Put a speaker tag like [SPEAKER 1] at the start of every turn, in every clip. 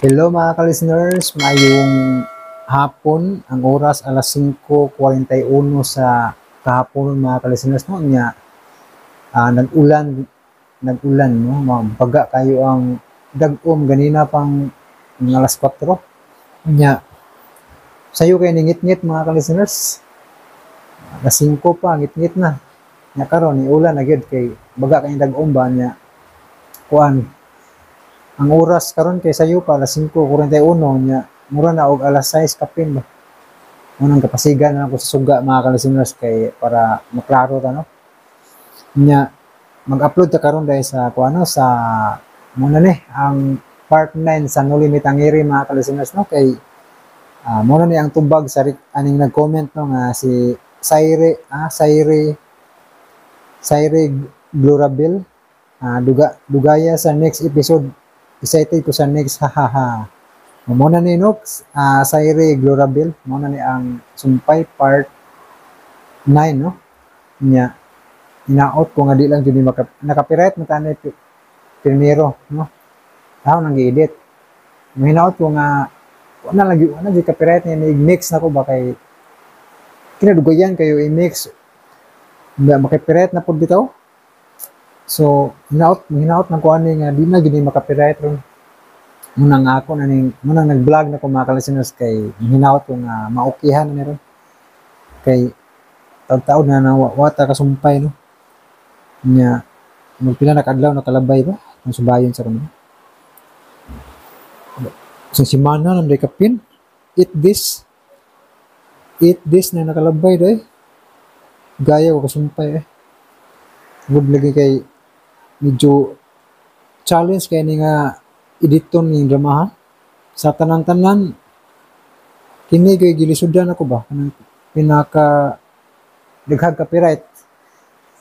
[SPEAKER 1] Hello mga ka-listeners, mayong hapon, ang oras alas 5:41 sa kahapon mga ka-listeners, no, nya nag-ulan, nag-ulan, no, mabaga kayo ang dag-om ganina pang mga alas 4. Nya sayo kay ningit-ngit mga ka-listeners. Alas 5 pa, ngit-ngit na. Nya karon ni ulan na gyud kay baga kay dag-om ba, nya kuan ang oras karon kay sayo pa alas 5:41, nya mura na og alas 6 kapin ba. Unang kapasigan na ako sa suga mga ka-listeners kay para maklaro ta, no. Nya mag-upload ta karon dahil sa kuano sa muna ni ang part 9 sa Noli Me Tangere mga ka-listeners, no, kay muna ni ang tubag sa aning nag-comment, no, nga si Saire Saire Saire Glorabel, dugaya sa next episode, excited ko sa next, hahaha. Muna ni Nox, Saire Glorabel, muna ni ang sumpay part 9, no. Nya inaot ko nga di lang jud ni nakapiright man tani primero, no. Tao nang gi-edit. Hinaot ko nga wala lang wala jud copyright ni mix nako ba kay kinadugayan kayo i-mix ba makapiright na pud bitaw. So hinaot hinaot nang kuan ni nga di na gyud ni makapiright ron. Muna nga ako na ning muna nag-vlog na ko mga ka-listeners kay hinaot ko nga maukihan na ni ron. Kay taud-taud na na wata kasumpay, no. Nya magpila na kadlaw nakalabay ba ang subayon sa kuno. Sa simana nang day kapin 8 days na nakalabay day. Gaya ko kasumpay eh. Good lagi kay medyo challenge kay ni nga editon ning drama ha. Sa tanan-tanan kini kay gilisudan ako ba kanang pinaka daghang copyright.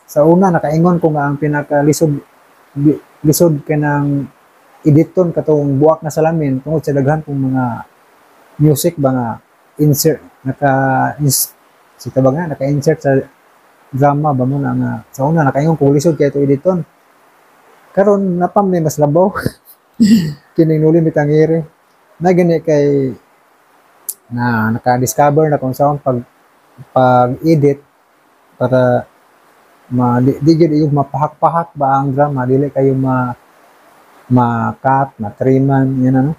[SPEAKER 1] Sa una nakaingon ko nga ang pinaka lisod lisod kanang editon katong Buak na Salamin tungod sa daghan kong mga music ba nga insert naka ins, sita ba nga naka-insert sa drama ba mo na nga sa una nakaingon ko lisod kay ito editon. Karon napam ni mas labaw kining Noli Me Tangere na gani kay na naka-discover na kung saan pag pag-edit para ma di gyud yung mapahak-pahak ba ang drama, dili kayo ma ma-cut, ma-triman, yan ano.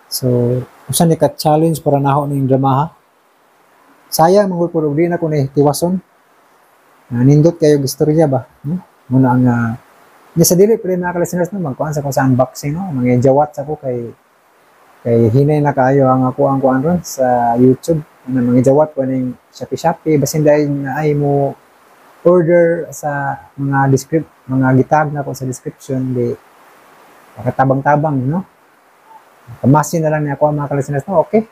[SPEAKER 1] So, usa ni ka challenge para naho ning drama ha. Sayang manggol pud og di na ko ni tiwason. Nindot kayo istorya ba, no? Muna ang niya sa dili pero mga ka-listeners, no, magkuan sa ko sa unboxing, no, mga jawat sa ko kay kay hinay na kaayo ang ako ang kuan ron sa YouTube. Ano, mga jawat ko ning Shopee Shopee basin dahil na ay mo order sa mga descript mga gitag na ko sa description di makatabang-tabang, no. Kamasin na lang niya ako mga ka-listeners, no, okay.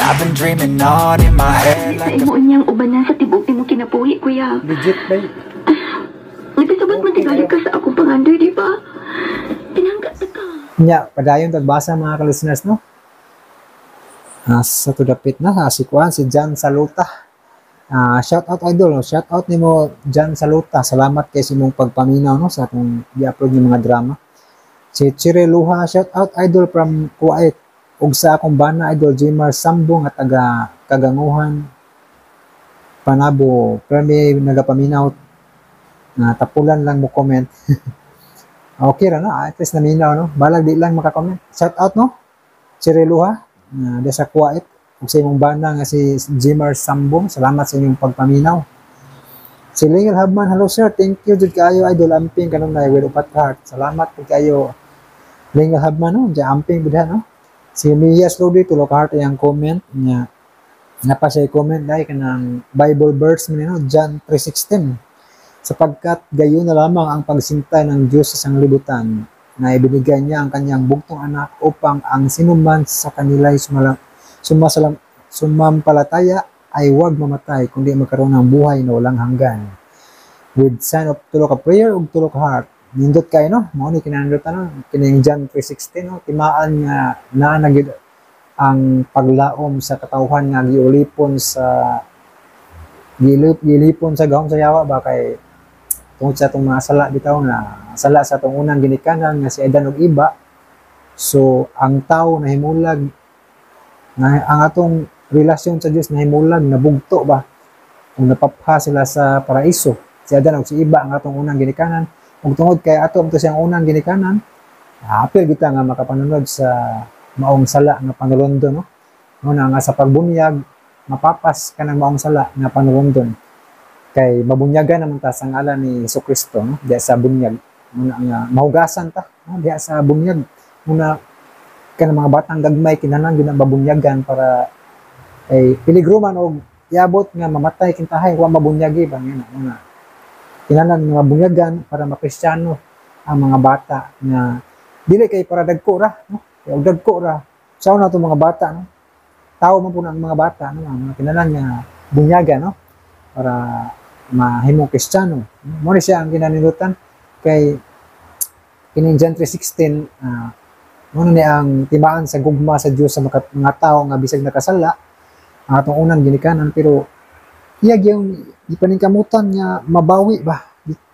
[SPEAKER 2] I've been dreaming on in my head
[SPEAKER 3] Sa
[SPEAKER 2] like a
[SPEAKER 3] imo niyang ubanan sa tibok nimo kinabuhi, kuya.
[SPEAKER 1] Legit ba?
[SPEAKER 3] Nagkasabot man tingali ka sa akong pangandoy, di ba? Pinangga ta ka.
[SPEAKER 1] Nya, padayon tagbasa, mga ka-listeners, no? Sa tudapit na, si Kuan, si John Saluta. Shout out, idol, no? Shout out nimo, John Saluta. Salamat kay sa imong pagpaminaw, no, sa atong gi-upload ng mga drama. Si Chire Luha, shout out, idol, from Kuwait. Ug sa akong bana, Idol Jimar Sambong at taga Kaganguhan, Panabo. Pero may nagapaminaw na tapulan lang mo comment. Okay ra na, at least naminaw, no. Balag di lang maka-comment. Shout out, no. Chire Luha, na sa Kuwait. Ug sa imong bana nga si Jimar Sambong, salamat sa inyong pagpaminaw. Si Lingel Habman, hello sir, thank you jud kaayo, idol, amping kanunay with upat heart. Salamat pud kaayo, Lingel Habman, no, diya amping budha, no. Si Mia Slowly, tulo ka heart iyang comment niya. Napa siya comment dahil kanang Bible verse man, no, John 3:16. Sapagkat gayon na lamang ang pagsinta ng Diyos sa sanglibutan na ibinigay niya ang kanyang bugtong anak upang ang sinuman sa kanila'y sumampalataya ay huwag mamatay kundi magkaroon ng buhay na walang hanggan. With sign of tulo ka prayer ug tulo ka heart. Nindot kayo, no? Mao ni kinandutan, no? Kining John 3:16, no? Timaan nga naa na gyud ang paglaom sa katawhan nga giulipon sa gilipon sa gahom sa yawa ba, kay tungod sa atong mga sala bitaw na sala sa atong unang ginikanan nga si Adan ug Eva. So ang tao nahimulag na ang atong relasyon sa Dios nahimulag nabugto ba kung napapha sila sa paraiso, si Adan ug si Eva, ang atong unang ginikanan. Ug tungod kay ato to siyang unang ginikanan, apil kita nga makapanunod sa maong sala nga panulondon, no. Muna nga sa pagbunyag mapapas kanang maong sala nga panulondon kay mabunyagan naman ta sa ngalan ni Hesus Kristo, no, diya sa bunyag. Muna nga mahugasan ta, no, diya sa bunyag. Muna kanang mga batang gagmay kinahanglan gyud ang mabunyagan para kay peligro man og iabot nga mamatay kintahay wa mabunyagi ba nga. Muna kinahanglan nga mabunyagan para makristyano ang mga bata nga dili kay para dagko ra, no. Kay og dagko ra sa una itong mga bata, no, tao man po na ang mga bata, no, mga kinahanglan nga bunyagan, no, para mahimong Kristiyano. Mo ni siya ang ginanindutan kay kining John 3:16, mo ni ang timaan sa gugma sa Dios sa mga tao nga bisag nakasala ang atong unang ginikanan, pero iya gyung gipaningkamutan nga mabawi ba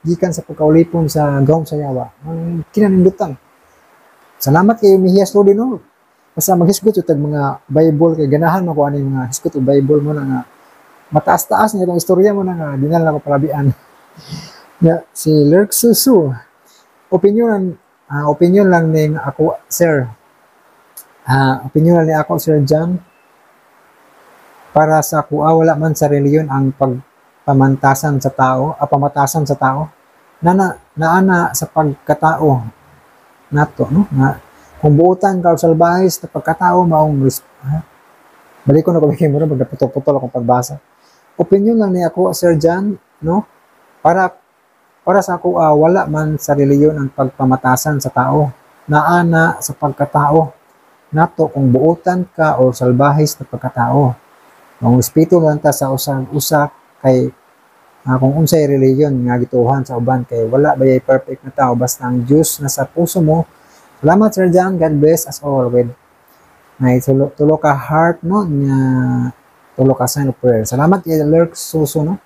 [SPEAKER 1] gikan sa pagkaulipon sa gahom sa yawa. Ang kinanindutan. Salamat kay Mihiyas Lodi, no. Basta maghisgot tag mga Bible kay ganahan mo ko ani mga hisgot og Bible mo na nga mataas-taas nga itong istorya mo na nga di na lang ako palabian. Ya, si Lurk Susu. Opinion lang ning ako, sir. Opinion lang ni ako, Sir John. Para sa kuha, wala man sa reliyon ang pagpamantasan sa tao, pamatasan sa tao. Nana, naana sa pagkatao nato, no? Na, kung buutan ka o salbahis na pagkatao, maong ha? Balik ko na kung mo rin, pag naputol-putol akong pagbasa. Opinion lang ni ako, Sir John, no? Para sa ako, wala man sa reliyon ang pagpamatasan sa tao. Naana sa pagkatao nato kung buutan ka o salbahis na pagkatao. Ang respeto lang ta sa usang usa kay kung unsay reliyon nga gituohan sa uban kay wala bayay perfect na tao basta ang Diyos na sa puso mo. Salamat, Sir John. God bless us all with may tulo, tulo ka heart, no, nga tulo ka sign of prayer. Salamat kay Lurk Suso, no.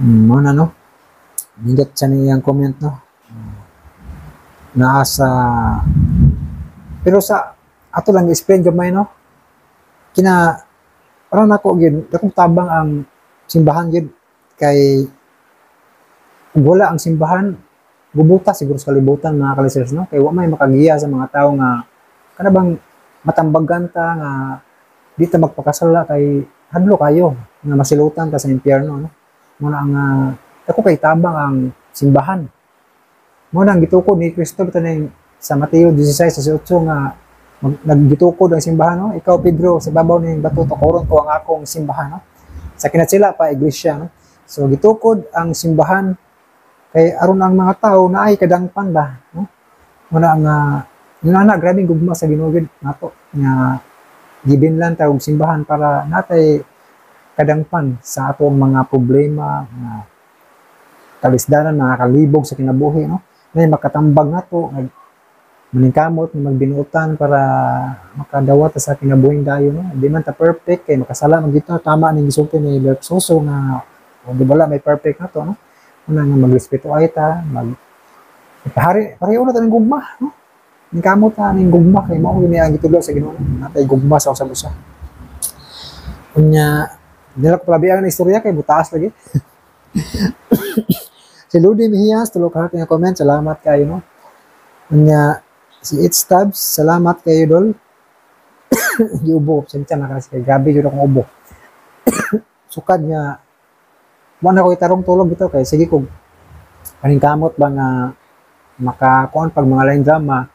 [SPEAKER 1] Mo na, no. Nindot sa niyang comment, no. Naa sa pero sa ato lang explain gamay, no. Kina para nako gyud dakong tabang ang simbahan gyud kay ug wala ang simbahan, gubuta siguro sa kalibutan, mga kalisers, no, kay wa may makagiya sa mga tao nga kana bang matambagan ta nga di ta magpakasala kay hadlo kayo nga masilutan ta sa impyerno, no. Mo na ang dako kay tabang ang simbahan. Mo na ang gitukod ni Kristo ning sa Mateo 16:18 nga naggitukod ang simbahan, no. Ikaw Pedro, sa babaw ning bato tukoron ko ang akong simbahan, no. Sa kinatsila pa iglesia, no. So gitukod ang simbahan kay aron ang mga tao na ay kadangpan ba, no. Mo na ang yun ana, grabing gugma sa Ginoo gyud nato nga Gibinlan ta og simbahan para natay kadangpan sa atong mga problema, mga kalisdanan, mga kalibog sa kinabuhi, no? Nay makatambag nato, maningkamot na magbinuotan para makadawat sa kinabuhing dayon, no? Di man ta perfect kay makasala man gito, tama ning gisulti ni Bert Soso nga di wala may perfect nato, no? Una nga magrespeto ay ta, mag pahari pareho na ta ning gugma, no? Ningkamot ta ning gugma kay mao gyud ang gitudlo sa Ginoo, natay gugma sa usag-usa. Unya dili ko palabi ang istorya kay butaas lagi. Si Ludi Mejias, tulo ka nga comment, salamat kayo, no? Unya si It's Tabs, salamat kayo dol. Giubo, sensya na kasi kay grabe jud akong ubo. Sukad nga wala ko itarong tulog bitaw kay sige kog paningkamot ba nga makakuan pag mga line drama,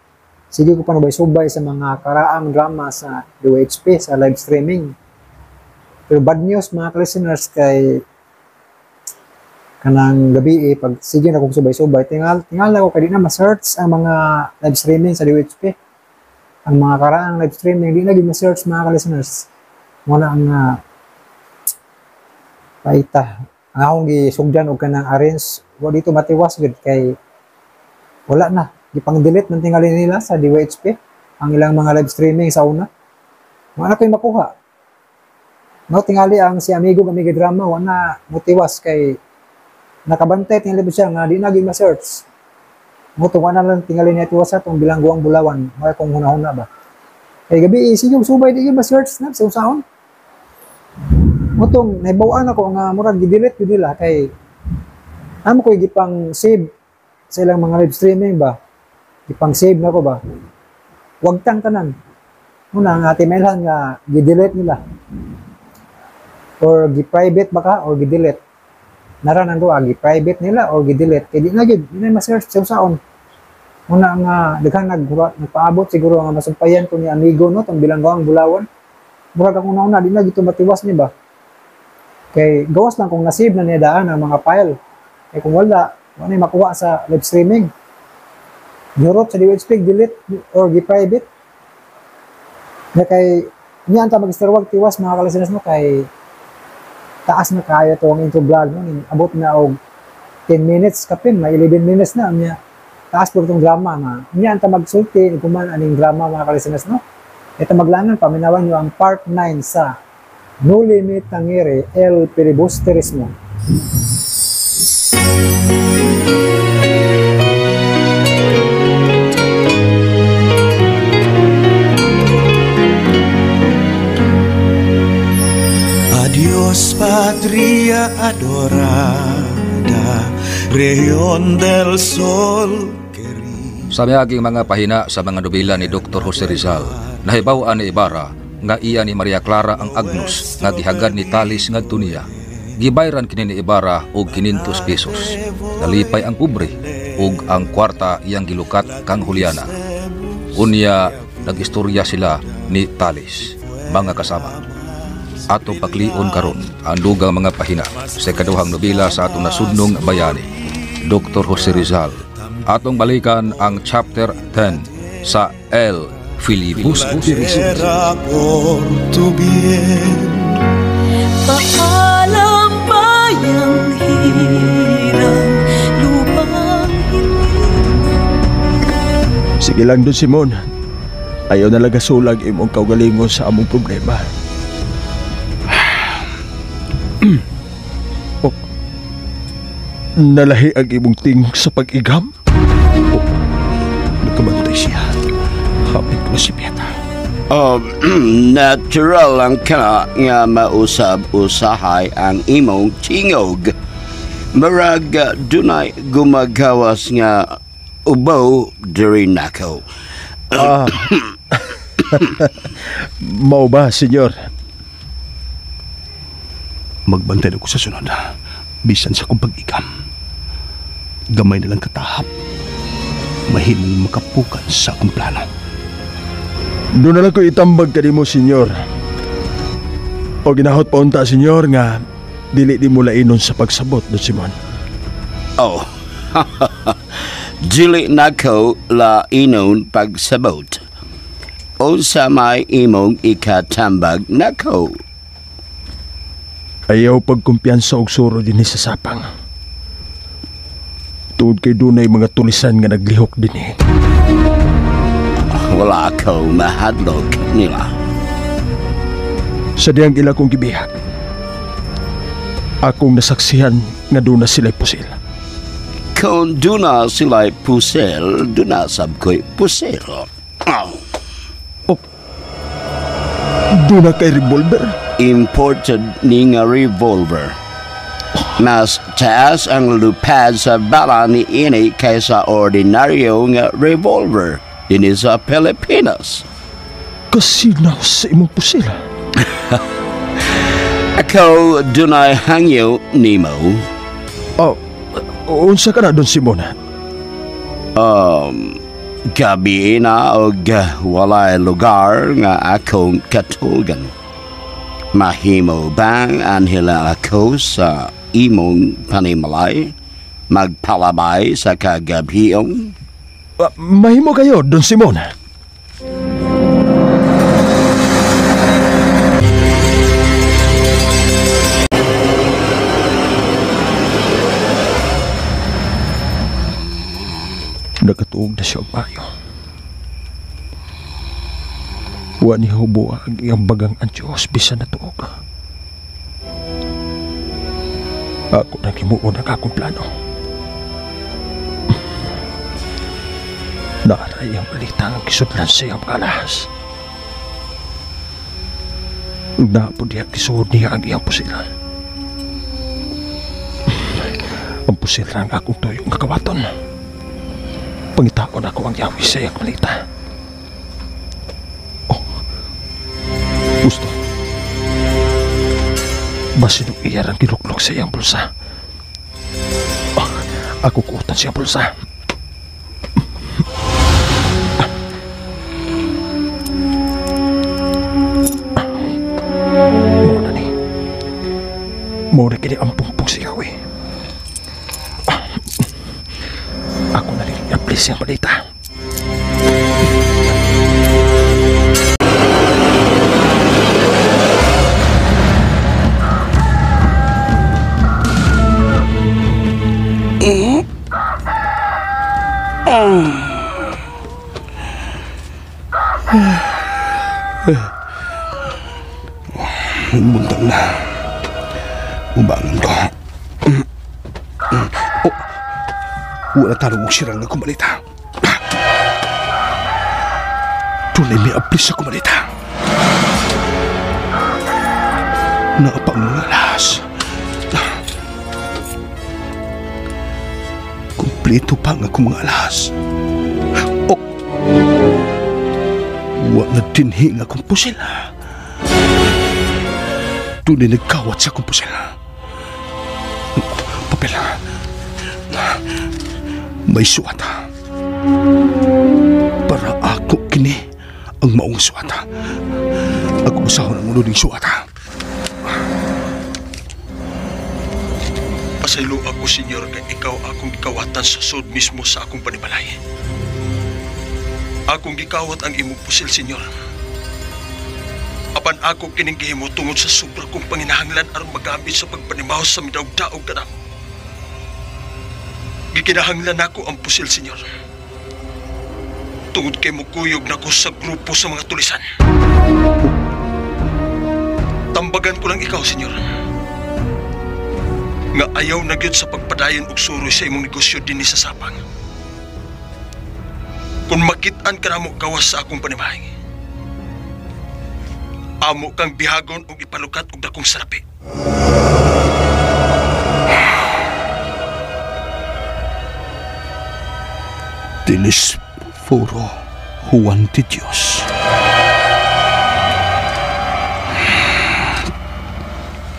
[SPEAKER 1] sige ko panubay-subay sa mga karaang drama sa DOHP sa live streaming. Pero bad news mga listeners kay kanang gabi pag sige na kong subay-subay, tingal ako kay di na ma-search ang mga live streaming sa DOHP. Ang mga karaang live streaming di na gyud ma-search mga listeners. Wala ang paita. Ang akong gisugdan og kanang arrange wa dito matiwas gud kay wala na. Gipang-delete man tingali nila sa DOHP ang ilang mga live streaming sa una. Wala ko'y makuha. No, tingali ang si amigo amiga drama wala motiwas kay nakabantay tingali siya nga di na gyud ma-search. Mo to wala lang tingali niya tiwas sa tong bilangguang Bulawan, may kung hunahuna ba. Kay gabi sige subay di gyud ma-search na sa usaon. Mo tong nahibaw-an ako nga murag gi-delete gyud nila kay amo koy gipang save sa ilang mga live streaming ba. Gipang save na ko ba. Wag tang tanan. Muna nga timelhan nga gi-delete nila. Or gi-private baka or gi-delete. Nara nang duha, gi-private nila or gi-delete. Kay di na gyud, di na ma-search sa usaon. Muna nga daghan nagpaabot siguro nga masumpayan ko ni amigo, no, tong bilangguang Bulawan. Murag akong nauna di na gyud matiwas ni ba. Kay gawas lang kung nasave na niya daan ang mga file. Kay kung wala, wala na makuha sa live streaming. Europe sa DOHP delete or gi-private. Na kay niya ang mag-istorwag tiwas mga kalistenas, no, kay taas na kayo to ang intro vlog, no, abot na og 10 minutes kapin, may 11 minutes na niya. Taas po itong drama nga. Niya ang magsulti kuman aning drama mga kalistenas, no. Ito maglangan paminawan niyo ang part 9 sa Noli Me Tangere El Filibusterismo.
[SPEAKER 4] Adiós patria adorada, región del sol querida.
[SPEAKER 5] Sa miaging mga pahina sa mga nobela ni Dr. Jose Rizal, nahibaw-an ni Ibarra nga iya ni Maria Clara ang Agnos nga gihagad ni Talis ngadto niya. Gibayran kini ni Ibarra og 500 pesos. Nalipay ang pobre ug ang kwarta iyang gilukat kang Juliana. Unya nag-istorya sila ni Talis, mga kasama. Atong paklion karon ang dugang mga pahina sa ikaduhang nobela sa atong nasudnong bayani, Dr. Jose Rizal. Atong balikan ang chapter 10 sa El Filibusterismo.
[SPEAKER 6] Paalam bayang hirang lupang hindi.
[SPEAKER 7] Sige lang Don Simon. Ayaw na lagasulag imong kaugalingon sa among problema. Oh, nalahi ang imong tingog sa pag-igam? Oh, nagkamantay siya. Hapit ko na si Pieta.
[SPEAKER 8] Natural lang ka nga mausab-usahay ang imong tingog. Marag dunay gumagawas nga ubo diri nako.
[SPEAKER 7] Mao ba, senyor?
[SPEAKER 9] Magbantay ako sa sunod. Bisan sa kong pag-ikam. Gamay na lang katahap. Mahimong makapukan sa akong plano.
[SPEAKER 7] Doon na lang ko itambag ka mo, senyor. O ginahot pa unta, senyor, nga dili di mo lainon sa pagsabot, Don Simon.
[SPEAKER 8] Oh, dili na ko lainon pagsabot. Unsa may imong ikatambag nako?
[SPEAKER 7] Ayaw pagkumpiyansa og suro dinhi sa sapang. Tuod kay dunay mga tulisan nga naglihok dinhi.
[SPEAKER 8] Wala ko mahadlok nila.
[SPEAKER 7] Sa diyang ila kong gibihag, akong nasaksihan nga duna sila'y pusil.
[SPEAKER 8] Kung duna sila'y pusil, duna sab ko'y pusil. Oh.
[SPEAKER 7] Oh. Duna kay revolver?
[SPEAKER 8] Imported ni nga revolver. Mas taas ang lupad sa bala ni ini kaysa ordinaryo nga revolver dinhi sa Pilipinas.
[SPEAKER 7] Kasinaw sa imong pusil.
[SPEAKER 8] Ako dunay hangyo nimo.
[SPEAKER 7] Oh, unsa ka na Don Simon?
[SPEAKER 8] Gabi na og walay lugar nga akong katulgan. Mahimo bang anhila ako sa imong panimalay magpalabay sa kagabhiong?
[SPEAKER 7] Mahimo kayo, Don Simon. Nakatuog na siya maayo. Wa niya hubo ang iyang bagang ang Diyos bisan natuog. Ako nang himuon ang akong plano. Naaray ang balita ang kisudlan sa iyang kalahas. Naapod niya kisuod niya ang iyang pusil. Ang pusil ang akong tuyong kakawaton. Pangitaon ako ang yawi sa iyang balita. Oh, gusto. Basin og iya rang giluklok sa iyang bulsa. Oh, ako kuutan sa iyang bulsa. Muna ni. Muna kini ang pungpong sa yawi. Ako na rin i-apply siyang balita.
[SPEAKER 9] Buntag na. Ubangon ko. Oh, wala tarong og sirang nga kumalita. Tunay may ablis sa kumalita. Naapang mga alas. Kompleto pa nga akong mga alas. Oh, wa na dinhi nga akong pusil. Tunay nagkawat sa akong pusil. Papel. May suwat. Para ako kini ang maong suwat. Ako basahon ang ulo ng suwat. Pasaylo ako, senyor, kay ikaw akong gikawatan sa sud mismo sa akong panimalay. Akong gikawat ang imong pusil, senyor. Apan ako kining gihimo tungod sa sobra kong panginahanglan aron magamit sa pagpanimaw sa midaog-daog kanamo. Gikinahanglan nako ang pusil, senyor. Tungod kay mukuyog nako sa grupo sa mga tulisan. Tambagan ko lang ikaw, senyor. Nga ayaw na gyud sa pagpadayon og suroy sa imong negosyo dinhi sa Sapang. Kung makit-an ka namo gawas sa akong panimahay, amo kang bihagon og ipalukat og dakong sarapi. Telesforo Juan de Dios.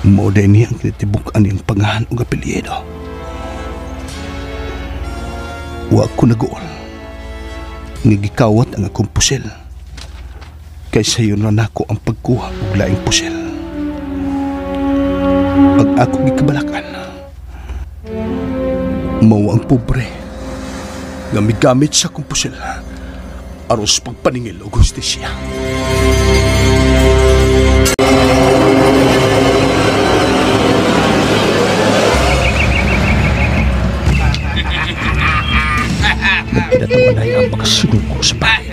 [SPEAKER 9] Mao day niya ang kinatibuk-an niyang pangahan og apelyido. Wa ko naguol nga gikawat ang akong pusil. Kay sayo na nako ang pagkuha og laing pusil. Pag ako gikabalakan, mao ang pobre nga migamit sa akong pusil Aros pagpaningil og hustisya.
[SPEAKER 7] Nagpinatawanay ang mga sinuko sa bahay.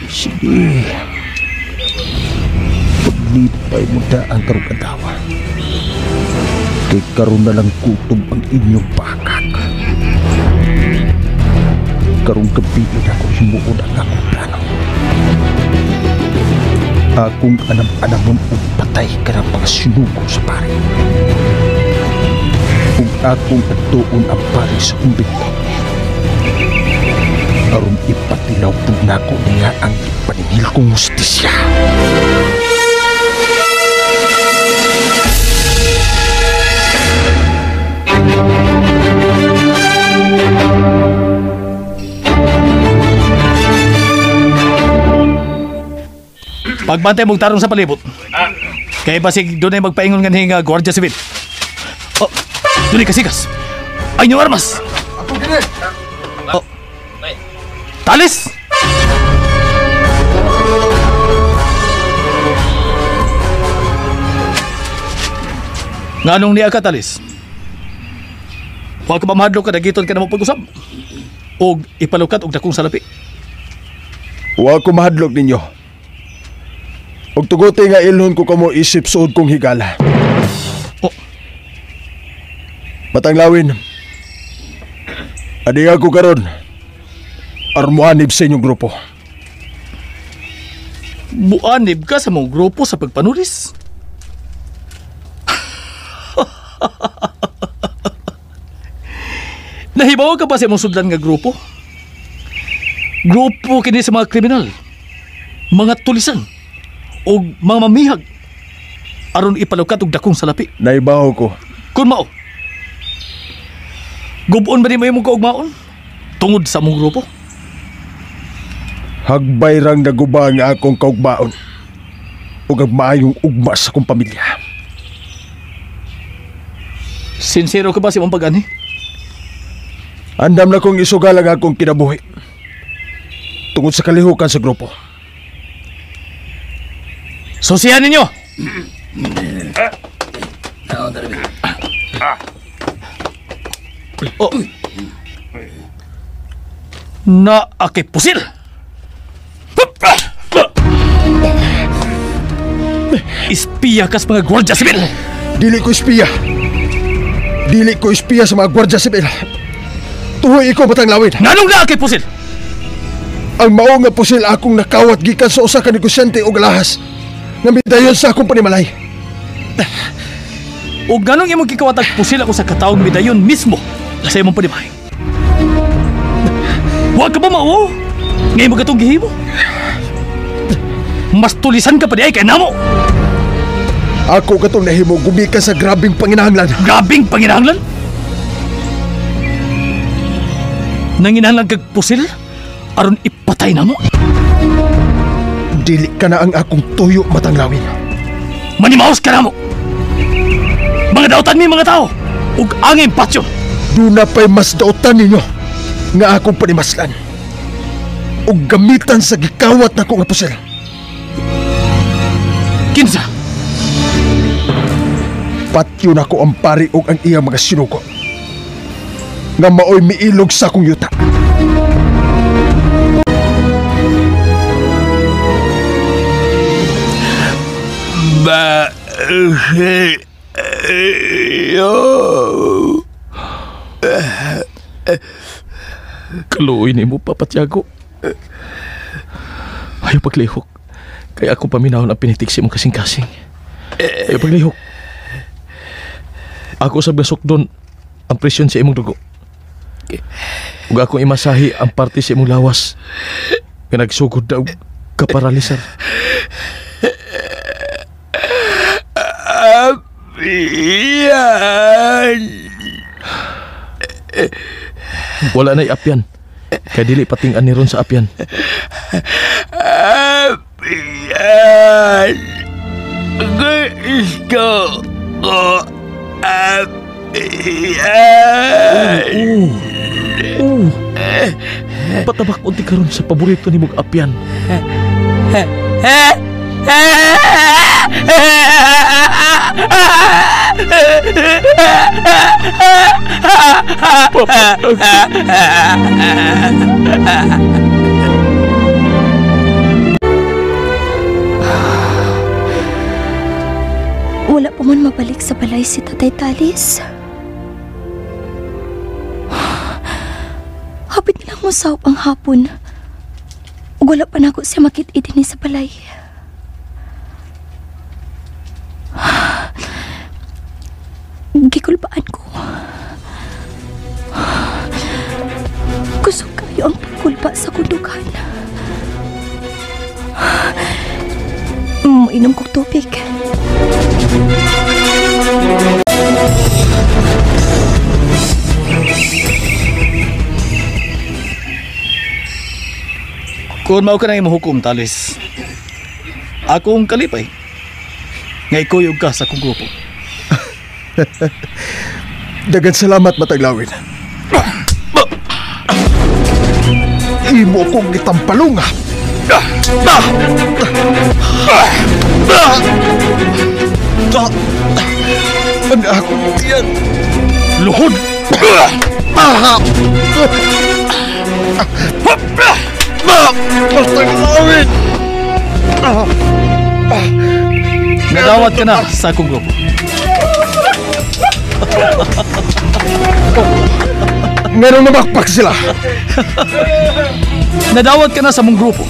[SPEAKER 7] Sige. Paglipay mo na ang karong adlaw. Kay karon na lang kutob ang inyong pakak. Karong gabi na ako himuon ang akong plano. Akong anam-anamon og patay ka ng mga sinugo sa pare. Ug akong atuon ang pare sa kumbento. Aron ipatilaw pud nako niya ang ipaningil kong hustisya.
[SPEAKER 10] Pagbantay mong tarong sa palibot. Kay basig dunay magpaingon nga nga Guardia Civil. Oh, dunay kasigas. Ay inyong armas.
[SPEAKER 7] Ako gini.
[SPEAKER 10] Oh. Talis. Nganong niya ka talis? Wa ka ba mahadlok ka dagiton ka na mo pag-usab? Og ipalukat og dakong salapi.
[SPEAKER 7] Wa ko mahadlok ninyo. Og tugote nga ilhon ko kamo isip suod kong higala.
[SPEAKER 10] Oh.
[SPEAKER 7] Matanglawin. Adi ako karon. Armuanib sa inyong grupo.
[SPEAKER 10] Buanib ka sa mong grupo sa pagpanulis? Nahibaw ka ba sa imong sudlan nga grupo? Grupo kini sa mga kriminal, mga tulisan, o mga mamihag aron ipalukat og dakong salapi.
[SPEAKER 7] Naibaw ko.
[SPEAKER 10] Kun mao, gubon ba ni mo imong kaugmaon tungod sa mong grupo?
[SPEAKER 7] Hagbay rang naguba ang akong kaugmaon ug ang maayong ugma sa akong pamilya.
[SPEAKER 10] Sinsero ka ba sa imong pag-anhi?
[SPEAKER 7] Andam na kong isugal ang akong kinabuhi tungod sa kalihukan sa grupo.
[SPEAKER 10] Susihan ninyo! Oh. Naakay pusil! Ispiya ka sa mga Guardia Civil!
[SPEAKER 7] Dili ko ispiya! Dili ko ispiya sa mga Guardia Civil! Tuhoy ikaw matanglawin!
[SPEAKER 10] Nganong naakay pusil?
[SPEAKER 7] Ang mao nga pusil akong nakawat gikan sa usa ka negosyante og alahas nga midayon sa akong panimalay.
[SPEAKER 10] O ganong imong gikawat ang pusil ako sa katawong midayon mismo sa imong panimalay? Huwag ka ba mao? Ngayon mo katong gihimo? Mas tulisan ka pa di ay kay namo!
[SPEAKER 7] Ako katong nahimo gumikan sa grabing panginahanglan.
[SPEAKER 10] Grabing panginahanglan? Nanginahanglan kag pusil aron ipatay namo?
[SPEAKER 7] Dili ka na ang akong tuyo matanglawin.
[SPEAKER 10] Manimaos ka namo. Mga dautan mi mga tao ug angin patyon.
[SPEAKER 7] Duna pa'y mas dautan ninyo nga akong panimaslan ug gamitan sa gikawat nako nga pusil.
[SPEAKER 10] Kinsa?
[SPEAKER 7] Patyon ako ang pari ug ang iyang mga sinugo nga maoy miilog sa akong yuta.
[SPEAKER 9] Kaluoy ni mo, Papa Tiago. Ayaw paglihok. Kaya ako paminahon ang pinitik sa imong kasing-kasing. Ayaw paglihok. Ako sa basok doon ang presyon sa imong dugo. Ug akong imasahi ang parte sa imong lawas nga nagsugod na og kaparalisar.
[SPEAKER 8] Apian!
[SPEAKER 9] Wala na'y apyan. Kaya dili pating-an ni ron sa apyan.
[SPEAKER 8] Apian! Gusto ko apian!
[SPEAKER 10] Patabak unti karon sa paborito ni mong apyan.
[SPEAKER 3] Wala pa man mabalik sa balay si Tatay Talis. Hapit na lang mosawp ang hapon. Ug wala pa nako siya makit-i dinhi sa balay. Gikulbaan ko. Kusog kayo ang pagkulba sa kundukan. Mainom kog tubig.
[SPEAKER 10] Kung mao ka na imong hukom, Talis, akong kalipay nga ikuyog ka sa akong grupo.
[SPEAKER 7] Dagan salamat, Mataglawin. Imo kong gitampalunga. Ang akong tiyan.
[SPEAKER 10] Luhod!
[SPEAKER 7] Mataglawin!
[SPEAKER 10] Nadawat ka na sa akong grupo.
[SPEAKER 7] Meron namakpak sila.
[SPEAKER 10] Nadawat ka na sa mong grupo.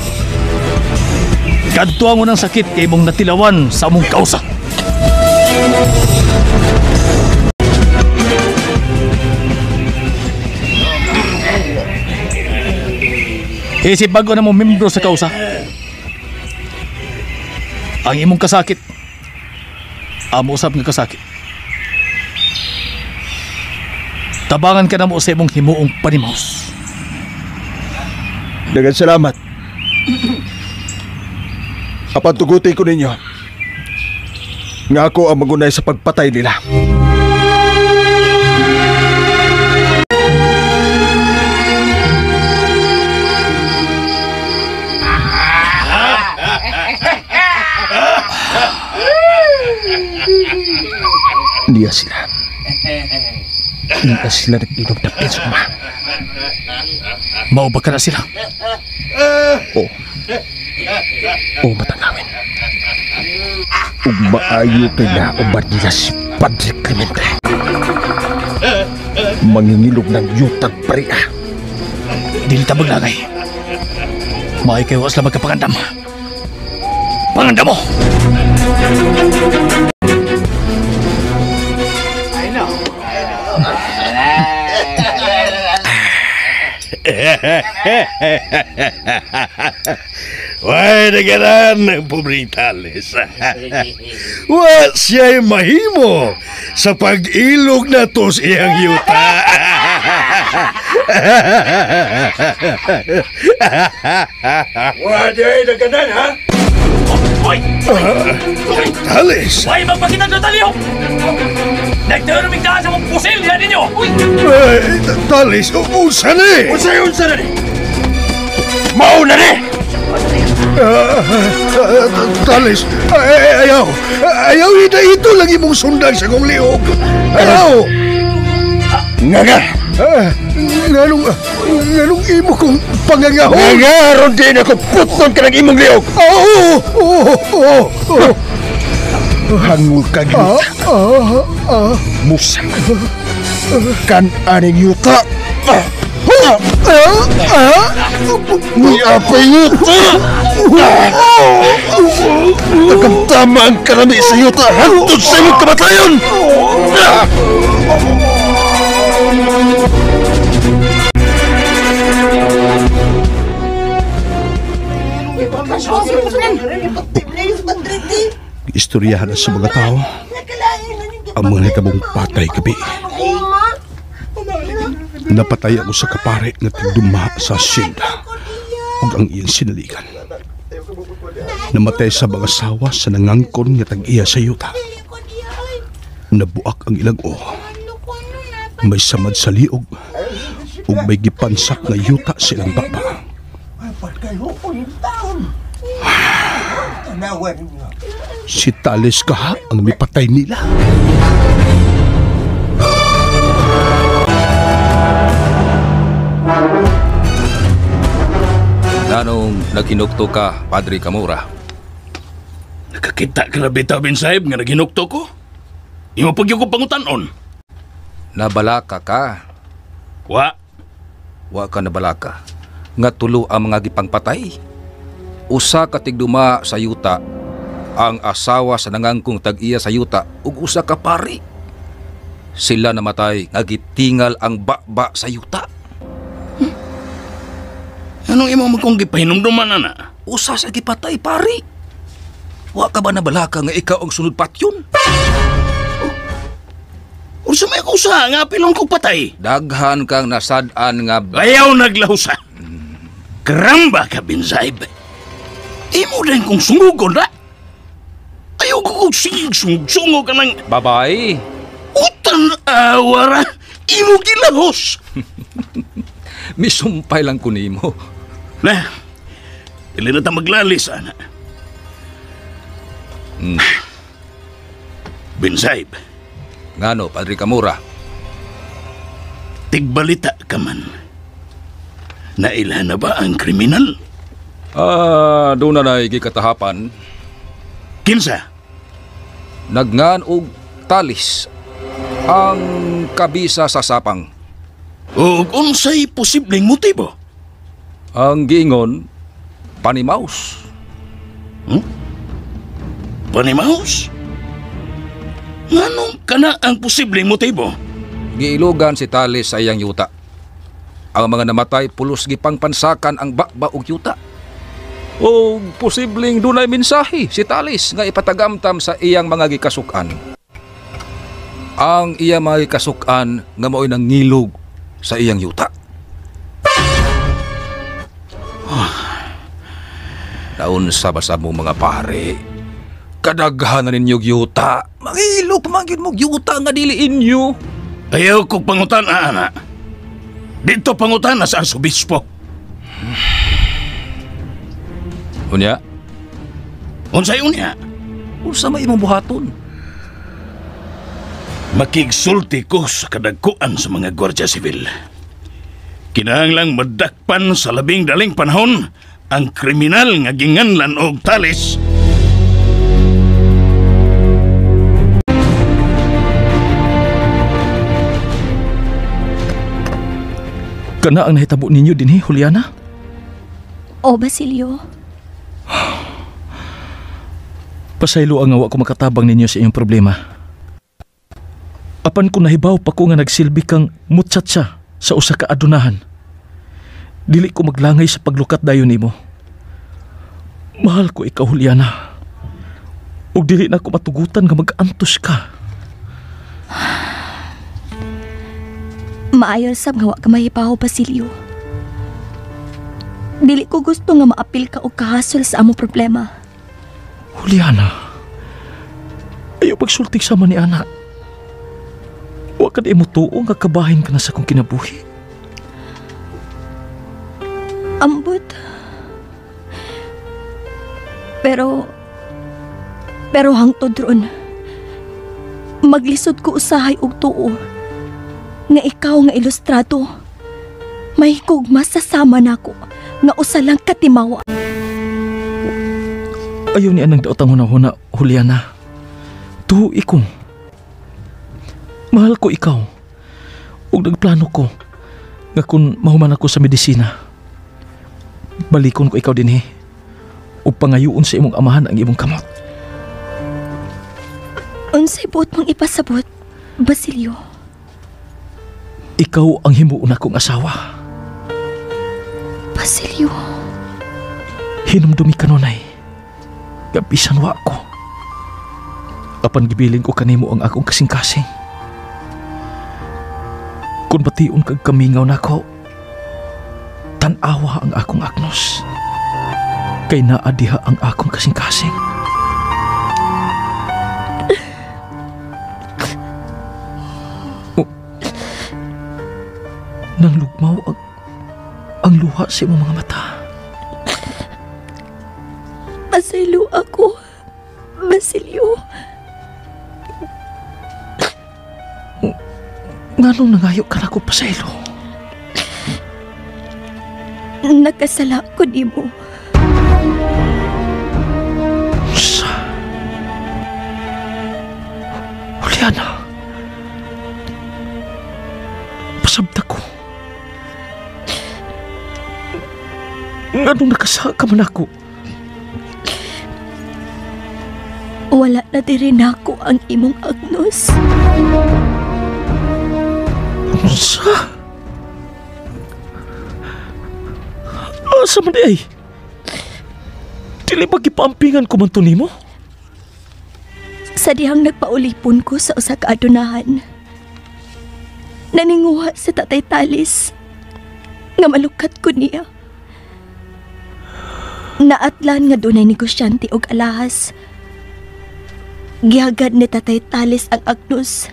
[SPEAKER 10] Kadtuan mo ng sakit kay mong natilawan sa mong kausa. Isip bago na mo membro sa kausa. Ang imong kasakit, amo usab nga kasakit. Tabangan ka na mo sa imong himuong panimaus.
[SPEAKER 7] Dagan salamat. Apan tugutin ko ninyo nga ako ang magunay sa pagpatay nila. Niya sila. Niya sila nag-inom ng pinsuma.
[SPEAKER 10] Mao ba ka na sila?
[SPEAKER 7] Oo. Oo, Matangawin. Ug maayo kay nauban nila si Padre Clemente. Mangingilog ng yutag paria.
[SPEAKER 10] Dili ta maglagay. Maayo kayo sila magkapangandam. Pangandam mo!
[SPEAKER 9] Way, nagaran ng pobreng Talis. Wa siya'y mahimo sa pag-ilog na to sa iyang yuta.
[SPEAKER 7] Wa siya'y nagaran, ha?
[SPEAKER 10] Hoy!
[SPEAKER 9] Talis!
[SPEAKER 10] Way, magpakita na taliho! Nagdurumig daan sa mong pusil niya ninyo!
[SPEAKER 9] Ay, Talis, unsa ni?
[SPEAKER 7] Unsa na ni? Mauna ni!
[SPEAKER 9] Talis, ayaw! Ayaw, ito lang imong sundan sa kong liog! Ayaw!
[SPEAKER 7] Nga nga!
[SPEAKER 9] Nganong imo kong pangangahon?
[SPEAKER 7] Nga nga, ron din ako puton ka ng imong liog!
[SPEAKER 9] Oo! Oo! Oo!
[SPEAKER 7] Hangul kag yuta. Musang. Kan aning yuta. Niapay yuta. Tagamtama ang karami sa yuta. Hantod sa imong kamatayon.
[SPEAKER 9] Istoryahan na sa mga tao ang mga nahitabong patay gabi. Napatay ako sa kapare nga tigduma sa asyenda ug ang iyang sinaligan. Namatay sa mga asawa sa nangangkon nga tag-iya sa yuta. Nabuak ang ilang o. May samad sa liog Ug may gipansak nga yuta silang baba. Si Tales kaha ang mipatay nila.
[SPEAKER 5] Nanong naghinukto ka, Padre Camora?
[SPEAKER 9] Nakakita ka na bitaw, Ben Sahib, nga naghinukto ko? Imo pag yung pangutanon.
[SPEAKER 5] Nabalaka ka?
[SPEAKER 9] Wa.
[SPEAKER 5] Wa ka nabalaka. Nga tulo ang mga gipangpatay. Usa ka tigduma sa yuta, ang asawa sa nangangkong tag-iya sa yuta, ug usa ka pari. Sila namatay nga gitingal ang baba sa yuta.
[SPEAKER 9] Anong imo man kong gipahinumduman, ana?
[SPEAKER 5] Usa sa gipatay, pari. Wa ka ba nabalaka nga ikaw ang sunod patyon?
[SPEAKER 9] Unsa may ako usa nga apilon kog patay?
[SPEAKER 5] Daghan kang nasad-an nga...
[SPEAKER 9] Ayaw naglahusa. Karamba ka, Ben Sahib. Imo din kong sungugon, na? Ayaw ko kong sungog-sungog ka ng...
[SPEAKER 5] Babay!
[SPEAKER 9] Utan awara! Imo gilahos!
[SPEAKER 5] Misumpay lang ko nimo.
[SPEAKER 9] Na, dili na ta maglalis, ana. Ben Sahib.
[SPEAKER 5] Ngano, Padre Camora?
[SPEAKER 9] Tigbalita ka man. Nailhan na ba ang kriminal?
[SPEAKER 5] Doon na gikatahapan.
[SPEAKER 9] Kinsa?
[SPEAKER 5] Nagngan og talis ang kabisa sa sapang.
[SPEAKER 9] Og unsay posibleng motibo?
[SPEAKER 5] Ang giingon, panimaus.
[SPEAKER 9] Panimaus? Nganong kana ang posibleng motibo?
[SPEAKER 5] Giilugan si Talis sa iyang yuta. Ang mga namatay pulos gipangpansakan ang bakba og yuta. O posibleng dunay mensahe si Talis nga ipatagamtam sa iyang mga gikasuk-an. Ang iyang mga gikasuk-an nga mao'y nangilog sa iyang yuta. Naunsa ba sa mong mga pare? Kadaghan na ninyo yuta. Mangilog pamangkin mo yuta nga dili inyo.
[SPEAKER 9] Ayaw kong pangutan, ana. Dito pangutan na sa arsobispo.
[SPEAKER 5] Unya?
[SPEAKER 9] Unsay unya?
[SPEAKER 5] Unsa may imong buhaton?
[SPEAKER 9] Makigsulti ko sa kadagkuan sa mga gwardiya sibil. Kinahanglang madakpan sa labing daling panahon ang kriminal nga ginganlan og Talis.
[SPEAKER 10] Kana ang nahitabo ninyo dinhi, Juliana?
[SPEAKER 6] O, Basilio.
[SPEAKER 10] Pasaylo ang awa ko makatabang ninyo sa iyong problema. Apan kung nahibaw pa ko nga nagsilbi kang mutsatsa sa usa ka adunahan, dili ko maglangay sa paglukat dayon nimo. Mahal ko ikaw, Juliana. Ug dili na ko matugutan nga mag-antos ka.
[SPEAKER 6] Maayo sab nga wa ka mahibaw, Basilio. Dili ko gusto nga maapil ka og kahasol sa among problema.
[SPEAKER 10] Juliana, ayaw pagsultik sama ni anak. Wa ka di mo tuo nga kabahin ka na sa akong kinabuhi.
[SPEAKER 6] Ambot. Pero hangtod ron, maglisod ko usahay og tuo nga ikaw nga ilustrado may higugma sa sama nako nga usa lang katimawa.
[SPEAKER 10] Ayaw ni anang daotang hunahuna, Juliana. Tuo iko. Mahal ko ikaw. Ug nagplano ko nga kung mahuman ako sa medisina, balikon ko ikaw dinhi ug pangayoon sa imong amahan ang imong kamot.
[SPEAKER 6] Unsay buot mong ipasabot, Basilio?
[SPEAKER 10] Ikaw ang himuon akong asawa.
[SPEAKER 6] Basilio.
[SPEAKER 10] Hinumdumi ka nunay. Gabisan wa ko. Apan gibilin ko kanimo ang akong kasing-kasing. Kung bation kag kamingaw nako, tan-awa ang akong agnos. Kay naa diha ang akong kasing-kasing. Oh. Nang lugmaw ang luha sa imong mga mata.
[SPEAKER 6] Pasaylo ako, Basilio.
[SPEAKER 10] Nganong nangayo ka na ko pasaylo?
[SPEAKER 6] Nakasala ko nimo.
[SPEAKER 10] Sa Juliana, pasabta ko. Nganong nakasala ka man ako?
[SPEAKER 6] Wala na diri nako ang imong Agnos.
[SPEAKER 10] Unsa? Asa man di ay? Dili ba gipaampingan ko man to nimo?
[SPEAKER 6] Sa dihang nagpaulipon ko sa usa ka adunahan, naninguha sa Tatay Talis nga malukat ko niya. Naatlan nga dunay negosyante og alahas. Gihagad ni Tatay Talis ang Agnos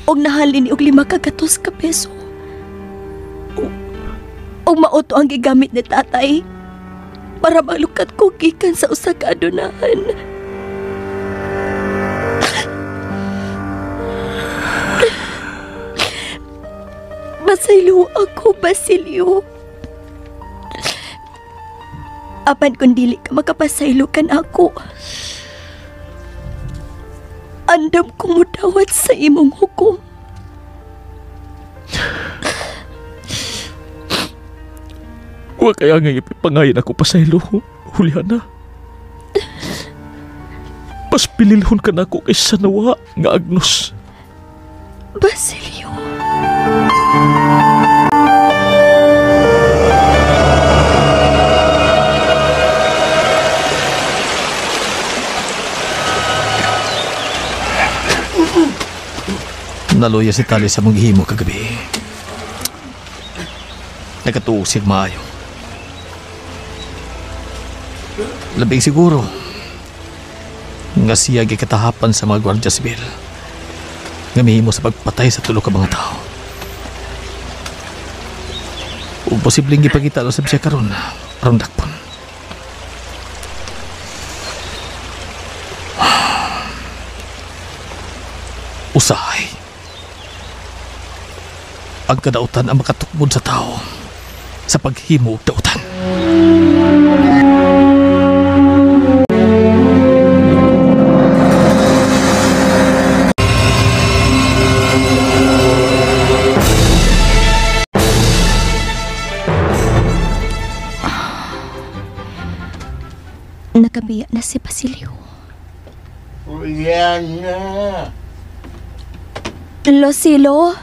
[SPEAKER 6] og nahalin og 500 ka peso. Og mao to ang gigamit ni Tatay para malukat ko gikan sa usa ka adunahan. Pasaylo ako, Basilio. Apan kung dili ka makapasaylo kan ako, andam ko mudawat sa imong hukom.
[SPEAKER 10] Wa kaya nga ipangayin ako pasaylo, Juliana. Mas pililhon ka na ako kaysa nawa nga Agnos.
[SPEAKER 6] Basilio.
[SPEAKER 10] Naluya si Tali sa mong gihimo kagabi. Nakatuo siya maayo. Labing siguro nga siya gikatahapan sa mga Guardia Civil nga mihimo sa pagpatay sa tulo ka mga tao. Ug posibleng gipakita usab siya karon aron dakpon. Usahay ang kadautan ang makatukmod sa tao sa paghimo og dautan.
[SPEAKER 6] Nakabiya na si Basilio.
[SPEAKER 8] Juliana.
[SPEAKER 6] Losilo.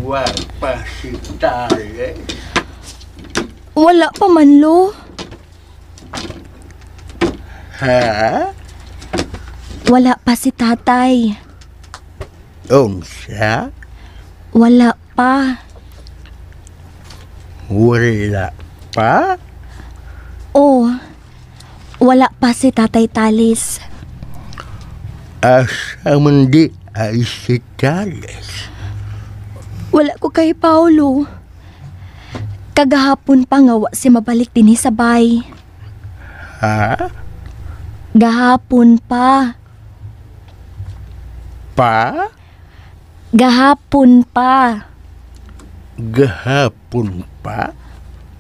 [SPEAKER 8] Wa pa si Tales.
[SPEAKER 6] Wala pa man, Lo.
[SPEAKER 8] Ha?
[SPEAKER 6] Wala pa si Tatay.
[SPEAKER 8] Unsa?
[SPEAKER 6] Wala pa.
[SPEAKER 8] Wala pa?
[SPEAKER 6] Oh, wala pa si Tatay Talis.
[SPEAKER 8] Asa man di ay si Tales?
[SPEAKER 6] Wala ko kay Paulo. Kagahapon pa nga wa si mabalik dinhi sa bay.
[SPEAKER 8] Ha?
[SPEAKER 6] Gahapon pa.
[SPEAKER 8] Pa?
[SPEAKER 6] Gahapon pa.
[SPEAKER 8] Gahapon pa?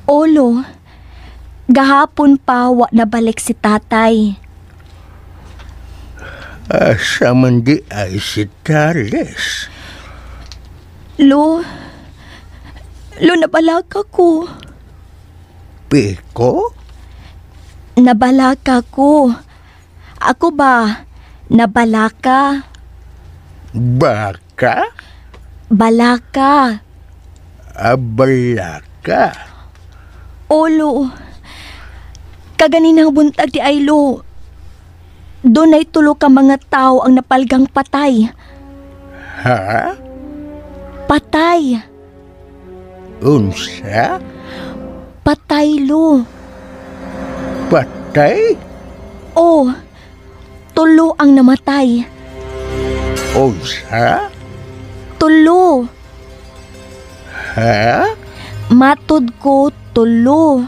[SPEAKER 6] Olo, gahapon pa wa nabalik si Tatay.
[SPEAKER 8] Asa man di ay si Tales?
[SPEAKER 6] Lo, nabalaka ko.
[SPEAKER 8] Piko?
[SPEAKER 6] Nabalaka ko. Ako ba? Nabalaka.
[SPEAKER 8] Baka?
[SPEAKER 6] Balaka.
[SPEAKER 8] Abalaka.
[SPEAKER 6] Olo, kaganinang buntag di ay lo. Dunay tulo ka mga tao ang napalgang patay.
[SPEAKER 8] Ha?
[SPEAKER 6] Patay.
[SPEAKER 8] Unsa?
[SPEAKER 6] Patay, lo.
[SPEAKER 8] Patay?
[SPEAKER 6] Oh, tulo ang namatay.
[SPEAKER 8] Unsa?
[SPEAKER 6] Tulo.
[SPEAKER 9] Ha?
[SPEAKER 6] Matod ko, tulo.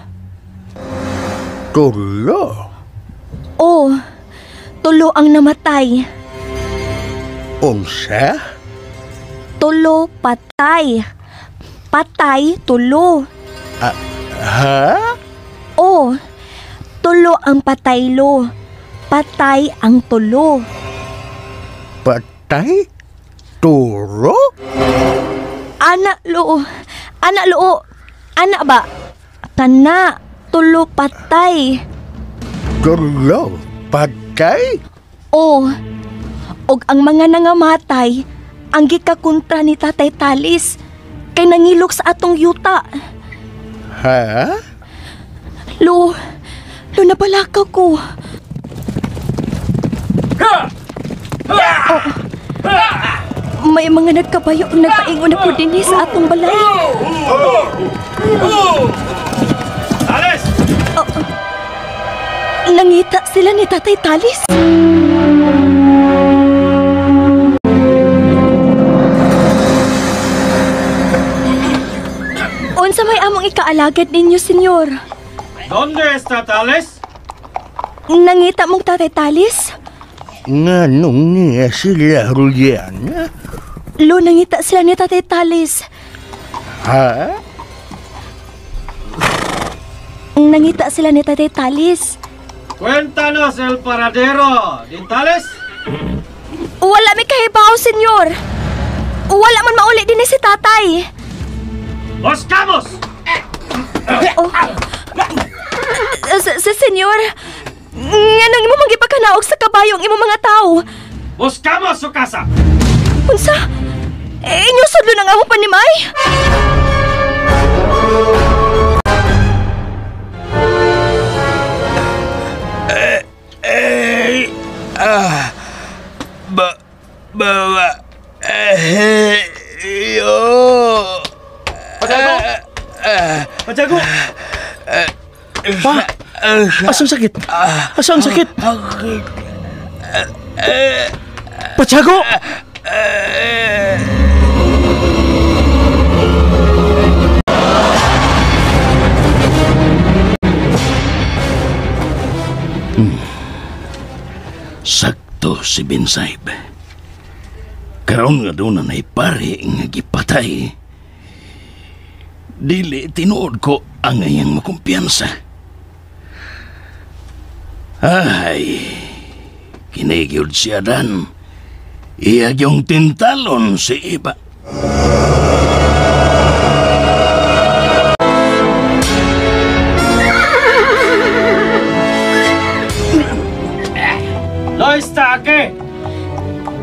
[SPEAKER 9] Tulo?
[SPEAKER 6] Oh, tulo ang namatay.
[SPEAKER 9] Unsa?
[SPEAKER 6] Tulo patay. Patay, tulo.
[SPEAKER 9] Ha?
[SPEAKER 6] Oh, tulo ang pataylo. Patay ang tulo.
[SPEAKER 9] Patay? Turo?
[SPEAKER 6] Ana lo. Ana lo. Ana ba? Kana, tulo patay.
[SPEAKER 9] Tulo? Patay?
[SPEAKER 6] Oh, og ang mga nangamatay, ang gikakontra ni Tatay Talis, kay nangilok sa atong yuta.
[SPEAKER 9] Ha?
[SPEAKER 6] Lo, lo nabalakaw ko. Oh, may mga nagkabayo ang nagpaingon na po din sa atong balay.
[SPEAKER 11] Talis!
[SPEAKER 6] Oh, nangita sila ni Tatay Talis. Unsa may among ikaalagad ninyo, senyor?
[SPEAKER 11] Donde está Tales?
[SPEAKER 6] Nangita mong Tatay Talis?
[SPEAKER 9] Nganong niya sila, Juliana?
[SPEAKER 6] Lo, nangita sila ni Tatay Talis.
[SPEAKER 9] Ha?
[SPEAKER 6] Nangita sila ni Tatay Talis.
[SPEAKER 11] Cuéntanos el paradero de Tales.
[SPEAKER 6] Wala may kahibaw, senyor. Wala man mauli din si tatay.
[SPEAKER 11] ¡Buscamos!
[SPEAKER 6] Oh. Sa senyor, nganong imo manggipakanaog sa kabayo ang imong mga tao?
[SPEAKER 11] Buscamos su casa.
[SPEAKER 6] Unsa? Inyo sudlo ng among panimay?
[SPEAKER 9] Bawa. Yo.
[SPEAKER 10] Pajago! Pajago! Pa! Asang sakit? Asang sakit? Pajago!
[SPEAKER 8] Sakto si Ben Saib. Karon nga doon na pare nga gipatay. Dili tinuod ko ang iyang makumpiyansa. Ay, kinigyod si Adan. Iya yung tintalon si Iba.
[SPEAKER 11] No está aquí.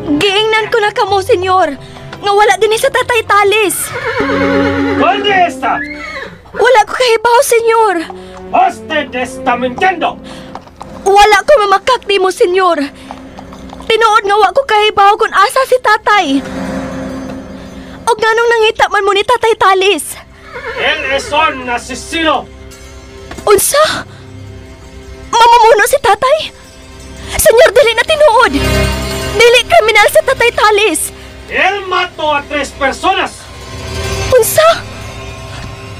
[SPEAKER 6] Giingnan ko na kamo, senyor. Nga wala din sa Tatay Talis.
[SPEAKER 11] ¿Dónde está?
[SPEAKER 6] Wala ko kahibaw, senyor.
[SPEAKER 11] Usted está mintiendo.
[SPEAKER 6] Wala ko mamakak nimo, senyor. Tinuod nga wa ko kahibaw kung asa si tatay. Og nganong nangita man mo ni Tatay Talis?
[SPEAKER 11] Él es un asesino.
[SPEAKER 6] Unsa? Mamumuno si tatay? Senyor, dili na tinuod. Dili kriminal si Tatay Talis.
[SPEAKER 11] Él mató a 3 personas.
[SPEAKER 6] Unsa?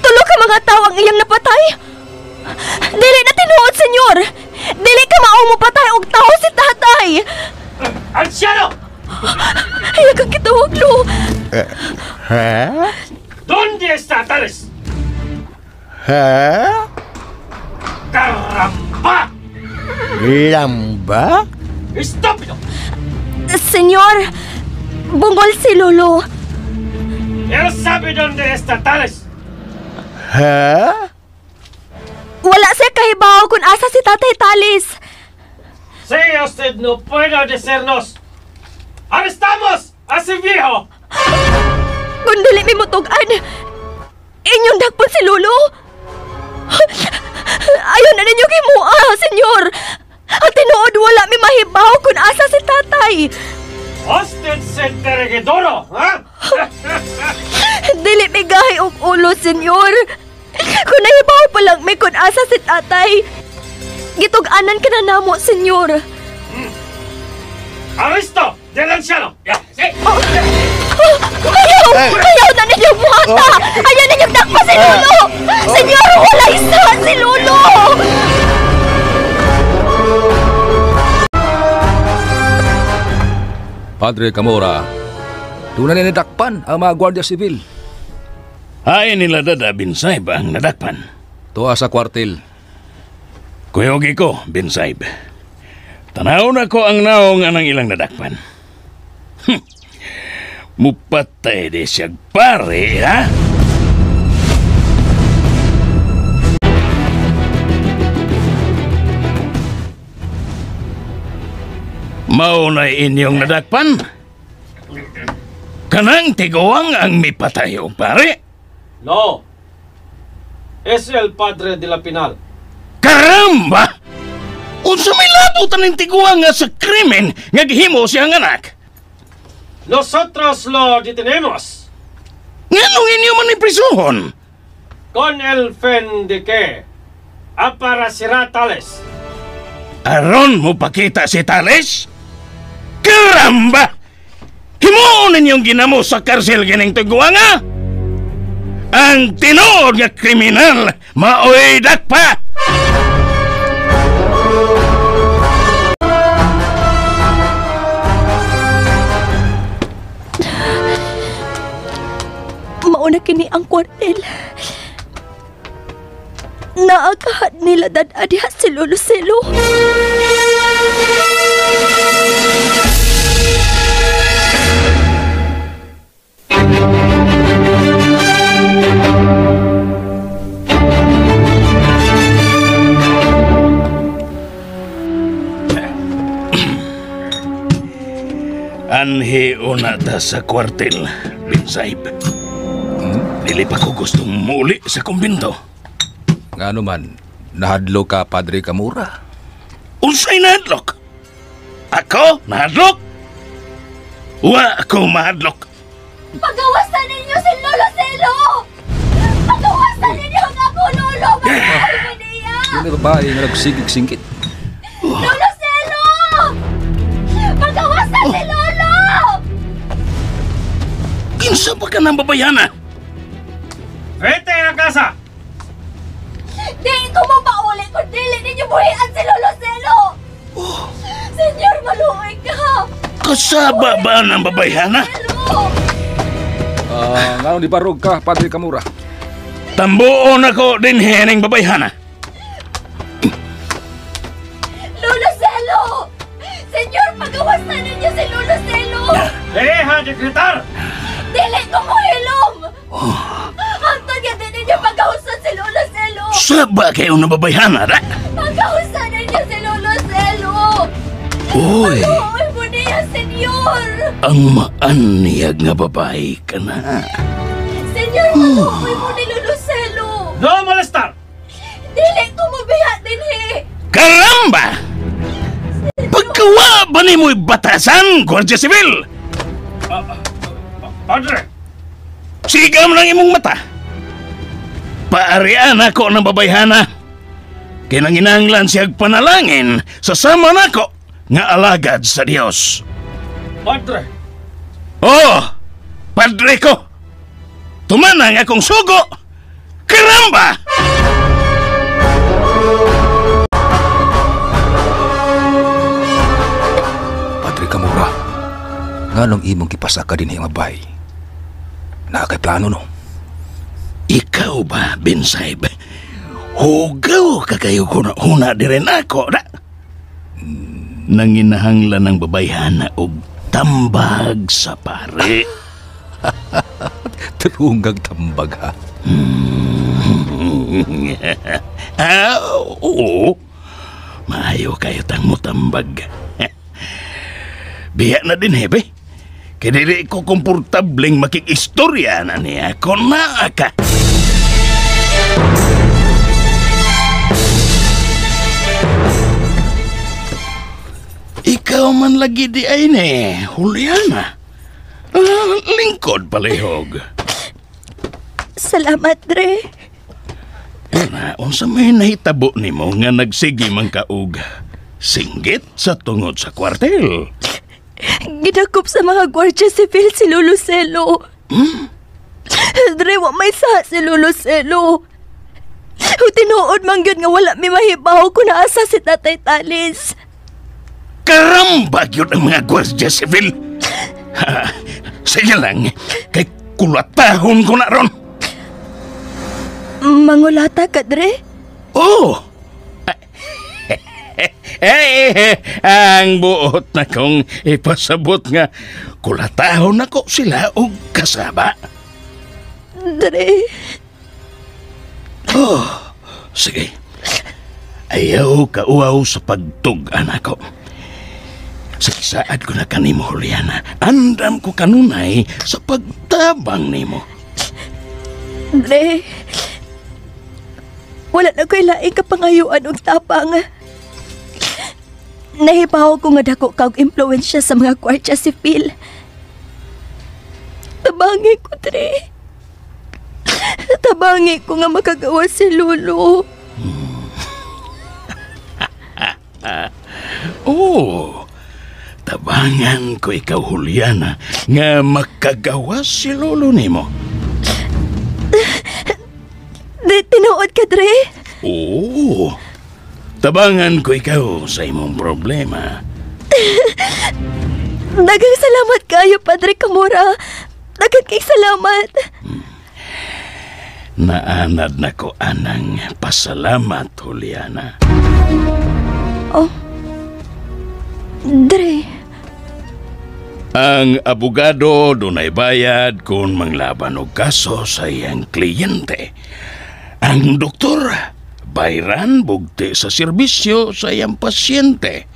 [SPEAKER 6] Tulo ka mga tawo ang iyang napatay? Dili na tinuod, senyor. Dili ka mao mo patay og tawo si tatay.
[SPEAKER 11] ¡Anciano!
[SPEAKER 6] Ay, kang kitawag, Lo.
[SPEAKER 9] Ha?
[SPEAKER 11] ¿Dónde está Tales?
[SPEAKER 9] Ha?
[SPEAKER 11] ¡Caramba!
[SPEAKER 9] Lamba?
[SPEAKER 11] ¡Estúpido!
[SPEAKER 6] Senyor, bungol si Lolo.
[SPEAKER 11] Él sabe dónde está Tales.
[SPEAKER 9] Ha?
[SPEAKER 6] Wala siya kahibaw kung asa si Tatay Talis.
[SPEAKER 11] Sí, usted no puede decirnos. ¡Arrestamos a ese viejo!
[SPEAKER 6] Kung dili mi mutug-an, inyong dakpon si Lolo. Ayaw na ninyo kimua, senyor. Ang tinuod wala mi mahibaw kung asa si tatay.
[SPEAKER 11] Usted se interrogadoro, ha?
[SPEAKER 6] Dili mi gahi og ulo, senyor. Kung nahibaw pa lang mi kung asa si tatay. Gitug-anan ka na namo, senyor.
[SPEAKER 11] ¡Arresto del anciano! Ya, sí.
[SPEAKER 6] Oh, Ayaw! Ayaw na ninyo buhata! Ayaw ninyo dakpa si Lolo! Senyor, wala isa si Lolo!
[SPEAKER 5] Padre Camora, doon na nadakpan ang mga Guardia Civil.
[SPEAKER 9] Ay nila dada, Binsayb, ang nadakpan.
[SPEAKER 5] Tuwa sa kwartel.
[SPEAKER 9] Kuyogi ko, Binsayb. Tanaw na ko ang naong anang ilang nadakpan. Mupatay di siya pare, ha? Maunay inyong nadakpan? Kanang tiguang ang mipatay o pare?
[SPEAKER 11] No. Es el padre de la Pinal.
[SPEAKER 9] Karamba! Unsa may labutan ng tiguang nga sa krimen nga gihimo siyang anak?
[SPEAKER 11] Nosotros lo detenemos.
[SPEAKER 9] Nganong inyo man iprisuhon?
[SPEAKER 11] Con el fin de que aparecerá Tales.
[SPEAKER 9] Aron mo pakita si Tales? Karamba! Himuon ninyong ginamo sa karsel gining tiguang ha? Ang tinuod nga kriminal maoy dakpa!
[SPEAKER 6] Mauna kini ang kwartel. Naagahan nila dad-a diha si Lolo Celo.
[SPEAKER 9] Anhi una ta sa kwartel, Binsayb. Dili pa ko gustong muli sa kumbinto.
[SPEAKER 5] Ngano man, nahadlok ka, Padre Camora?
[SPEAKER 9] Unsay nahadlok? Ako? Nahadlok? Wa ako mahadlok.
[SPEAKER 6] Pagawasan ninyo si Lolo Celo! Pagawasan ninyo ang ako, Lolo! Magkakal mo niya!
[SPEAKER 5] Yung babae nga nagsigig-singkit.
[SPEAKER 6] Lolo Celo! Pagawasan si Lolo!
[SPEAKER 9] Kinsa pa ka ng babayana?
[SPEAKER 11] Vete a casa!
[SPEAKER 6] Di ko mapauli kung dili ninyo buhian si Lolo Celo! Oh. Senyor, maluoy ka!
[SPEAKER 9] Kasaba ba ng babayana?
[SPEAKER 5] Ngano di barog ka, Padre Camora?
[SPEAKER 9] Tambuon ako din hening babayhana.
[SPEAKER 6] Lolo Celo! Senyor, pagawasan ninyo si Lolo Celo!
[SPEAKER 11] Deja de gritar!
[SPEAKER 6] Dili ko mohilom! Hangtod nga din ninyo pagawasan si Lolo Celo!
[SPEAKER 9] Saba kayo na babayhana, da?
[SPEAKER 6] Pagawasan ninyo si Lolo Celo!
[SPEAKER 9] Uy!
[SPEAKER 6] Maluoy mo niya, senyor!
[SPEAKER 9] Ang maanyag nga babae ka na.
[SPEAKER 6] Senyor, maluoy mo ni Lolo Celo!
[SPEAKER 11] No molestar!
[SPEAKER 6] Dili ko mabiha din eh!
[SPEAKER 9] Karamba! Pagkawa ba ni mo'y batasan, Guardia Civil?
[SPEAKER 11] Padre!
[SPEAKER 9] Sigam lang imong mata. Paarian ako ng babayhana. Kinanginanglan siyag panalangin sa sama nako nga alagad sa Dios.
[SPEAKER 11] Padre!
[SPEAKER 9] Oh! Padre ko! Tumanang akong sugo! Karamba!
[SPEAKER 5] Padre Camora, nganong imong gipasaka din ang babae? Naa kay plano, no?
[SPEAKER 9] Ikaw ba, Binsayb? Hugaw ka kayo huna di rin ako, na? Nanginahanglan ng babayhana og tambag sa pare.
[SPEAKER 5] Turungag tambag, ha?
[SPEAKER 9] Oo. Maayo kayo tang mutambag. Biya na din, hebe. Kaya ko komportableng makikistorya na niya kung naa ka. Ikaw man lagi di ay ni, Juliana. Lingkod palihog.
[SPEAKER 6] Salamat, Dre.
[SPEAKER 9] Na, unsa may nahitabo nimo nga nagsige man ka og singgit sa tungod sa kwartel?
[SPEAKER 6] Gidakop sa mga Guardia Civil si Lolo Celo. Dre, wa may sa si Lolo Celo. O tinuod man gyud nga wala mi mahibaw kung naasa si Tatay Talis.
[SPEAKER 9] Karamba yun ang mga Guardia Civil. Ha, sige lang, kay kulatahon ko na ron.
[SPEAKER 6] Mangulata ka, Dre?
[SPEAKER 9] Oh! Eh, ang buot na kong ipasabot nga kulatahon nako sila og kasaba.
[SPEAKER 6] Dre.
[SPEAKER 9] Oh, sige. Ayaw kauaw sa pagtug-an ako. Saad ko na kanimo, Juliana. Andam ko kanunay sa pagtabang nimo.
[SPEAKER 6] Dre. Wala na ko'y laing kapangayuan og tapang. Nahibaw ko nga dako ka og impluwensya sa mga Guardia Civil. Tabangi ko, Dre. Tabangi ko nga makagawa si Lolo.
[SPEAKER 9] Oh, tabangan ko ikaw, Juliana, nga makagawa si Lolo nimo.
[SPEAKER 6] Di, tinuod ka, Dre?
[SPEAKER 9] Oo. Tabangan ko ikaw sa imong problema.
[SPEAKER 6] Daghang salamat kayo, Padre Camora. Daghang kay salamat.
[SPEAKER 9] Naanad na ko anang pasalamat, Juliana.
[SPEAKER 6] Oh. Dre.
[SPEAKER 9] Ang abogado dunay bayad kung manglaban og kaso sa iyang kliyente. Ang doktor, bayran bugti sa serbisyo sa iyang pasyente.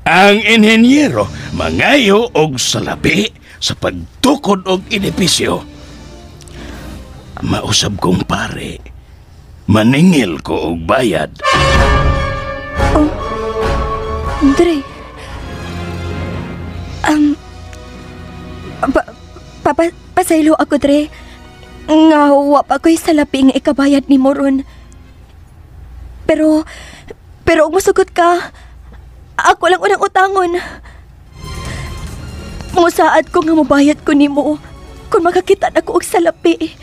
[SPEAKER 9] Ang inhinyero, mangayo og salapi sa pagtukod og edipisyo. Mausab kong pare, maningil ko og bayad.
[SPEAKER 6] Oh, Dre. Pasaylo ako, Dre. Nga, wa pa ko'y salapi nga ikabayad ni Moron. Pero kung musugot ka, ako lang unang utangon. Musaad ko nga mabayad ko nimo kung makakita na ko og salapi.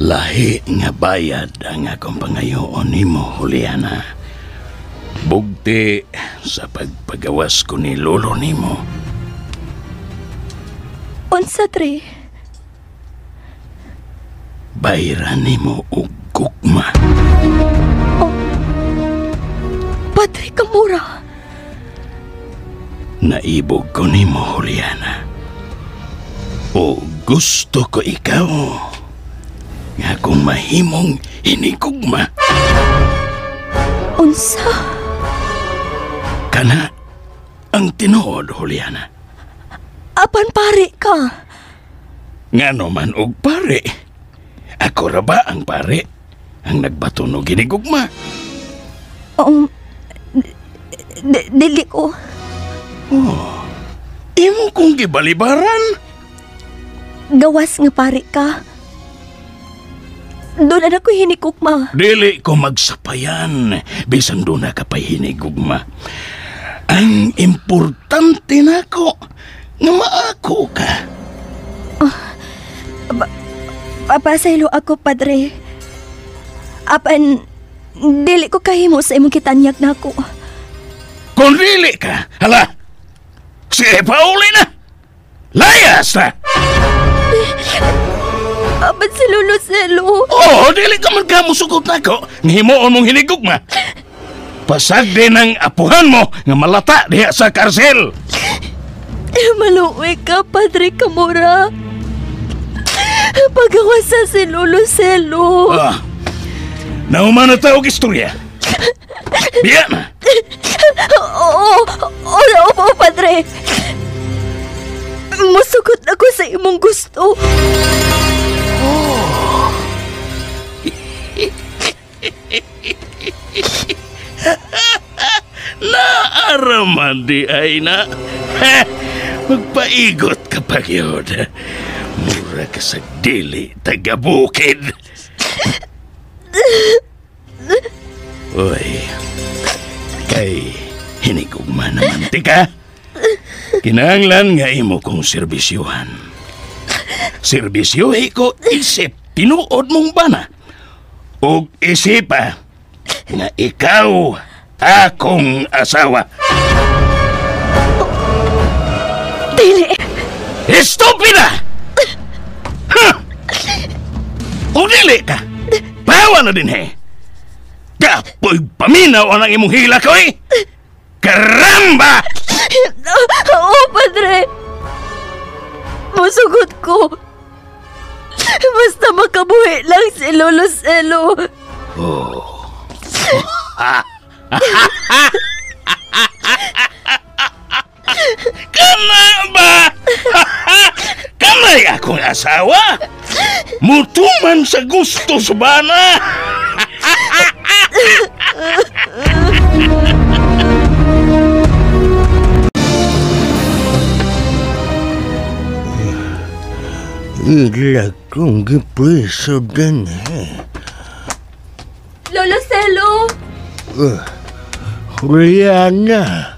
[SPEAKER 9] Lahi nga bayad ang akong pangayoon nimo, Juliana. Bugti sa pagpagawas ko ni lolo nimo.
[SPEAKER 6] Unsa, Dre?
[SPEAKER 9] Bayran nimo og gugma.
[SPEAKER 6] Oh, Padre Camora.
[SPEAKER 9] Naibog ko nimo, Juliana. O gusto ko ikaw nga kung mahimong hinigugma.
[SPEAKER 6] Unsa?
[SPEAKER 9] Kana ang tinuod, Juliana.
[SPEAKER 6] Apan pare ka.
[SPEAKER 9] Ngano man og pare. Ako ra ba ang pare ang nagbaton og hinigugma?
[SPEAKER 6] Dili ko.
[SPEAKER 9] Oh, imo kong gibalibaran.
[SPEAKER 6] Gawas nga pare ka. Doon na ako'y hinikugma.
[SPEAKER 9] Dili ko magsapayan bisan doon na ka pa'y hinigugma. Ang importante nako nga maako ka.
[SPEAKER 6] Papasaylo ako, Padre. Apan, dili ko kahimo sa imong kitanyag nako.
[SPEAKER 9] Kung dili ka, hala! Sige, pauli na! Layas na!
[SPEAKER 6] Apan si Lolo Celo.
[SPEAKER 9] Oo, dili ka man kamusugot nako. Ngihimuon mong hinigugma. Pasag din ang apuhan mo nga malata diha sa karsel.
[SPEAKER 6] Maluwi ka, Padre Camora. Pagawa sa si Lolo Celo.
[SPEAKER 9] Ah, nauma na tawag istorya. Biya na.
[SPEAKER 6] Oo, oo, oo, Padre. Musugot ako sa imong gusto.
[SPEAKER 9] Oh. Naaraman di ay na. Magpaigot ka pa yun. Mura ka sa dili, taga-bukid. Uy, kay hinigugma naman, tika. Kinahanglan nga imo kong serbisyuhan. Serbisyuhi ko isip tinuod mong bana. Ug isipa nga ikaw akong asawa.
[SPEAKER 6] Dili!
[SPEAKER 9] Estúpida! Ha! Kung dili ka, bawa na din he. Kapoy paminaw ang imong hila ko eh. Karamba!
[SPEAKER 6] Oo, padre. Musugot ko. Basta makabuhi lang si Lolo Celo.
[SPEAKER 9] Oh. Kana ba? Kanay akong asawa? Mutuman sa gusto sa bana.
[SPEAKER 12] Ila kong gipreso din eh.
[SPEAKER 6] Lolo Celo!
[SPEAKER 12] Juliana!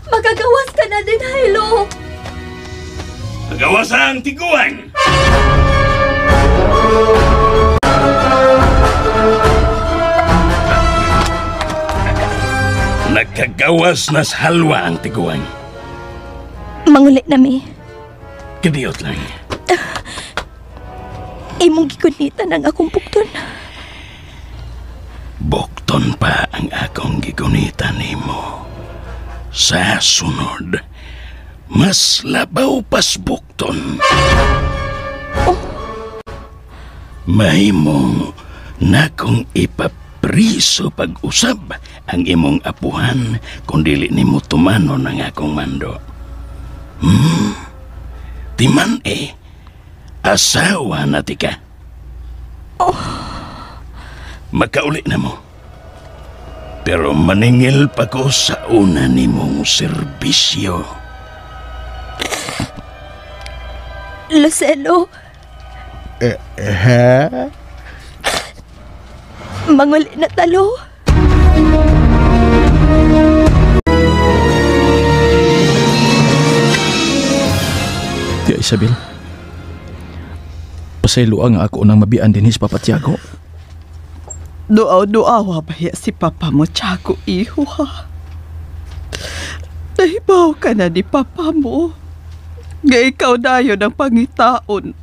[SPEAKER 6] Magagawas ka na din, Hilo!
[SPEAKER 9] Magawas ang tiguan! Nagkagawas na sa halwa ang tiguan.
[SPEAKER 6] Mangulit na mi.
[SPEAKER 9] Kadiyot lang.
[SPEAKER 6] Imong gigunitan ang akong bukton.
[SPEAKER 9] Bukton pa ang akong gigunitan nimo. Sa sunod, mas labaw pas bukton.
[SPEAKER 6] Oh.
[SPEAKER 9] Mahimong na kung ipapriso pag-usab ang imong apuhan kung dili nimo tumanon ang akong mando. Timan eh, asawa na tika.
[SPEAKER 6] Oh.
[SPEAKER 9] Makauli na mo. Pero maningil pa ko sa una nimong serbisyo.
[SPEAKER 6] Lucelo.
[SPEAKER 12] Ha?
[SPEAKER 6] Manguli na talo.
[SPEAKER 10] Tia Isabel, pasaylo ang ako nang mabian din his Papa Tiago.
[SPEAKER 13] Duaw-duawa ba si Papa mo, Tiago, iho ha? Nahibaw ka na ni Papa mo. Nga ikaw dayon ang pangitaon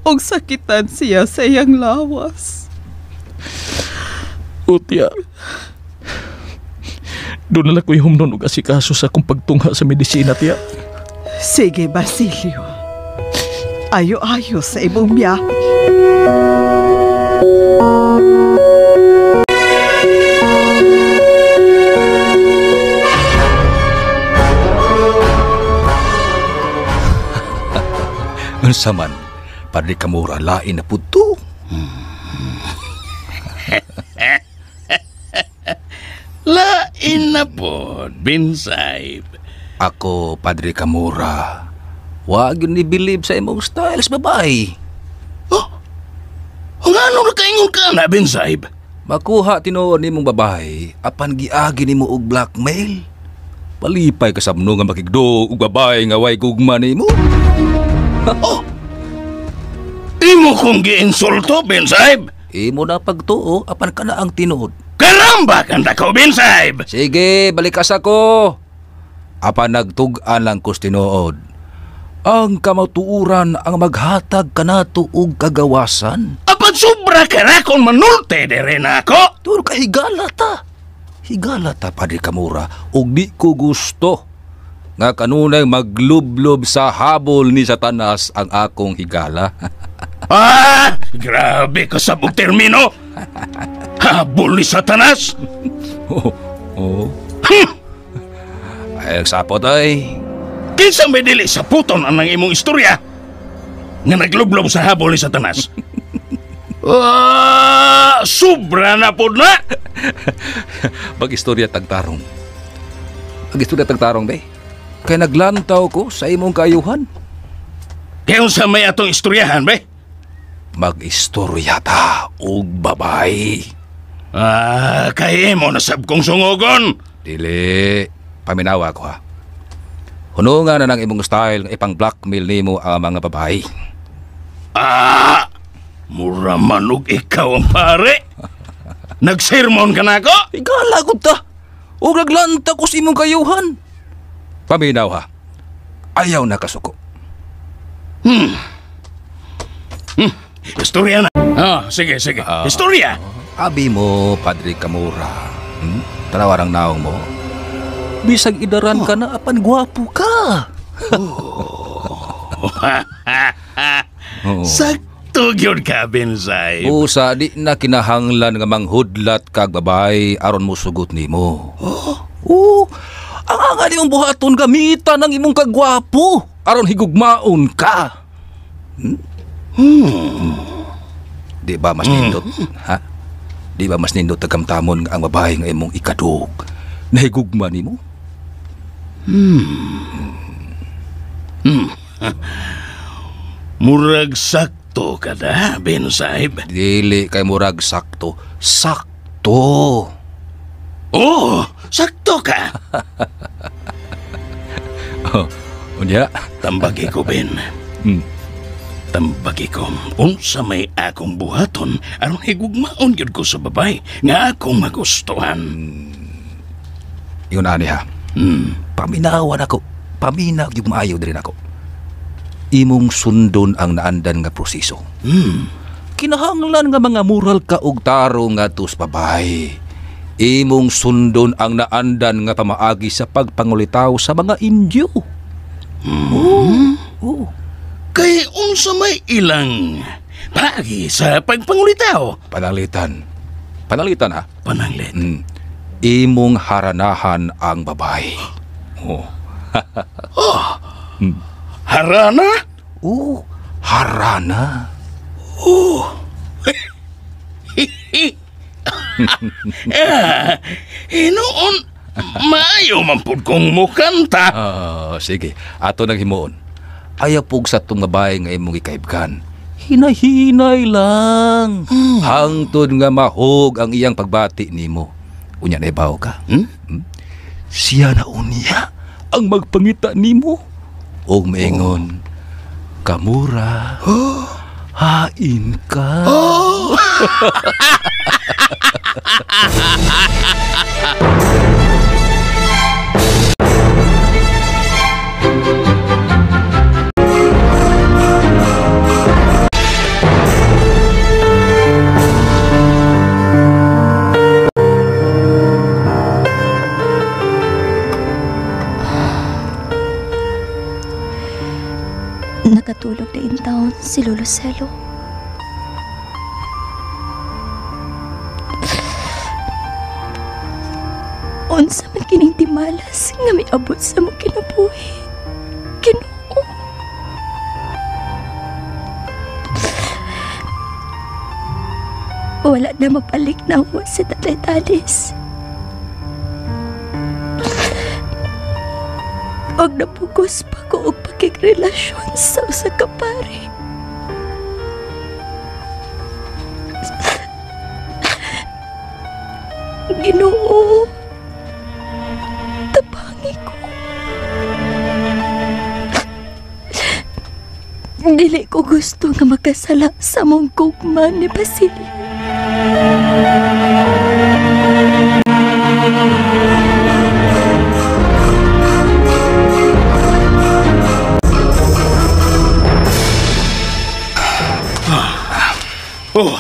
[SPEAKER 13] og sakitan siya sa iyang lawas.
[SPEAKER 10] O, tiya. Doon na lang ko'y humnon og asikaso sa akong pagtungha sa medisina, tiya.
[SPEAKER 13] Sige, Basilio. Ayo-ayo sa imong biyahe.
[SPEAKER 5] Unsa man, Padre Camora, lain na puto.
[SPEAKER 9] Lain na po, Binsayb.
[SPEAKER 5] Ako, Padre Camora, wag yun ni-believe sa imong styles, babae.
[SPEAKER 9] Oh? Ang ano na kaingon ka na, Binsayb?
[SPEAKER 5] Makuha tinuod nimong babae, apan giagi nimo og blackmail. Palipay ka sabno nga makigdo og babae nga way gugma nimo.
[SPEAKER 9] Oh! Imo kong giinsulto, Binsayb?
[SPEAKER 5] Imo na pagtuo, apan ka na ang tinuod.
[SPEAKER 9] Karamba kanda ko, Binsayb!
[SPEAKER 5] Sige, balik asa ko. Apan nagtug-an lang kos tinuod. Ang kamatuuran ang maghatag kanato og kagawasan.
[SPEAKER 9] Apan sobra ka na kung manulte dere na ako.
[SPEAKER 5] Turo ka, higala ta. Higala ta, Padre Camora, og di ko gusto nga kanunay maglublob sa habol ni Satanas ang akong higala.
[SPEAKER 9] Ah! Grabe ka sa sabog termino! Habol ni Satanas?
[SPEAKER 5] Oo. Oh, oh. Ay, sapot ay.
[SPEAKER 9] Kinsa may dili sa puton ang imong istorya nga naglublob sa habol ni Satanas? Ah, sobra na po na!
[SPEAKER 5] Mag-istorya tagtarong. Mag-istorya tagtarong, be. Kaya naglantaw ko sa imong kaayuhan.
[SPEAKER 9] Kaya unsa may atong istoryahan, be?
[SPEAKER 5] Mag-istorya ta og babay.
[SPEAKER 9] Ah, kay imo nasab kong sungogon.
[SPEAKER 5] Dili, paminawa ko ha. Hunungan na ng imong style nga ipang-blackmail nimo ang mga babae.
[SPEAKER 9] Ah! Mura manog ikaw ang pare. Nagsermon ka na ako?
[SPEAKER 5] Igala ko ta. O naglanta ko sa imong kayuhan. Paminaw ha. Ayaw na kasuko.
[SPEAKER 9] Istorya na. Ah, sige, sige. Istorya.
[SPEAKER 5] Abi mo, Padre Camora. Tanawa ang naong mo. Bisag idaran ka na, apan gwapo ka. Oh.
[SPEAKER 9] Sakto gyud ka, Bensay.
[SPEAKER 5] Usa, di na kinahanglan nga manghudlat kag babae aron mo sugot nimo. Oh. Ang anga nimong buhaton gamitan ang imong kagwapo aron higugmaon ka. Di ba mas nindot, ha? Di ba mas nindot tagamtamon nga ang babae nga imong ikadug nahigugma nimo?
[SPEAKER 9] Murag sakto ka da, Ben Sahib.
[SPEAKER 5] Dili kay murag sakto. Sakto.
[SPEAKER 9] Oh, sakto ka.
[SPEAKER 5] Unya?
[SPEAKER 9] Tambagi ko, Ben. Tambagi ko, unsa may akong buhaton aron higugmaon gyud ko sa babae nga akong magustuhan.
[SPEAKER 5] Yun ani ha. Paminawan ako. Paminaw yung maayo din ako. Imong sundon ang naandan nga proseso. Kinahanglan nga mga moral ka og tarong nga tus babae. Imong sundon ang naandan nga pamaagi sa pagpangulitaw sa mga Indio. Oh.
[SPEAKER 9] Kay unsa may ilang paagi sa pagpangulitaw?
[SPEAKER 5] Pananglitan. Pananglitan ha?
[SPEAKER 9] Pananglit.
[SPEAKER 5] Imong haranahan ang babae. Oh.
[SPEAKER 9] Harana?
[SPEAKER 5] Oh, harana.
[SPEAKER 9] Oh. Noon, maayo man pud kong mukanta.
[SPEAKER 5] Sige, ato nang himuon. Ayaw pug sa itong babae nga imong gikaibgan. Hinay-hinay lang. Hangtod nga mahog ang iyang pagbati nimo. Unya na ibaw ka. Siya na unya ang magpangita nimo. Og maingon, Kamura, hain ka.
[SPEAKER 9] Oh.
[SPEAKER 6] Nakatulog na in town si Lolo Celo. Unsa man kining timalas nga miabot sa mong kinabuhi. Ginoo. Wala na mapalik na ako si Tatay Talis. Og napugos pa ko og pakigrelasyon sa usa ka pare. Ginoo, tabangi ko. Dili ko gusto nga makasala sa mong gugma ni Basilio.
[SPEAKER 9] Oh,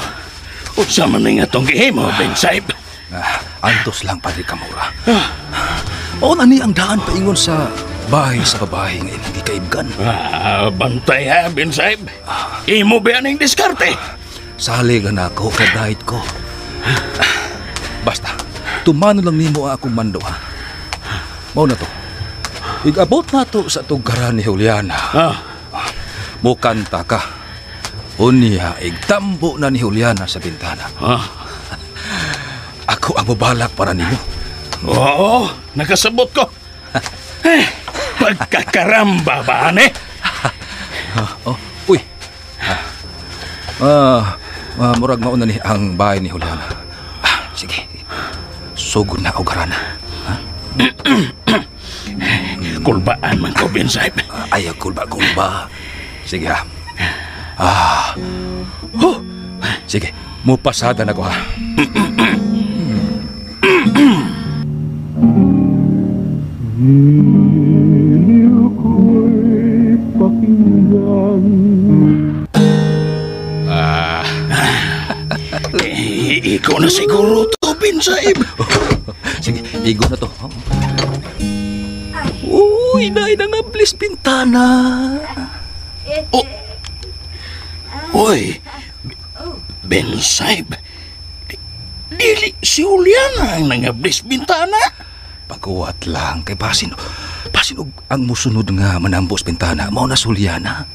[SPEAKER 9] unsa man ning atong gihimo, Ben Saib?
[SPEAKER 5] Antos lang, Padre Camora. Mao na ni ang daan paingon sa bahay sa babae nga imong gikaibgan.
[SPEAKER 9] Bantay ha, Ben Saib. Imo ba ning diskarte?
[SPEAKER 5] Salig na ako kay diet ko. Basta, tumano lang nimo ang akong mando ha. Mao na to. Igabot na to sa tugkaran ni Juliana. Mukanta ka. Unya, igtambo na ni Juliana sa bintana. Ako ang mubalak para nimo.
[SPEAKER 9] Oo, nakasabot ko. Pagkakaramba ba, ane?
[SPEAKER 5] Uy. Murag mauna ni ang bahay ni Juliana. Sige. Sugod na og harana.
[SPEAKER 9] Kulbaan man ko, Ben Sahib.
[SPEAKER 5] Ayaw kulba-kulba. Sige ha. Ah. Huh. Sige, mupasada na ko ha.
[SPEAKER 9] Ah. Ikaw na siguro to, Ben Sahib.
[SPEAKER 5] Sige, igo na to. Uy, naay na nga blis bintana.
[SPEAKER 9] Oh. Uy, Ben Sahib, dili si Juliana ang nangablis bintana.
[SPEAKER 5] Pagkuwat lang kay basin. Basin og ang musunod nga manambos bintana, mao na si Juliana.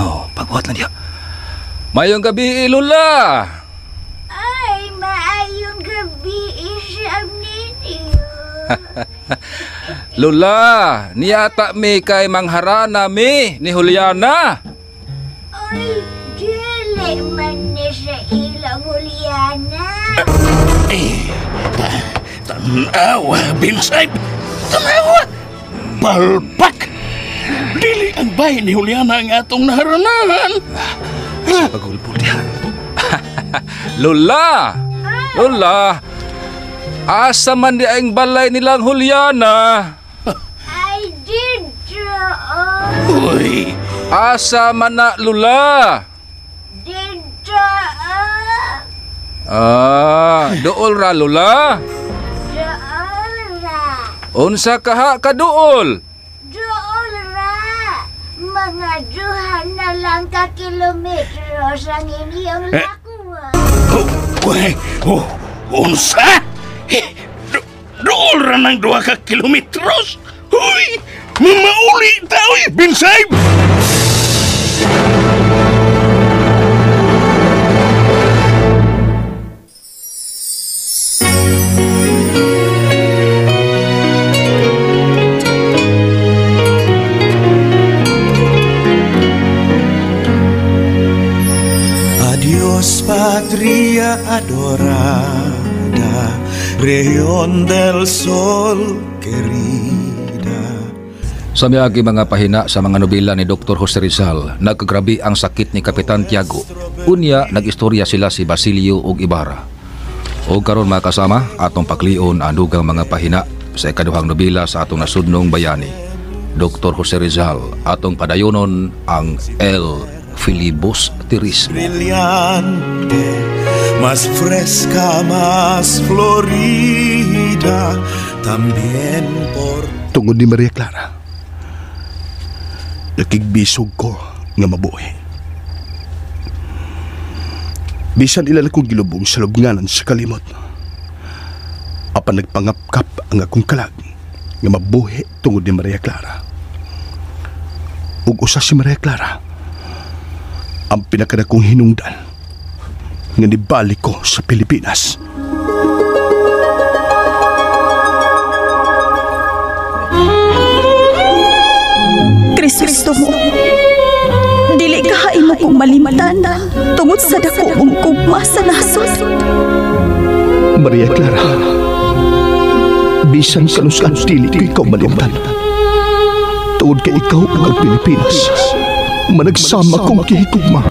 [SPEAKER 5] Oh, pagkuwat lang diha. Mayong gabi, Lola.
[SPEAKER 14] Ay, maayong gabi, isam ninyo.
[SPEAKER 5] Lola, niyata mi kay mangharana mi ni Juliana.
[SPEAKER 14] Oy, dili man ni sa ilang Juliana.
[SPEAKER 9] Eh, tanawa, Ben Sahib. Tanawa! Palpak! Dili ang bahay ni Juliana ang atong naharanahan.
[SPEAKER 5] Sa pagulpul niya. Lola! Lola! Asa man di ang balay nilang Juliana?
[SPEAKER 14] Ay, dito.
[SPEAKER 9] Uy!
[SPEAKER 5] Asa man na, Lola?
[SPEAKER 14] Dito.
[SPEAKER 5] Ah, dool ra, Lola?
[SPEAKER 14] Dool ra.
[SPEAKER 5] Unsa kaha ka dool?
[SPEAKER 14] Dool ra. Mga duha na lang ka kilometro sa inyong lakuan.
[SPEAKER 9] Oh, unsa? Dool ra ng 2 ka kilometros? Huy! Mamauli ta, uy, Ben Sahib!
[SPEAKER 4] Adiós, patria adorada, región del sol querida.
[SPEAKER 5] Sa miagi mga pahina sa mga nobela ni Dr. Jose Rizal, nagkagrabi ang sakit ni Kapitan Tiago. Unya, nag-istorya sila si Basilio ug Ibarra. O karon mga kasama, atong paklion ang dugang mga pahina sa ikaduhang nobela sa atong nasudnong bayani. Dr. Jose Rizal, atong padayonon ang El Filibusterismo.
[SPEAKER 4] Brillante, más fresca, más florida, también por...
[SPEAKER 7] Tungod ni Maria Clara, nakigbisog ko nga mabuhi. Bisan ilan akong gilubong sa lubnganan sa kalimot, apan nagpangapkap ang akong kalag nga mabuhi tungod ni Maria Clara. Ug usa si Maria Clara ang pinakadakong hinungdan nga nibalik ko sa Pilipinas.
[SPEAKER 6] Crisostomo, dili ka haimo kong malimtan tungod sa dako mong gugma sa nasod.
[SPEAKER 7] Maria Clara, bisan kanus-kanus dili ko ikaw malimtan tungod kay ikaw ug ang Pilipinas managsama kong gihigugma.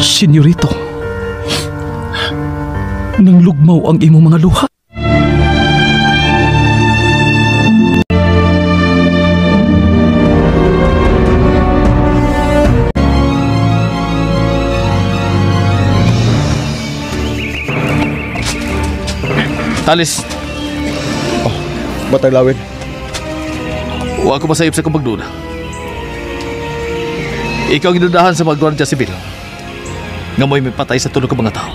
[SPEAKER 10] Senyorito, nang lugmaw ang imong mga luha.
[SPEAKER 15] Talis.
[SPEAKER 7] Oh, batay lawin.
[SPEAKER 15] Wa ko masayop sa kong pagduda. Ikaw ang gidudahan sa mga Guardia Civil nga mo'y may patay sa tulo ka mga tao.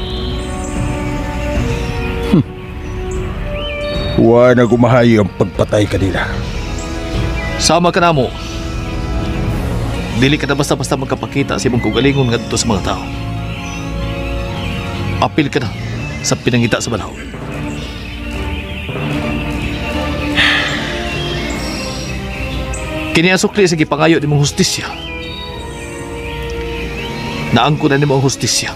[SPEAKER 7] Wa na gumahay ang pagpatay kanila.
[SPEAKER 15] Sama ka na mo. Dili ka na basta-basta magkapakita sa imong kaugalingon ngadto sa mga tao. Apil ka na sa pinangita sa balaod. Kini ang sukli sa gipangayo nimong hustisya.
[SPEAKER 10] Naangko na nimo ang hustisya.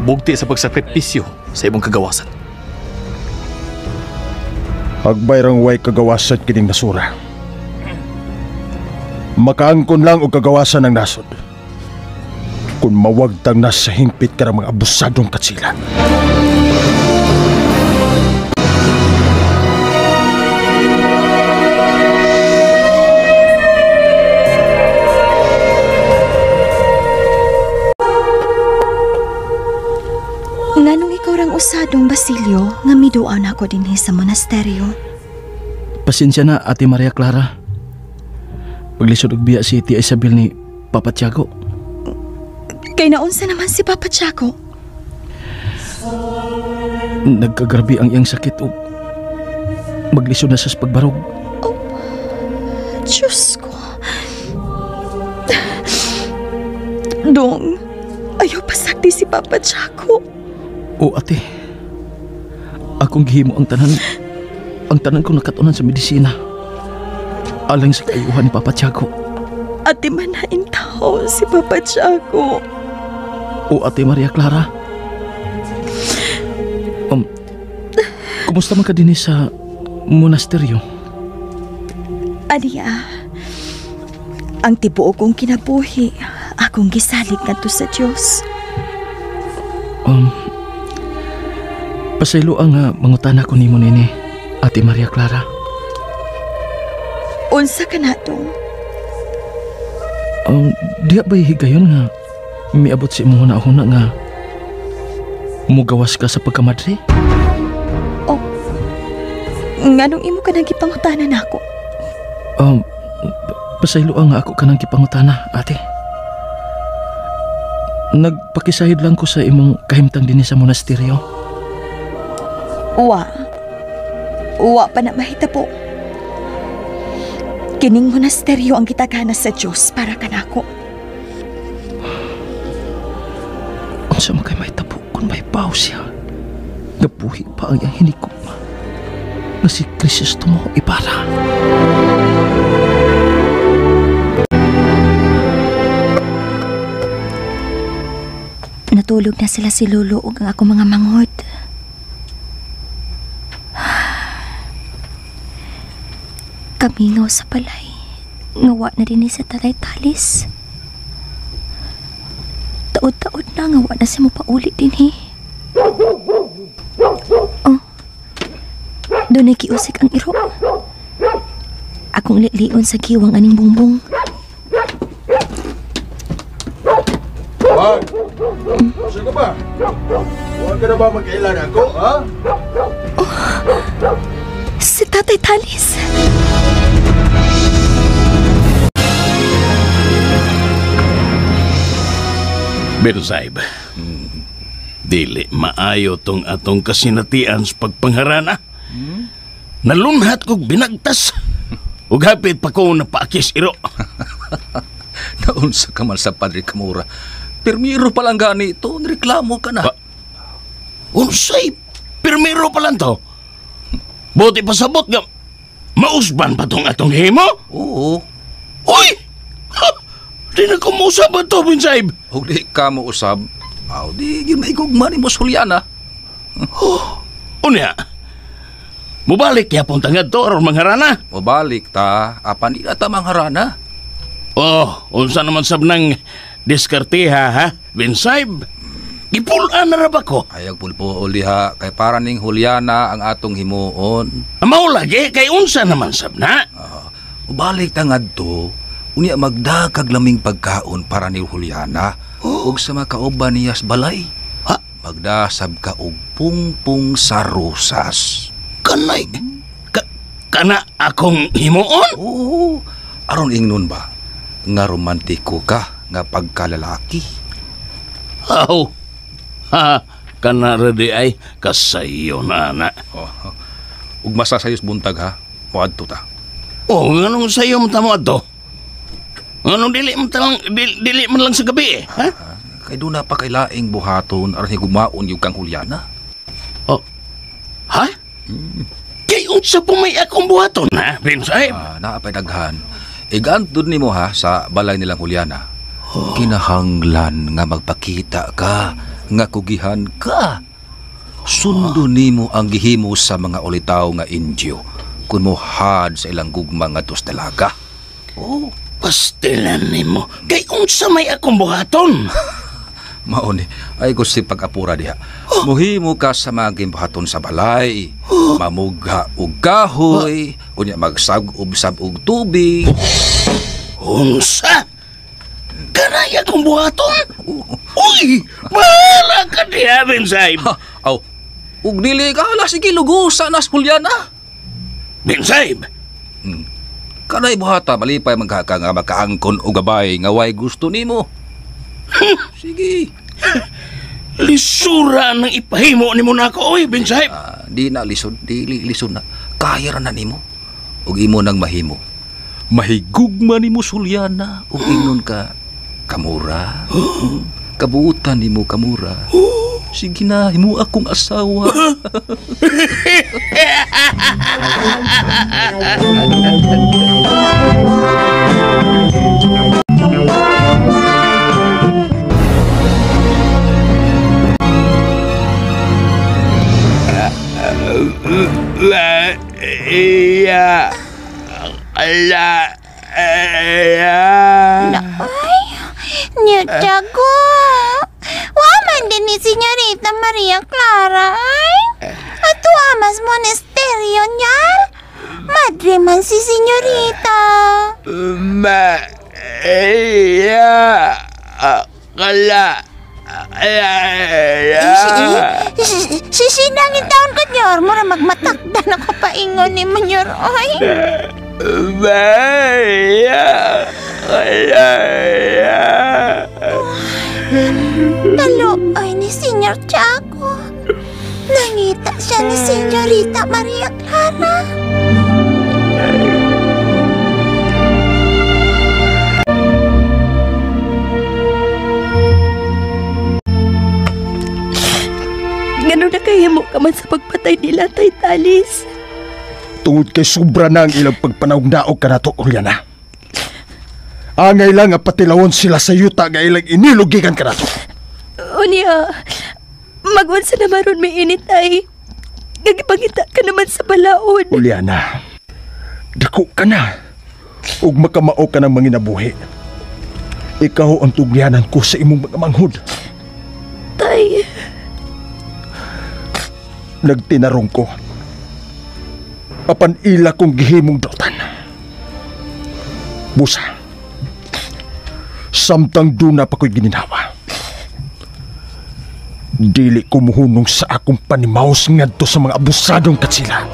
[SPEAKER 10] Bugti sa pagsakripisyo sa imong kagawasan.
[SPEAKER 7] Agbay rang way kagawasan kining nasura. Makaangkon lang og kagawasan ang nasod. Kung mawagtang na sa hingpit karang mga abusadong katsila.
[SPEAKER 6] Nganong ikaw rang usadong Basilio nga miduan ako dinhi sa monasteryo?
[SPEAKER 10] Pasensya na, Ate Maria Clara. Paglisod og biya si Tia Isabel ni Papa Tiago.
[SPEAKER 6] Kay naunsa naman si Papa Tiago?
[SPEAKER 10] Nagkagrabe ang iyang sakit og maglisod na siya sa pagbarog.
[SPEAKER 6] Oh, Diyos ko. Dong, ayaw pasakti si Papa Tiago.
[SPEAKER 10] O ate, akong gihimo ang tanan. Ang tanan kong nakatunan sa medisina. Alang sa kaayuhan ni Papa Tiago.
[SPEAKER 6] Ate manain tao si Papa Tiago.
[SPEAKER 10] O Ate Maria Clara. Kumusta man ka dinhi sa monasteryo?
[SPEAKER 6] Aniya, ang tibuok kong kinabuhi, akong gisalig ngadto sa Dios.
[SPEAKER 10] Pasaylo ang mangutana ko nimo nini, Ate Maria Clara.
[SPEAKER 6] Unsa ka na dong?
[SPEAKER 10] Diya ba'y higayon nga miabot sa imong huna-huna nga mugawas ka sa pagkamadre?
[SPEAKER 6] Oh, nganong imo ka nang gipangutana nako?
[SPEAKER 10] Pasaylo ang ako ka nang gipangutana, ate. Nagpakisahid lang ko sa imong kahimtang dinhi sa monasteryo.
[SPEAKER 6] Wa. Wa pa na mahitabo. Kining monasteryo ang gitagana sa Dios para kanako.
[SPEAKER 10] Unsa man kay mahitabo kung may baw siya? Nabuhi pa ang iyang hinigugma na si Crisostomo Ibarra.
[SPEAKER 6] Natulog na sila si Lolo ug ang akong mga manghod. Kamingaw sa balay, ngawa na din sa Tatay Talis. Taod-taod na, ngawa na siya mapauli din eh. Oh, doon ay kiusik ang iro. Akong lilion sa giwang aning bungbong.
[SPEAKER 7] Wag! Saan ka ba? Huwag ka na ba magkailan ako, ha?
[SPEAKER 6] Oh, si Tatay Talis!
[SPEAKER 9] Bersayb, dili maayo tong atong kasinatian sa pagpangharana. Nalunhat kog binagtas. Ug hapit pa ko napaakis iro.
[SPEAKER 5] Naunsa ka man sa Padre Camora. Pirmiro pa lang gani ito, nireklamo ka na.
[SPEAKER 9] Unsay pirmiro pa lang to? Buti pa sabot nga, mausban pa tong atong himo?
[SPEAKER 5] Oo.
[SPEAKER 9] Uy! Ha! Di na kumusab ba to, Binsaib?
[SPEAKER 5] O di ka mo usab, aw di yun maigugma ni Mos Juliana.
[SPEAKER 9] Oh, unya, mubalik yapon tangad to aron mangharana.
[SPEAKER 5] Mubalik ta, apan di na ta mangharana.
[SPEAKER 9] Oh, unsa naman sab nang diskarteha ha, Binsaib? Gipulaan na ra ba ko?
[SPEAKER 5] Ayaw pulpo ha, kay para ning Juliana ang atong himuon.
[SPEAKER 9] Mao lagi, kay unsa naman sab na?
[SPEAKER 5] Mubalik ta ngadto, unya magdakag laming pagkaon para ni Juliana. Oh. Ug sa makauban niya sa balay.
[SPEAKER 9] Ha?
[SPEAKER 5] Magdasab ka og pungpung sa rosas.
[SPEAKER 9] Kanay, kana akong himuon?
[SPEAKER 5] Oo. Aron ingnon ba nga romantiko ka nga pagkalalaki?
[SPEAKER 9] Aw. Ha, kana ra di ay kasayo na na.
[SPEAKER 5] Oh. Ug masasayos buntag ha, moadto ta.
[SPEAKER 9] Oh, nganong sayo man ta moadto? Nganong dili man ta lang, dili man lang sa gabi eh, ha?
[SPEAKER 5] Kay doon na pa kay laing buhaton aron higumaon yung kang Juliana.
[SPEAKER 9] Oh. Ha? Kay unsa po may akong buhaton ha, Binsay?
[SPEAKER 5] Naapay daghan. Igantod nimo ha sa balay nilang Juliana. Kinahanglan nga magpakita ka, nga kugihan ka. Sundo nimo ang gihimo sa mga ulitaw nga Indio kung mohad sa ilang gugma nga tos dalaga.
[SPEAKER 9] Oh, pastilan nimo. Kay unsa may akong buhaton?
[SPEAKER 5] Mao ni, ay gusto pag-apura diha. Muhimo ka sa mga gimbuhaton sa balay. Mamugha og kahoy, unya magsag-ob-sab og tubig.
[SPEAKER 9] Unsa? Kanay akong buhaton? Uy, bahala ka diha, Ben Sahib.
[SPEAKER 5] Aw, ug dili ka ala, sige, lugusa na, Juliana.
[SPEAKER 9] Ben Sahib.
[SPEAKER 5] Kanay buhata, malipay magka nga makaangkon og gabay nga way gusto nimo. Sige.
[SPEAKER 9] Lisura nang ipahimo nimo nako, oy, Ben Sahib.
[SPEAKER 5] Di na lisod, di lisod na. Kaya ra na nimo. Ug imo nang mahimo. Mahigugma nimo Juliana ug ingnon ka kamura. Kabuutan nimo kamura. Sige na, himo akong asawa.
[SPEAKER 9] La iya la iya.
[SPEAKER 16] Ay, Nyochago. Waman din ni Senyorita Maria Clara, ay. Ato amas monasteryo niya. Madre man si Senyorita.
[SPEAKER 9] Ma iya la
[SPEAKER 16] Si sinangin taon ka, Nyor. Mura magmatakdan ako paingon ni Manyor, ay.
[SPEAKER 9] Maya
[SPEAKER 16] Talo ay ni Senyor Chaco. Nangita siya ni Senyorita Maria Clara.
[SPEAKER 6] Ganun na kahimo ka man sa pagpatay nila, Tay Talis.
[SPEAKER 7] Tungod kay sobra na ang ilang pagpanawg-naog ka nato, Juliana. Angay lang nga patilawon sila sa yuta nga ilang inilugikan ka nato.
[SPEAKER 6] Unya, magunsa na maron may init ay. Gagipangita ka naman sa balaod.
[SPEAKER 7] Juliana, dako ka na. Ug makamao ka ng manginabuhi. Ikaw ang tugyanan ko sa imong mga manghod.
[SPEAKER 6] Tay.
[SPEAKER 7] Nagtinarong ko. Apan ila kong gihimong dautan. Busa. Samtang duna pa ko'y gininawa. Dili ko muhunong sa akong panimaos ngadto sa mga abusadong katsila.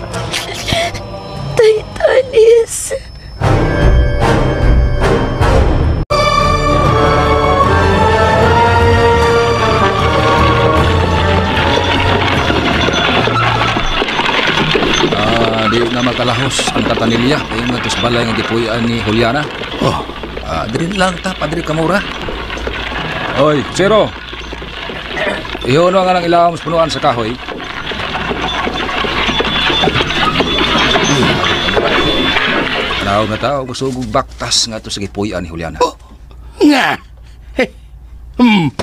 [SPEAKER 6] Tay Talis.
[SPEAKER 5] Di na makalahos ang tatanilya. Ayun nga tos balay nga gipuy-an ni Juliana. Oh, diri lang ta, Padre Kamura. Oy, Zero. Iyon nga lang ilawom sa punuan sa kahoy. Tao na tao, kusugog baktas nga to sa gipuy-an ni Juliana.
[SPEAKER 9] Oh, nga. Hey,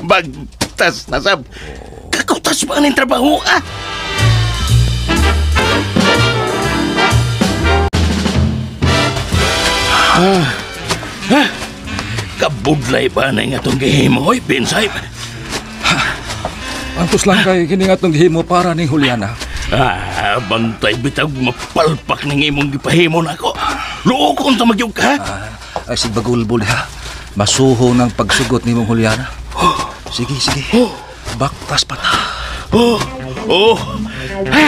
[SPEAKER 9] bagtas na sab. Kakutas pa ang trabaho, ah. Kabudlay ba na nga itong gihimo, oy, Ben Sahib?
[SPEAKER 5] Antos lang kay kini nga itong gihimo para ni Juliana.
[SPEAKER 9] Bantay bitag mapalpak ng imong gipahimo na ako. Luokon ta magyug ka.
[SPEAKER 5] Ay, si Bagulbol ha. Masuho ng pagsugot ni mong Juliana. Sige, sige. Baktas pa ta.
[SPEAKER 9] Oh, oh. Ha.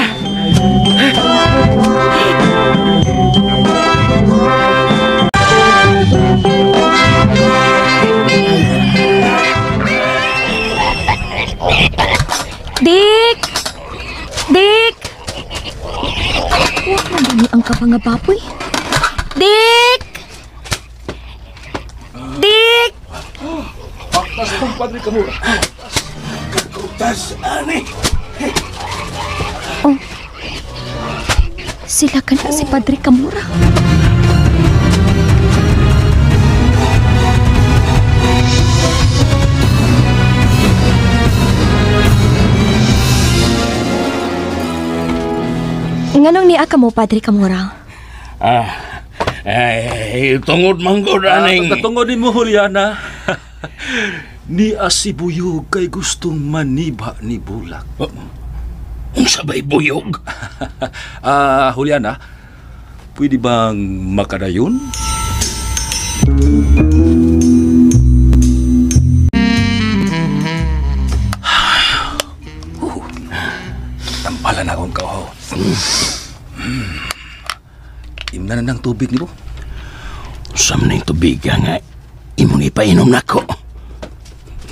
[SPEAKER 6] Dik! Dik! Huwag na gani ang kapangabapoy. Dik! Dik!
[SPEAKER 5] Baktas kong Padre Kamura.
[SPEAKER 9] Kakutas, ani.
[SPEAKER 6] Oh. Sila ka na si Padre Kamura. Nganong niya ka mo, Padre Kamura?
[SPEAKER 9] Ay, tungod manggod aning...
[SPEAKER 5] Katungod ni mo, Juliana. Ni si Buyog kay gustong maniba ni Bulak.
[SPEAKER 9] Unsa ba'y Buyog?
[SPEAKER 5] Juliana, pwede bang makadayon? Tampala na akong kawaw. Imna na ng tubig ni mo.
[SPEAKER 9] Usam na yung tubig nga imong ipainom na ko.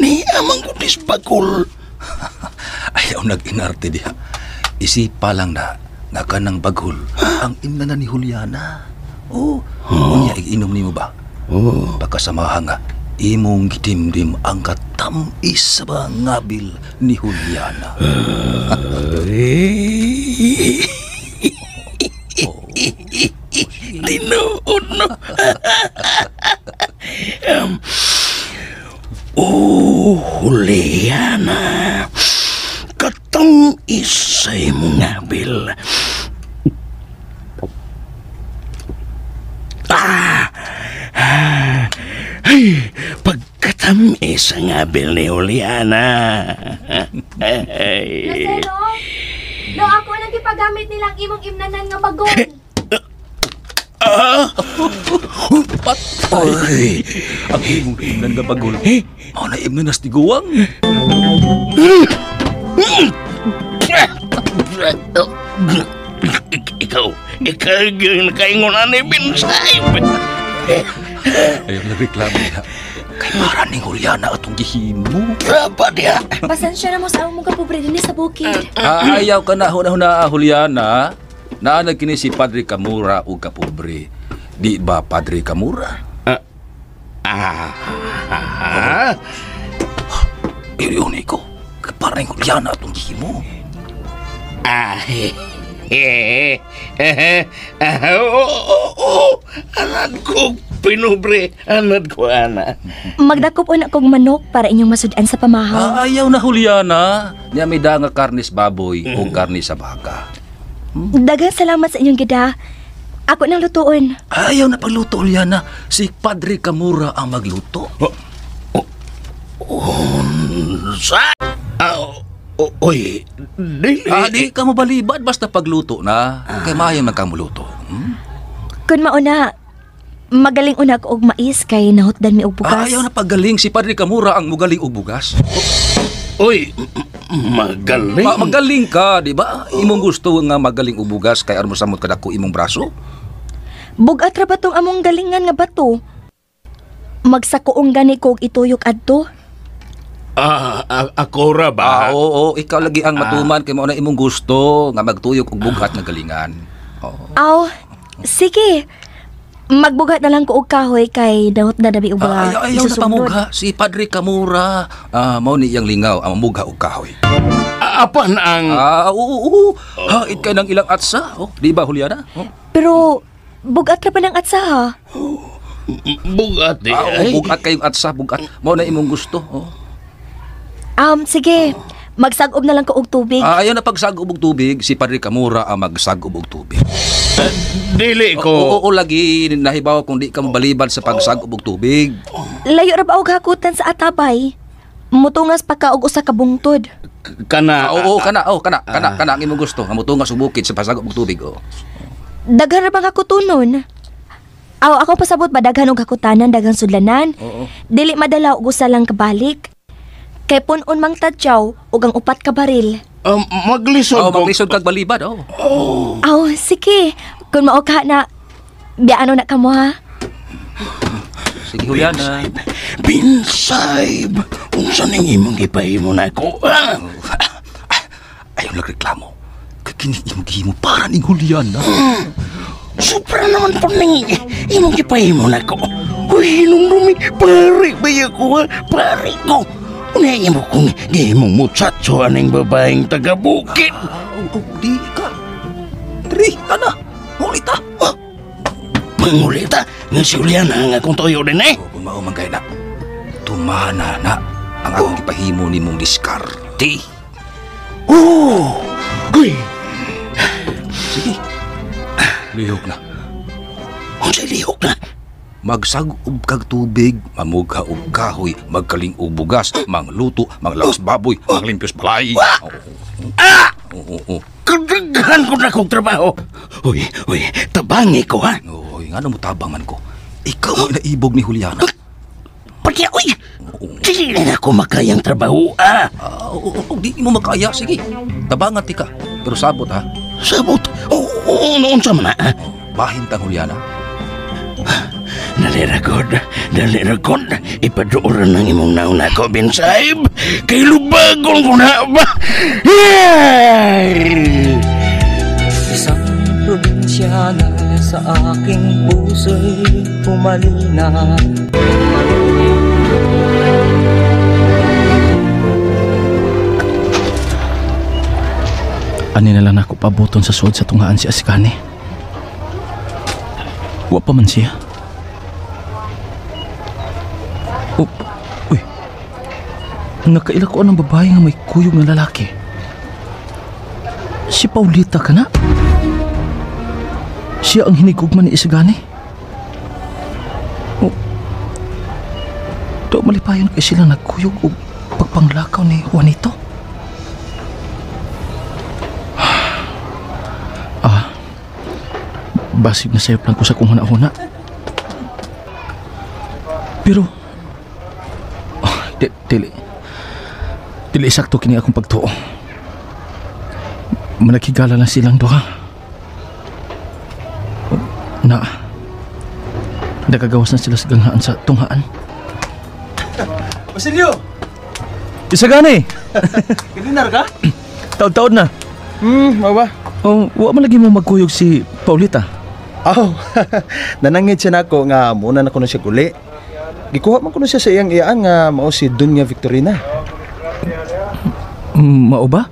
[SPEAKER 9] Ni amang kutis bagol.
[SPEAKER 5] Ayaw nag-inarte diha. Isipa lang na nga kanang bagol ang imna na ni Juliana. Oh, unya iinom nimo ba?
[SPEAKER 9] Oh.
[SPEAKER 5] Pagkasamahan nga imong gitimdim ang katamis sa ngabil ni Juliana.
[SPEAKER 9] Tinuod no. Oh, Juliana. Katong isay mong ngabil. Ay, pagkatamis ang ngabil ni Juliana.
[SPEAKER 6] Ay. Lucero, no, ako nang gipagamit nilang imong imnanan nga bagol.
[SPEAKER 5] Patay! Ang imong imnan nga bagol. Mao na imnan nas tiguang.
[SPEAKER 9] Ikaw nakaingon ani binsay.
[SPEAKER 5] Ayaw nagreklamo niya. Kay para ning Juliana atong gihimo.
[SPEAKER 9] Braba diha.
[SPEAKER 6] Pasensya na mo sa among kapobre dinhi sa bukid.
[SPEAKER 5] Ayaw ka na huna-huna, Juliana. Naanag kini si Padre Kamura ug kapobre. Di ba Padre Kamura? Iyon ko. Para ning Juliana atong gihimo.
[SPEAKER 9] Oo, anad ko pinubre, anad ko ana.
[SPEAKER 6] Magdakop una kog manok para inyong masud-an sa pamahaw.
[SPEAKER 5] Ayaw na Juliana. Nya may da nga karnis baboy o karnis sa baka.
[SPEAKER 6] Daghang salamat sa inyong gida. Ako nang lutuon.
[SPEAKER 5] Ayaw na pagluto, Juliana. Si Padre Kamura ang magluto.
[SPEAKER 9] Sa? Oy, dili.
[SPEAKER 5] Di ka mabalibad basta pagluto na. Kay maayo man kang muluto.
[SPEAKER 6] Kun mauna, magaling una ko og mais kay nahutdan mi og bugas.
[SPEAKER 5] Ayaw na paggaling. Si Padre Kamura ang mugaling og bugas.
[SPEAKER 9] Oy, magaling.
[SPEAKER 5] Magaling ka, di ba? Imong gusto nga magaling og bugas kay aron mosamot kadako imong braso.
[SPEAKER 6] Bugat ra ba tong among galingan nga bato? Magsakoong gani ko og ituyok adto.
[SPEAKER 9] Ako ra ba?
[SPEAKER 5] Oo, ikaw lagi ang matuman kay mao na imong gusto nga magtuyok og bugat nga galingan. Oh.
[SPEAKER 6] Aw, sige. Magbugat na lang ko og kahoy kay dahot na dabi og mga
[SPEAKER 5] Ayaw na pamugha si Padre Kamura. Mao ni iyang lingaw ang mamugha og kahoy.
[SPEAKER 9] Apan ang
[SPEAKER 5] Oo. Hait kay nang ilang atsa, oh, di ba Juliana? Oh.
[SPEAKER 6] Pero bugat ra pa ng atsa ha.
[SPEAKER 9] Bugat di.
[SPEAKER 5] Bugat kayong atsa, bugat. Mao na imong gusto, oh.
[SPEAKER 6] Sige. Magsagob na lang ko og tubig.
[SPEAKER 5] Ayaw na pagsagob og tubig, si Padre Kamura ang magsagob og tubig.
[SPEAKER 9] Dili ko.
[SPEAKER 5] Oo, lagi nahibaw kung di ka mabalibad sa pagsagob og tubig.
[SPEAKER 6] Layo ra ba og hakutan sa atabay? Mutungas pa ka og usa ka bungtod.
[SPEAKER 9] Kana.
[SPEAKER 5] Oo, kana, oh, kana, kana, kana ang imong gusto. Nga mutungas og bukid sa pagsagob og tubig, oh.
[SPEAKER 6] Daghan ra bang hakutonon? Aw, ako pasabot ba daghan og hakutanan, daghang sudlanan.
[SPEAKER 5] Oo.
[SPEAKER 6] Dili madala og usa lang kabalik. Kay pun-on mang tadyaw ug ang 4 ka baril.
[SPEAKER 9] Maglisod
[SPEAKER 5] ko. Maglisod kag balibad, oh.
[SPEAKER 6] Aw, sige. Kung mao ka na, biano na kamo ha.
[SPEAKER 5] Sige, Juliana.
[SPEAKER 9] Binsay, unsa ning imong gipahimo nako?
[SPEAKER 5] Ayaw nagreklamo. Kay kini imong gihimo para ning Juliana.
[SPEAKER 9] Sobra naman po ning imong gipahimo nako. Uy, hinumdumi, pare ba ko, ha? Pare ko. Una imo kung gihimong mutsatso aning babaeng taga-bukid.
[SPEAKER 5] Di ka. Diri, tana. Ngulita.
[SPEAKER 9] Mangulita? Nga si Juliana nga akong toyo din eh.
[SPEAKER 5] Kung mao man kay na, tumana na ang akong gipahimo nimong diskarte.
[SPEAKER 9] Oh! Uy!
[SPEAKER 5] Sige. Lihok na.
[SPEAKER 9] Unsay lihok na?
[SPEAKER 5] Magsag-ob kag tubig, mamugha og kahoy, magkaling og bugas, mangluto, manglawas baboy, manglimpyos balay.
[SPEAKER 9] Ah!
[SPEAKER 5] Oo.
[SPEAKER 9] Kadaghan ko na kong trabaho. Uy, uy, tabangi ko ha.
[SPEAKER 5] Uy, ngano mo tabang man ko? Ikaw ang naibog ni Juliana.
[SPEAKER 9] Pati, uy! Dili na ako makayang trabaho, ah!
[SPEAKER 5] Oo, di mo makaya. Sige, tabangan ti ka. Pero sabot, ha?
[SPEAKER 9] Sabot? Oo, noon sa mana, ha?
[SPEAKER 5] Bahin tang Juliana.
[SPEAKER 9] Dali ra god. Ipaduoran ng imong naon ako, Ben Sahib. Kay lubagon ko na ba?
[SPEAKER 17] Isang probinsyana sa aking puso'y pumalina.
[SPEAKER 10] Ani na lang ako pabuton sa suod sa tungaan si Asikane. Wa pa man siya. Oh, uy. Nakaila ko ang babae nga may kuyog na lalaki. Si Paulita ka na? Siya ang hinigugma ni Isagani. Oh, do malipayon kay sila nagkuyog og pagpanglakaw ni Juanito. Basig na sayop lang ko sa kong huna-huna. Pero, oh, dili sakto kini akong pagtuo. Managhigala na silang duha. Na, nagagawas na sila sa ganghaan sa tunghaan.
[SPEAKER 18] Basilio!
[SPEAKER 10] Isagani!
[SPEAKER 18] Galinar ka?
[SPEAKER 10] Taod-taod na.
[SPEAKER 18] Mao ba?
[SPEAKER 10] Oh, wa man lagi mo magkuyog si Paulita.
[SPEAKER 18] Oh, nanangit siya nako nga muna na kuno siya guli. Gikuha man kuno siya sa iyang iyaan nga mao si Dunya Victorina.
[SPEAKER 10] Mao ba?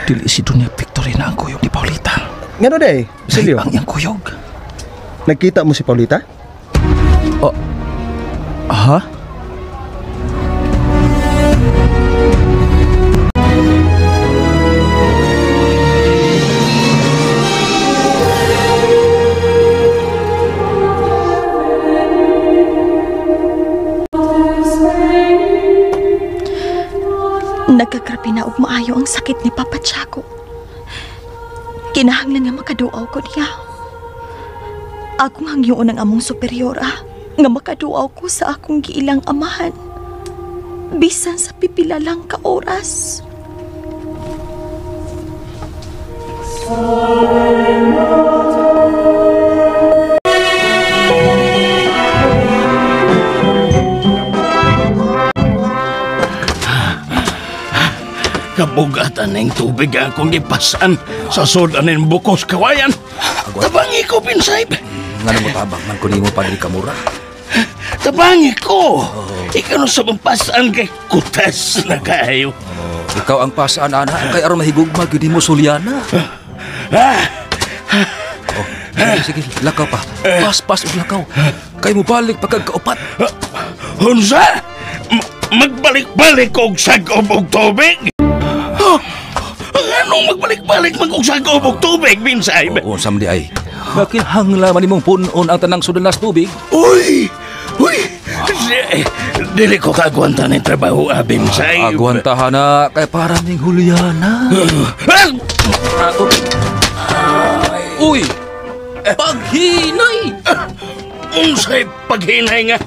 [SPEAKER 10] Dili si Dunya Victorina ang kuyog ni Paulita.
[SPEAKER 18] Ngano day, Basilio?
[SPEAKER 10] Ang iyang kuyog.
[SPEAKER 18] Nagkita mo si Paulita?
[SPEAKER 10] Oh. Ha?
[SPEAKER 6] Nagkagrabe na og maayo ang sakit ni Papa Tiago. Kinahanglan nga makaduaw ko niya. Akong hangyoon ang among superiora nga makaduaw ko sa akong giilang amahan. Bisan sa pipila lang ka oras.
[SPEAKER 9] Kabugatan ng tubig akong gipasan sa sudan ng bukos kawayan. Tabangi ko, Pinsayb.
[SPEAKER 5] Nga mo tabang man ko nimo, Padre Kamura.
[SPEAKER 9] Tabangi ko. Ikaw na sa pasan kay kutas na kayo.
[SPEAKER 5] Oh, ikaw ang pasaan, ana. Kay aron mahigugma, gyud mo Suliana. Oh, sige, lakaw pa. Pas-pas og lakaw. Kay mo balik pagkag kaupat.
[SPEAKER 9] Unsa? Magbalik-balik og sag-ob og tubig? Anong magbalik-balik mag-usag-ob og tubig, Binsay?
[SPEAKER 5] Oo, samdi ay. Makinhangla man imong punon ang tanang sudanas tubig.
[SPEAKER 9] Uy! Uy! Dili ko kaagwanta ng trabaho, Binsay.
[SPEAKER 5] Agwantahan na kay para ning Juliana. Uy! Paghinay!
[SPEAKER 9] Unsay paghinay nga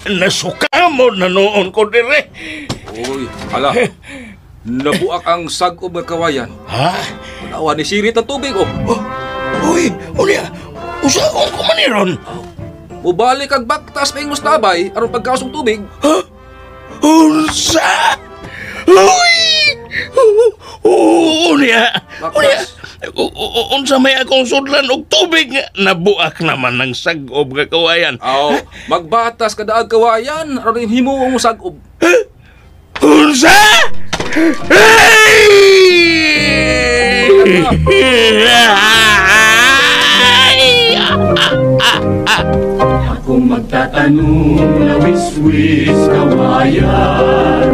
[SPEAKER 9] nasukamod na noon ko dire.
[SPEAKER 5] Uy, hala. Nabuak ang sag-ob nga kawayan.
[SPEAKER 9] Ha?
[SPEAKER 5] Tanawa ni sirit ang tubig, oh.
[SPEAKER 9] Uy, unya, usaon ko man iron.
[SPEAKER 5] Mubalik ang baktas pa ingos tabay aron pagkausong tubig.
[SPEAKER 9] Ha? Unsa? Uy! Unya, unya. Unsa may akong sudlan og tubig nga nabuak naman ng sag-ob nga kawayan.
[SPEAKER 5] Aw, magbatas ka daag kawayan aron himo ang sag-ob.
[SPEAKER 9] Unsa?
[SPEAKER 19] Ako magtatanong na wiswis kawayan.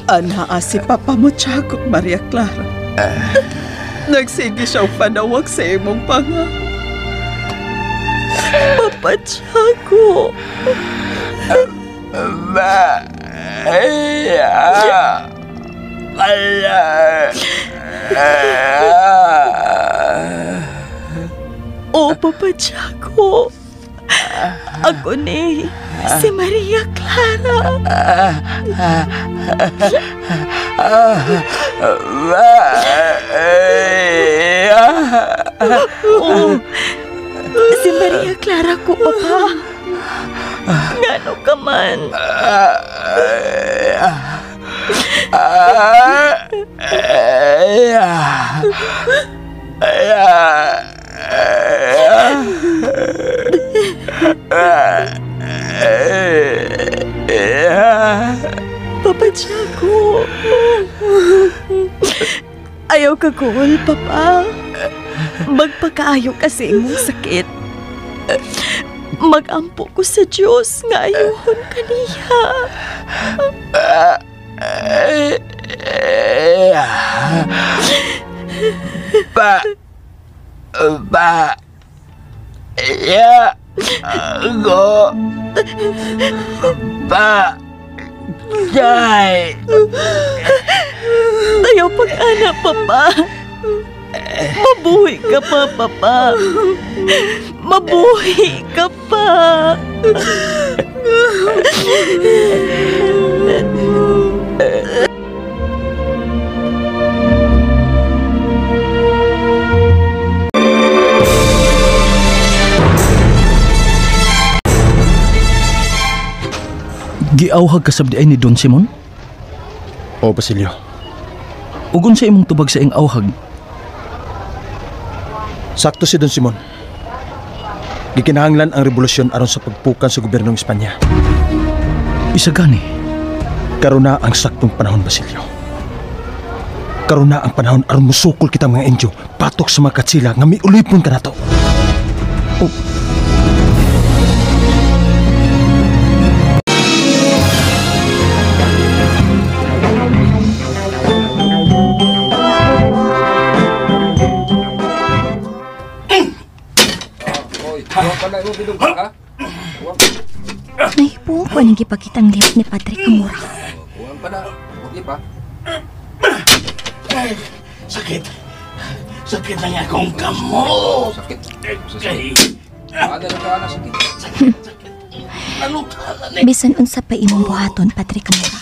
[SPEAKER 13] Anaa si Papa mo, Tiago, Maria Clara. Nagsige siya og panawag sa imong panga.
[SPEAKER 6] Papa Tiago. Oh, Papa Tiago. Ako ni si Maria Clara. Oh, si Maria Clara ko, Papa. Ngano ka man? Papa Tiago. Ayaw ka kuol, Papa. Magpakaayo kasi imong sakit. Magampo ko sa Diyos nga ayuhon kaniya.
[SPEAKER 12] Pa ba ya go ba jai.
[SPEAKER 6] Ayaw pag-anak, Papa. Mabuhi ka pa, Papa. Mabuhi ka pa.
[SPEAKER 10] Giawhag ka sabdi ay ni Don Simon?
[SPEAKER 18] O, Basilio.
[SPEAKER 10] Ugon sa imong tubag sa iyang awhag.
[SPEAKER 18] Sakto si Don Simon. Gikinahanglan ang revolusyon aron sa pagpukan sa gobyernong Espanya.
[SPEAKER 10] Isa gani.
[SPEAKER 18] Karon na ang saktong panahon, Basilio. Karon na ang panahon aron musukol kita mga Indio patok sa mga katsila nga miulipon ka nato.
[SPEAKER 10] Oh.
[SPEAKER 6] Nahipuong ko anong gipakitang lip ni Padre Camora.
[SPEAKER 9] Sakit. Sakit na nga akong kamot.
[SPEAKER 5] Sakit.
[SPEAKER 9] Sakit.
[SPEAKER 6] Bisan unsa pa imong buhaton, Padre Camora.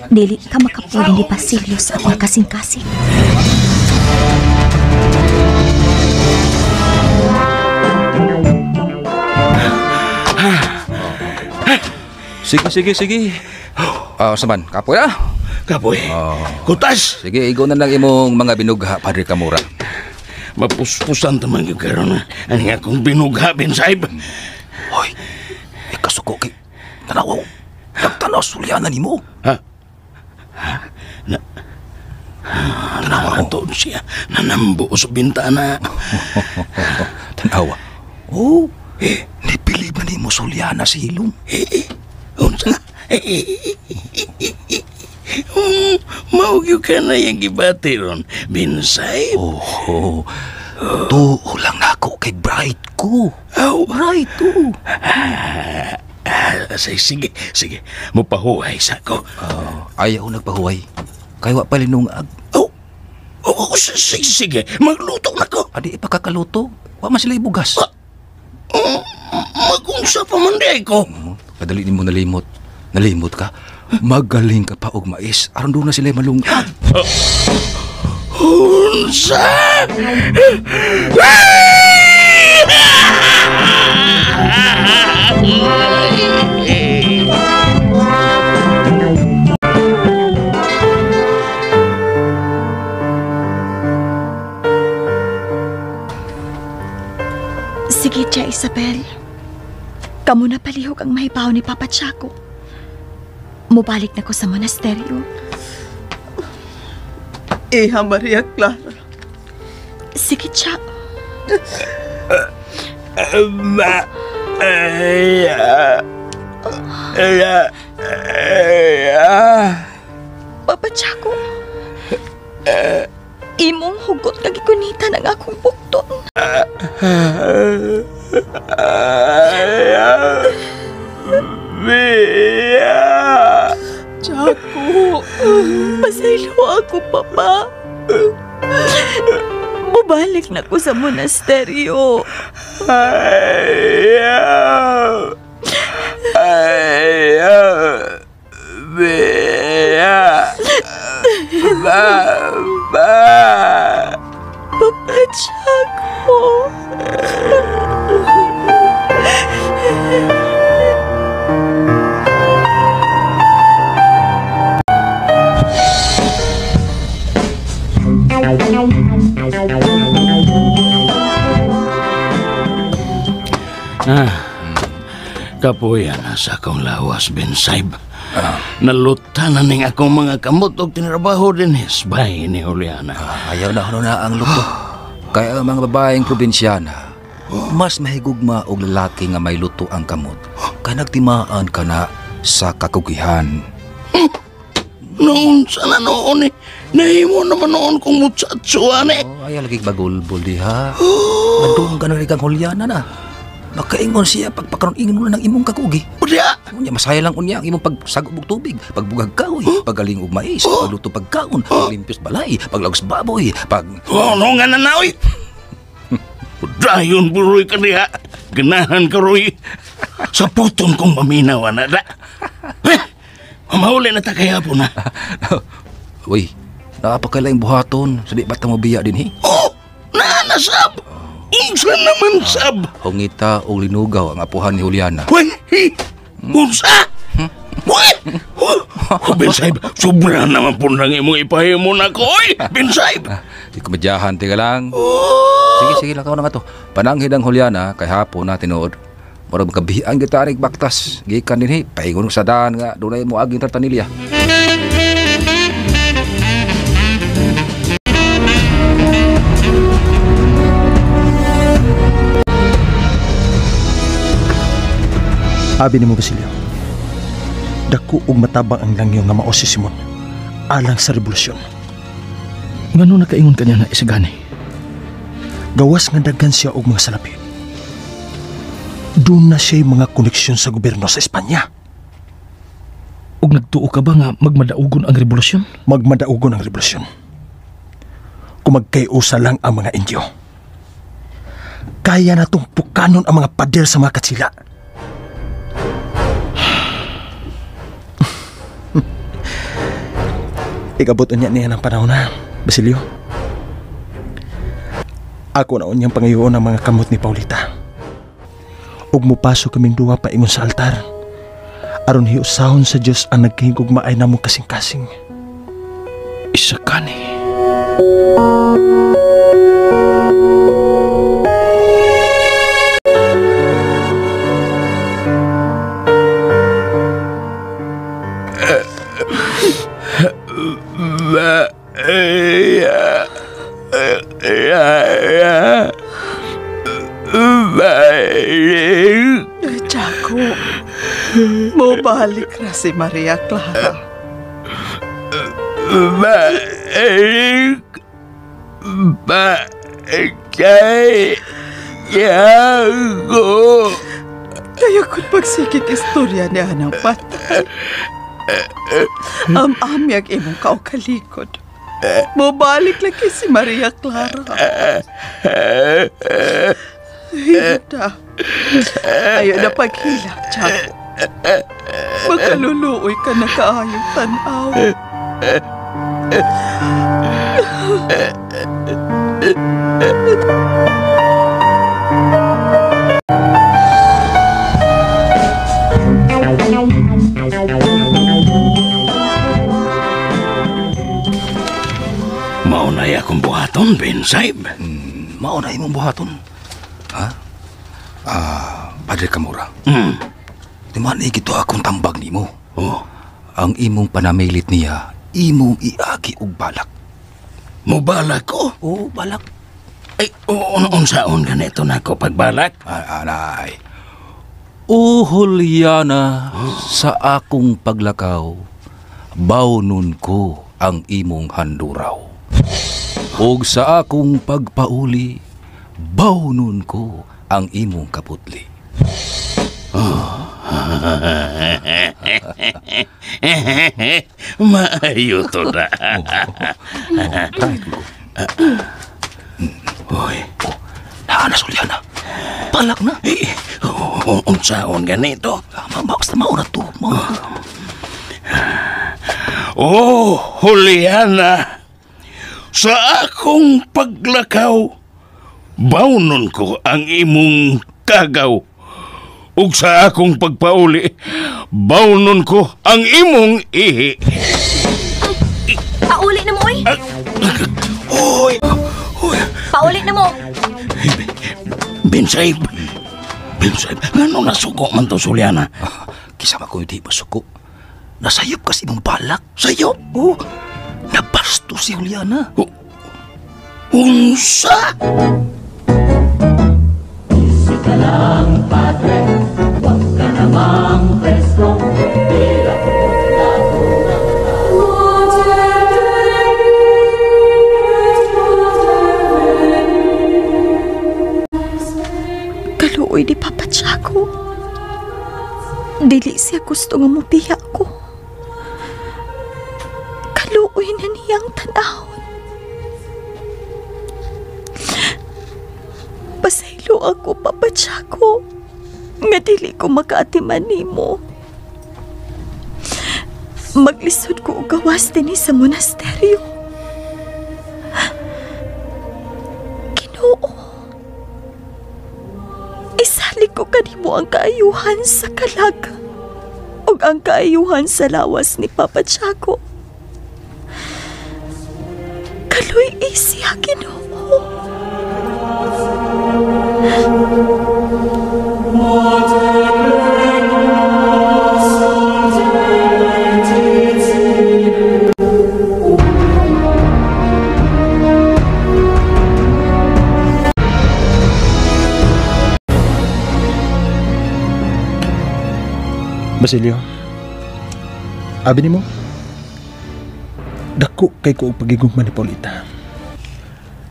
[SPEAKER 6] Dili ka makapuli ni Basilio sa akong kasing-kasing.
[SPEAKER 5] Sige, sige. Saman, kapoy ah.
[SPEAKER 9] Kapoy. Kutas.
[SPEAKER 5] Sige, igo na lang imong mga binugha, Padre Camora.
[SPEAKER 9] Mapuspusan tamang yung karon. Ano nga akong binugha, Ben Sahib?
[SPEAKER 5] Hoy, ikasuko kay tanaw. Nagtanaw sulyanan nimo.
[SPEAKER 9] Ha? Ha? Na tanawa to siya. Nanambo sa bintana.
[SPEAKER 5] Tanawa. Oh, nipili ba nimo sulyana si Hilong?
[SPEAKER 9] Unsa? Mao gyud ka na yung gibati ron, Binsay.
[SPEAKER 5] Oh, tuo lang nako kay bright ko.
[SPEAKER 9] Oh,
[SPEAKER 5] bright oh.
[SPEAKER 9] Sige, sige. Mupahuway sa ko.
[SPEAKER 5] Ayaw nagpahuway. Kay wa pa linungag.
[SPEAKER 9] Oh, sige, sige. Magluto na ko.
[SPEAKER 5] Adi ipakakaluto. Wa man sila ibugas.
[SPEAKER 9] Magunsa pa man di ko.
[SPEAKER 5] Kadali nimo nalimot. Nalimot ka. Magaling ka pa og mais. Aron doon na sila malungag.
[SPEAKER 9] Unsa?
[SPEAKER 6] Sige, Tia Isabel. Kamu na palihog ang mahibaw ni Papa Chaco. Mubalik na ko sa monasteryo.
[SPEAKER 13] Iha, Maria Clara.
[SPEAKER 6] Sige, Cha.
[SPEAKER 9] Ma... Ya... Ya... Ya...
[SPEAKER 6] Papa Chaco, imong hugot nga gikunita ng akong bukton. Chaco, pasaylo ako, Papa. Bubalik na ko sa monasteryo.
[SPEAKER 12] Ayaw. Ayaw. Bea. Baba.
[SPEAKER 6] Papa Chaco.
[SPEAKER 9] Ah, kapuya na sa akong lawas, Ben Saib. Nalutan na ning akong mga kamot og tinrabaho din hisbay ni Juliana.
[SPEAKER 5] Ayaw na ano na ang luto. Kaya ang mga babaeng probinsyana, mas mahigugma og lalaki nga may luto ang kamot. Kay nagtimaan ka na sa kakugihan.
[SPEAKER 9] Noon sana noon eh. Nahimo naman noon kung mutsatsuan eh.
[SPEAKER 5] Oh, ayaw lagi bagulbol diha. Madung ka na rin kang Juliana na. Makaingon siya pagpakaroon ingon mo na ng imong kakugi.
[SPEAKER 9] Unya!
[SPEAKER 5] Unya, masaya lang unya ang imong pagsagop og tubig, pagbugag kahoy, pagaling og mais, pagluto pagkaon, paglimpyos balay, paglagos baboy, pag...
[SPEAKER 9] Oh, no nga na naoy! Dayon buroy ka diha. Ganahan ka roy. Sa puton kong maminaw na da. Eh, mamahuli na ta kaya po na.
[SPEAKER 5] Uy, napakailaing buhaton. Sa di ba't mo biya din, he?
[SPEAKER 9] Oh! Naanasab! Unsa naman sab?
[SPEAKER 5] Hungita og linugaw ang apuhan ni Juliana.
[SPEAKER 9] Uy, unsa? Uy! Oh, Ben Saib, sobra naman po nang imong ipahimo na ko, oy! Ben Saib!
[SPEAKER 5] Di komedyahan, tiga lang. Sige, sige lang, na nga to. Pananghid ang Juliana, kay hapon na tinuod. Murag makabihan kita anig baktas. Gikan din, he, paingon sa daan nga, dunay mo aging tartanilya.
[SPEAKER 18] Abi nimo Basilio, dako og matabang ang langyo nga mao si Simon alang sa revolusyon.
[SPEAKER 10] Ngano nakaingon kaniya na isagani?
[SPEAKER 18] Gawas nga daghan siya og mga salapi. Doon na siya mga koneksyon sa gobyerno sa Espanya.
[SPEAKER 10] Og nagtuo ka ba nga magmadaugon ang revolusyon?
[SPEAKER 18] Magmadaugon ang revolusyon. Kung magkayusa lang ang mga Indio. Kaya na tong pukanon ang mga pader sa mga katsila. Ikabot unya niya ng panahon na, Basilio. Ako na unyang pangayoon ang mga kamot ni Paulita. Ug mupaso kaming duha paingon sa altar. Aron hiusahon sa Dios ang nagkahigugmaay namo kasing-kasing.
[SPEAKER 10] Isa ka ni.
[SPEAKER 13] Chaco, mobalik ra si Maria Clara.
[SPEAKER 12] Balik. Bakay. Yago.
[SPEAKER 13] Kaya kung pagsigig istorya niya ng patay. Am-ami ang imong kaukalikod. Mobalik lagi si Maria Clara. Hinda. Ayaw na paghilak, Chaco. Makaluluoy ka na kaayong tanaw.
[SPEAKER 9] Maunay akong buhaton, Ben Saib.
[SPEAKER 5] Maunay imong buhaton. Ha? Padre Camora. Di man ikito akong tambag nimo.
[SPEAKER 9] Oh.
[SPEAKER 5] Ang imong panamilit niya, imong iagi og balak.
[SPEAKER 9] Mubalak ko?
[SPEAKER 5] Oo, balak.
[SPEAKER 9] Ay, unsaon ganito na ako pagbalak?
[SPEAKER 5] Anay. O Juliana, sa akong paglakaw, bawnon ko ang imong handuraw. Og sa akong pagpauli, bawnon ko ang imong kaputli.
[SPEAKER 9] Oh. Maayo to na. Hoy.
[SPEAKER 10] Naana, Juliana. Palak na.
[SPEAKER 9] Eh, unsaon ganito?
[SPEAKER 10] Basta mauna to.
[SPEAKER 9] Oh, Juliana. Sa akong paglakaw, bawnon ko ang imong kagaw. Ug sa akong pagpauli, bawnon ko ang imong ihi.
[SPEAKER 6] Ay, pauli na mo, oy!
[SPEAKER 9] Oy! Oy!
[SPEAKER 6] Pauli na mo!
[SPEAKER 9] Binsay! Binsay! Ngano nasuko man to, Juliana?
[SPEAKER 5] Kisama ko hindi masuko. Nasayop kasi imong balak.
[SPEAKER 9] Sayop?
[SPEAKER 5] Oh, nabasto si Juliana.
[SPEAKER 9] Oh, unsa?
[SPEAKER 19] Easy ka lang, padre, wag ka namang presko. Tira ko na
[SPEAKER 6] Kaluoy ni Papa Tiago. Dili siya gusto nga mubiya ko. Kaluoy na niyang tanahon. Pasaylo ako, Papa Tiago, nga dili ko makaatiman nimo. Maglisod ko og gawas dinhi sa monasteryo. Ginoo, isalig ko kanimo ang kaayuhan sa kalag ug ang kaayuhan sa lawas ni Papa Tiago. Kaloy siya, Ginoo.
[SPEAKER 18] Basilio, abi nimo, dako kay ko og pagigugma ni Paulita.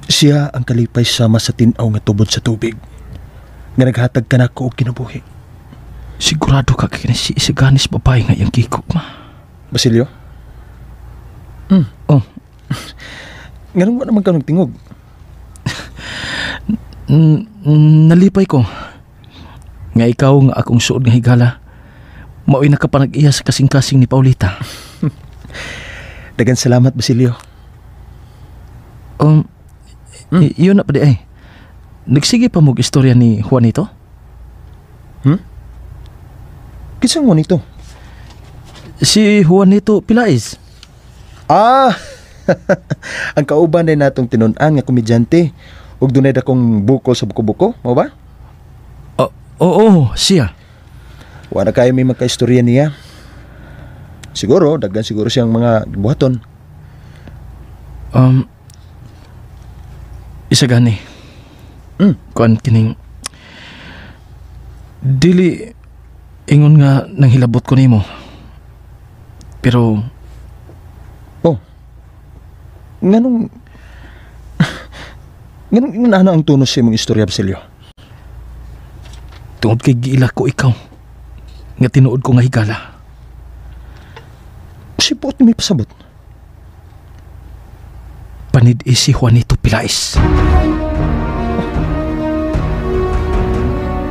[SPEAKER 18] Siya ang kalipay sama sa tin-aw nga tubod sa tubig nga naghatag kanako og kinabuhi.
[SPEAKER 10] Sigurado ka kini si Isaganis babae nga iyang gigugma.
[SPEAKER 18] Basilio?
[SPEAKER 10] Oh.
[SPEAKER 18] Nganong wa naman ka nagtingog?
[SPEAKER 10] Nalipay ko nga ikaw nga akong suod nga higala mao'y nakapanag-iya sa kasing-kasing ni Paulita.
[SPEAKER 18] Dagan salamat, Basilio.
[SPEAKER 10] Yun na pa di ay. Nagsige pa mo'g istorya ni Juanito?
[SPEAKER 18] Kinsang Juanito?
[SPEAKER 10] Si Juanito Pilais.
[SPEAKER 18] Ah! Ang kauban na natong tinun-an nga komedyante ug dunay dakong bukol sa buko-buko, mao ba?
[SPEAKER 10] Oo, siya.
[SPEAKER 18] Wala kayo may magkaistorya niya. Siguro, daghan siguro siyang mga buhaton.
[SPEAKER 10] Isa gani. Kuan kining dili ingon nga nanghilabot ko nimo. Pero
[SPEAKER 18] oh. Nganong ingon ana ang tunos sa imong istorya, Basilio?
[SPEAKER 10] Tungod kay giila ko ikaw nga tinuod ko nga higala.
[SPEAKER 18] Si Pot may pasabot.
[SPEAKER 10] Panid-i si Juanito Pilais.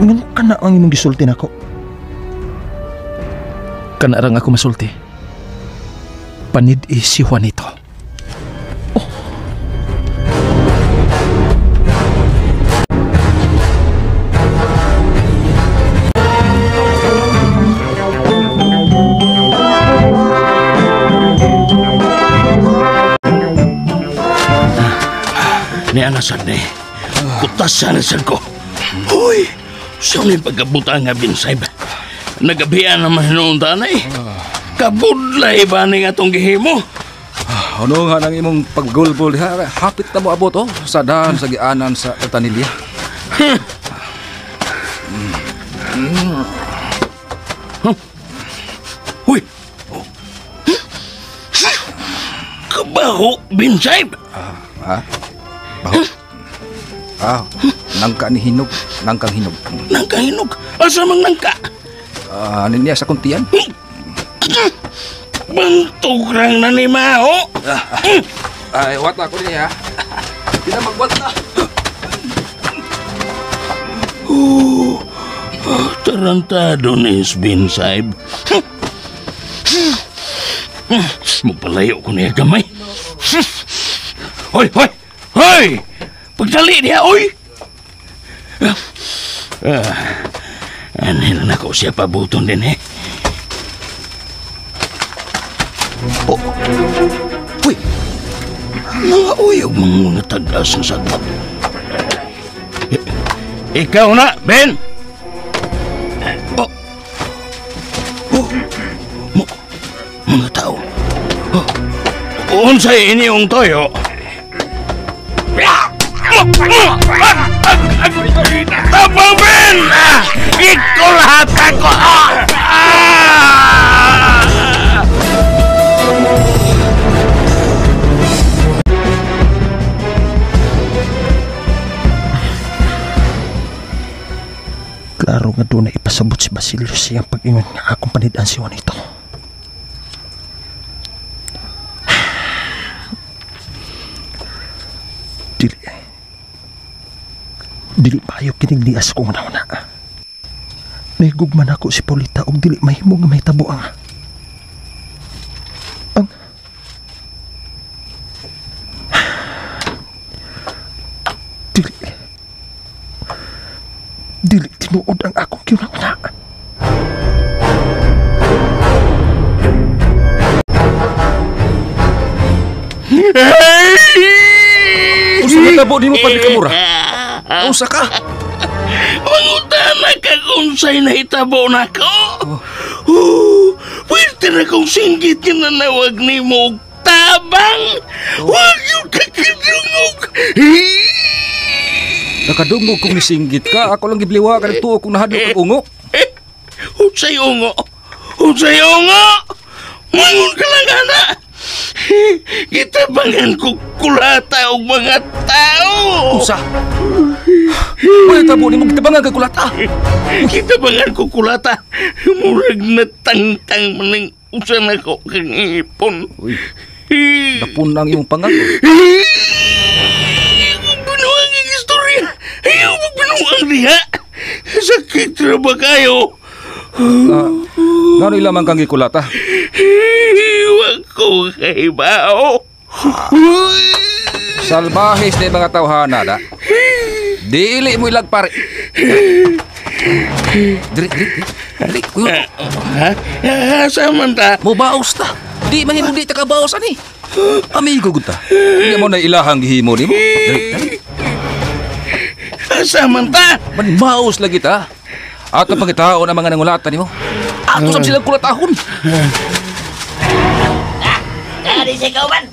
[SPEAKER 18] Ngano ka na ang imong gisulti nako?
[SPEAKER 10] Kanarang ako masulti. Panid-i si Juanito.
[SPEAKER 18] Oh.
[SPEAKER 9] Ni anasan ni. Kutasan na sad ko. Uy! Siya ni pagkabuta nga binsay ba? Nagabihan naman noon tanay. Kabudlay ba ni nga itong gihimo?
[SPEAKER 5] Ano nga nang imong paggulbol diha? Hapit na mo abot oh, sa daan sa gianan sa Tanilya.
[SPEAKER 9] Uy! Kabaho, Binsayb!
[SPEAKER 5] Ha? Baho? Ah, nangka ni hinog. Nangkang hinog.
[SPEAKER 9] Nangka hinog? Asa mang nangka?
[SPEAKER 5] Ano niya sa kuntian?
[SPEAKER 9] Bantog rang na ni Mao.
[SPEAKER 5] Ay, wata ko niya. Di na magwata.
[SPEAKER 9] Oh, tarantado ni Binsayb. Magpalayo ko niya gamay. Hoy, hoy! Hoy! Pagdali niya, oy! Anil na ko siya pabuton din eh. Oh. Uy! Mga uyog mga tagas na sagpat. Ikaw na, Ben! Oh. Oh. Mga tao. Oh. Unsay inyong toyo? Tabang, Ben! Ikaw lahat ako!
[SPEAKER 18] Klaro nga doon na ipasabot si Basilio sa iyang pag-ingon nga akong panidaan si Juanito. Dili maayo kinig niya sa kong una-una. Nahigugman ako si Paulita og dili mahimo nga mahitabo ang dili tinuod ang akong kiuna-una.
[SPEAKER 5] Usa ka tabo nimo Padre Camora? Usa ka?
[SPEAKER 9] Mangutana ka kung sa'y nahitabo na ko. Pwede na kong singgit nga nanawag ni mo tabang. Huwag yung kakadungog.
[SPEAKER 5] Nakadungog kung nisinggit ka. Ako lang gibliwa ka nagtuo kung nahadlok kag ungo.
[SPEAKER 9] Unsay ungo? Unsay ungo? Mangon ka lang, ana. Gitabangan ko kulata og mga tao.
[SPEAKER 5] Usa? Wala tabo nimo gitabangan kag kulata.
[SPEAKER 9] Gitabangan ko kulata. Murag natangtang maning usa nako kang ipon.
[SPEAKER 5] Uy. Napun ang imong pangag.
[SPEAKER 9] Binuang ang istorya. Ayaw mo binuang diha. Sakit ra ba kayo?
[SPEAKER 5] Ngano ilamang kang gikulata?
[SPEAKER 9] Wa ko kahibaw.
[SPEAKER 5] Salbahis ni mga tawhana da. Dili mo ilag pare. Diri, diri, diri. Kuyo.
[SPEAKER 9] Ha? Asa man ta?
[SPEAKER 5] Mobaos ta. Di mahimong di ta kabaos ani. Amigo gud ta. Hindi mo na ilahang gihimo nimo. Diri, diri.
[SPEAKER 9] Asa man ta?
[SPEAKER 5] Manmaos lagi ta. At ang pangitaon ang mga nangulata nimo. Ato sab silang kulatahon.
[SPEAKER 20] Dari si kauban.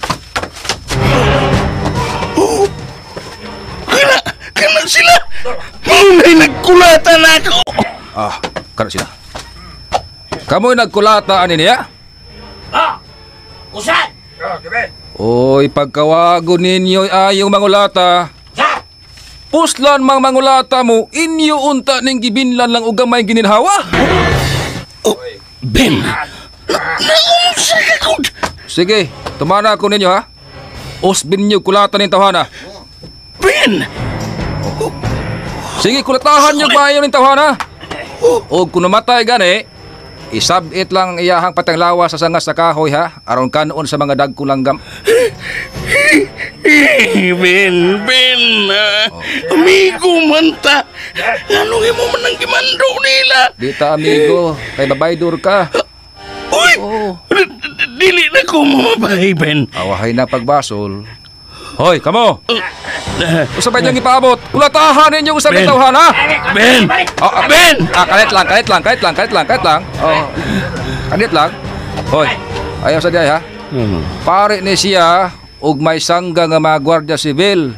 [SPEAKER 9] Oh! Kana sila. Maunay nagkulata na ako.
[SPEAKER 5] Ah, kana sila. Kamoy nagkulata ani niya?
[SPEAKER 20] Ah! Usan?
[SPEAKER 5] Oy, pagkawago ninyo ayong mangulata. Puslan mang mangulata mo, inyo unta ning gibinlan lang og gamay gininhawa.
[SPEAKER 9] Oh, Ben! Naunsa ka gud?
[SPEAKER 5] Sige, tumana ako ninyo ha. Usbin niyo kulata ning tawhana.
[SPEAKER 9] Ben!
[SPEAKER 5] Sige, kulatahan niyo maayo ning tawhana. Og kung namatay gani, isabit lang ang iyahang patanglawa sa sangas sa kahoy ha, aron kanon sa mga dagkong langgam.
[SPEAKER 9] Ben, amigo man ta. Anong imo man ang gimando nila?
[SPEAKER 5] Di ta amigo, kay babaydor ka.
[SPEAKER 9] Uy! Oh. Dili na ko mamabay, Ben.
[SPEAKER 5] Awahay na pagbasol. Hoy, kamo! Usa pa niyang ipaabot. Kulatahan ninyo usab ang tawhan, ha?
[SPEAKER 9] Ben! Ben!
[SPEAKER 5] Ah, kalit lang. Oh. Kalit lang. Hoy, ayaw sa diay, ha? Pare ni siya og may sangga nga mga gwardiya sibil.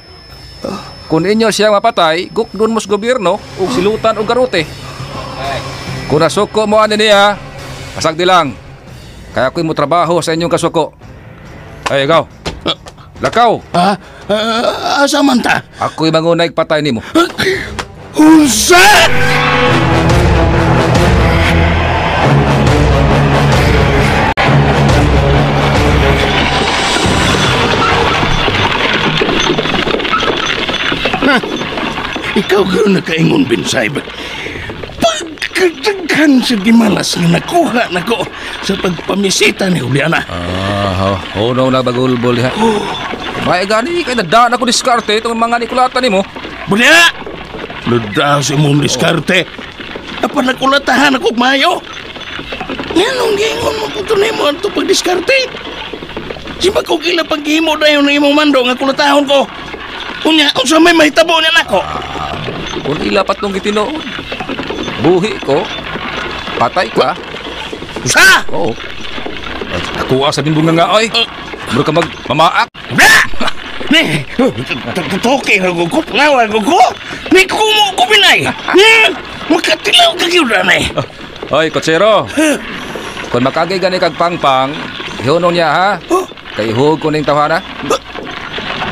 [SPEAKER 5] Kung inyo siya mapatay, gukdon mo sa gobyerno og silutan og garote. Kung nasuko mo ani niya, pasagdi lang. Kaya ako'y mo trabaho sa inyong kasuko. Ay, ikaw. Lakaw.
[SPEAKER 9] Asa man ta?
[SPEAKER 5] Ako'y mangunay patay nimo.
[SPEAKER 9] Unsa? Ikaw gyud nakaingon, Binsay. Pagkataghan sa gimalas nga nakuha nako sa pagpamisita ni Juliana.
[SPEAKER 5] Unaw na bagulbol ha. May gani kay nadaan ako diskarte itong mga nikulata nimo.
[SPEAKER 9] Bunya! Nada sa imong diskarte. Apan nakulatahan ako maayo. Nganong giingon mo po nimo ang pagdiskarte? Simba ko kila paghimo dayon ng imong mando nga kulatahon ko. Unya, unsa may mahitabo niya nako?
[SPEAKER 5] Kung ila patong gitinuod. Buhi ko, patay ka.
[SPEAKER 9] Usa?
[SPEAKER 5] Oo. Nakuha sa bimbong nga ay. Mura ka magmamaak.
[SPEAKER 9] Ni, tutuki na ko, pangawal ko. Ni, kumo ko binay. Ni, makatilaw ka gyud anay.
[SPEAKER 5] Oy, kotsero. Kung makagay gani kag pangpang, hiunon niya ha. Kay ihug ko ning tawhana.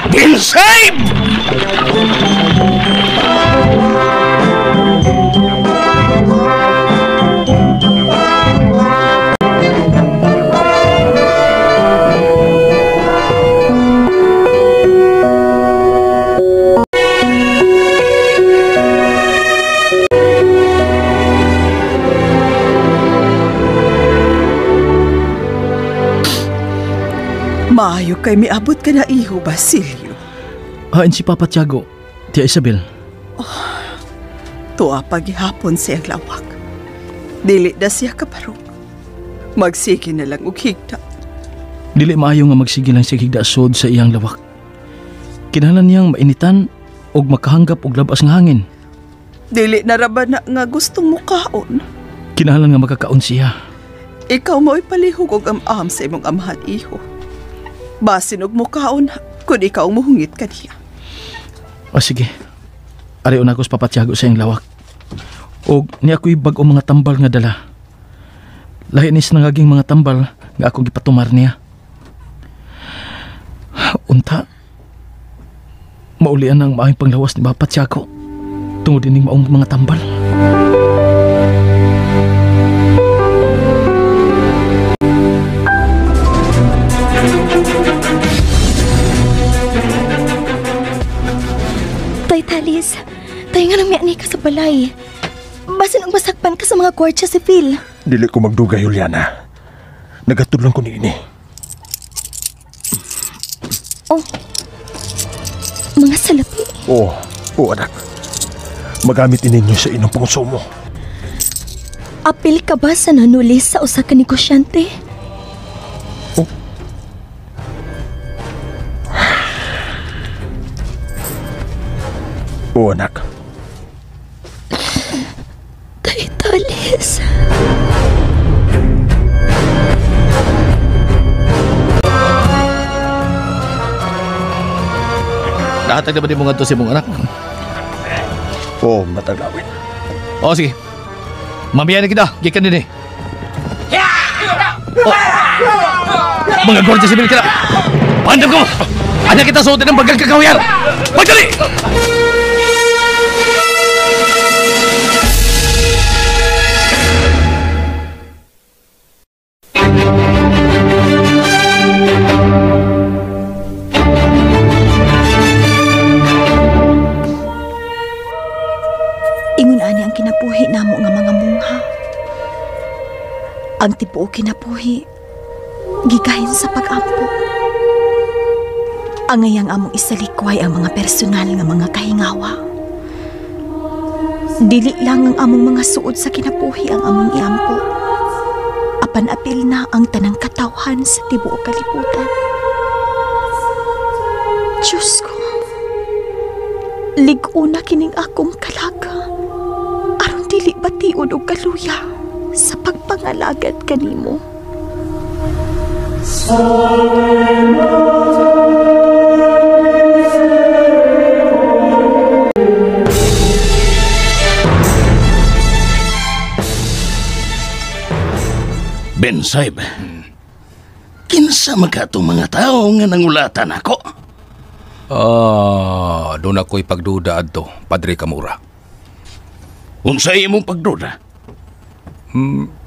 [SPEAKER 9] Binsay!
[SPEAKER 13] Maayo kay miabot ka na iho, Basilio.
[SPEAKER 10] Hain si Papa Tiago, Tia Isabel.
[SPEAKER 13] Oh, tuwa paghihapon siyang lawak. Dili na siya kaparong. Magsige na lang og higda.
[SPEAKER 10] Dili maayo nga magsige lang siya higda sod sa iyang lawak. Kinahanglan niyang mainitan og makahanggap og labas nga hangin.
[SPEAKER 13] Dili na ra ba na nga gustong mukaon?
[SPEAKER 10] Kinahanglan nga makakaon siya.
[SPEAKER 13] Ikaw mo'y palihog og am-am sa imong amahan, iho. Basin og mukaon kun ikaw muhungit kaniya.
[SPEAKER 10] O sige. Arion ako sa Papa Tiago sa iyang lawak. Og ni ako'y bag-o mga tambal nga dala. Lahi ni sa nangaging mga tambal nga akong gipatumar niya. Unta, maulian ang maayong panglawas ni Papa Tiago tungod ining maong mga tambal.
[SPEAKER 6] Talis, tayo nga nang miyani ka sa balay. Basin ang masakpan ka sa mga gwardiya sibil.
[SPEAKER 18] Dili ko magdugay, Juliana. Nagatudlong ko niini.
[SPEAKER 6] Oh, mga salapi.
[SPEAKER 18] Oo, oh, anak. Magamit ininyo sa inyong pangonsumo.
[SPEAKER 6] Apil ka ba sa nanulis sa usa ka negosyante?
[SPEAKER 18] Oh. Oo, anak.
[SPEAKER 6] Tay Talis.
[SPEAKER 15] Nahatag na ba di mo nga ito si mong anak?
[SPEAKER 18] Oo, mataglawin.
[SPEAKER 15] Oo, sige. Mamiya na kita. Gikan din eh. Oh. Mga gwardiya sibil ka na. Pandam ko! Anak kita suotin ng bagal kakawyar! Pagdali!
[SPEAKER 6] Ingon ani ang kinabuhi namo nga mga mungha. Ang tibuok kinabuhi gigahin sa pag-ampo. Angay ang among isalikway ang mga personal nga mga kahingawa. Dili lang ang among mga suod sa kinabuhi ang among iampo. Apan apil na ang tanang katawhan sa tibuok kalibutan. Diyos ko, lig-una kining akong kalaga. Aron dili bation og kaluya sa pagpangalagad kanimo.
[SPEAKER 9] Ben Saib, kinsa man ka atong mga tao nga nangulatan ako?
[SPEAKER 5] Ah, doon ako'y pagduda adto, Padre Camora.
[SPEAKER 9] Unsay imong pagduda?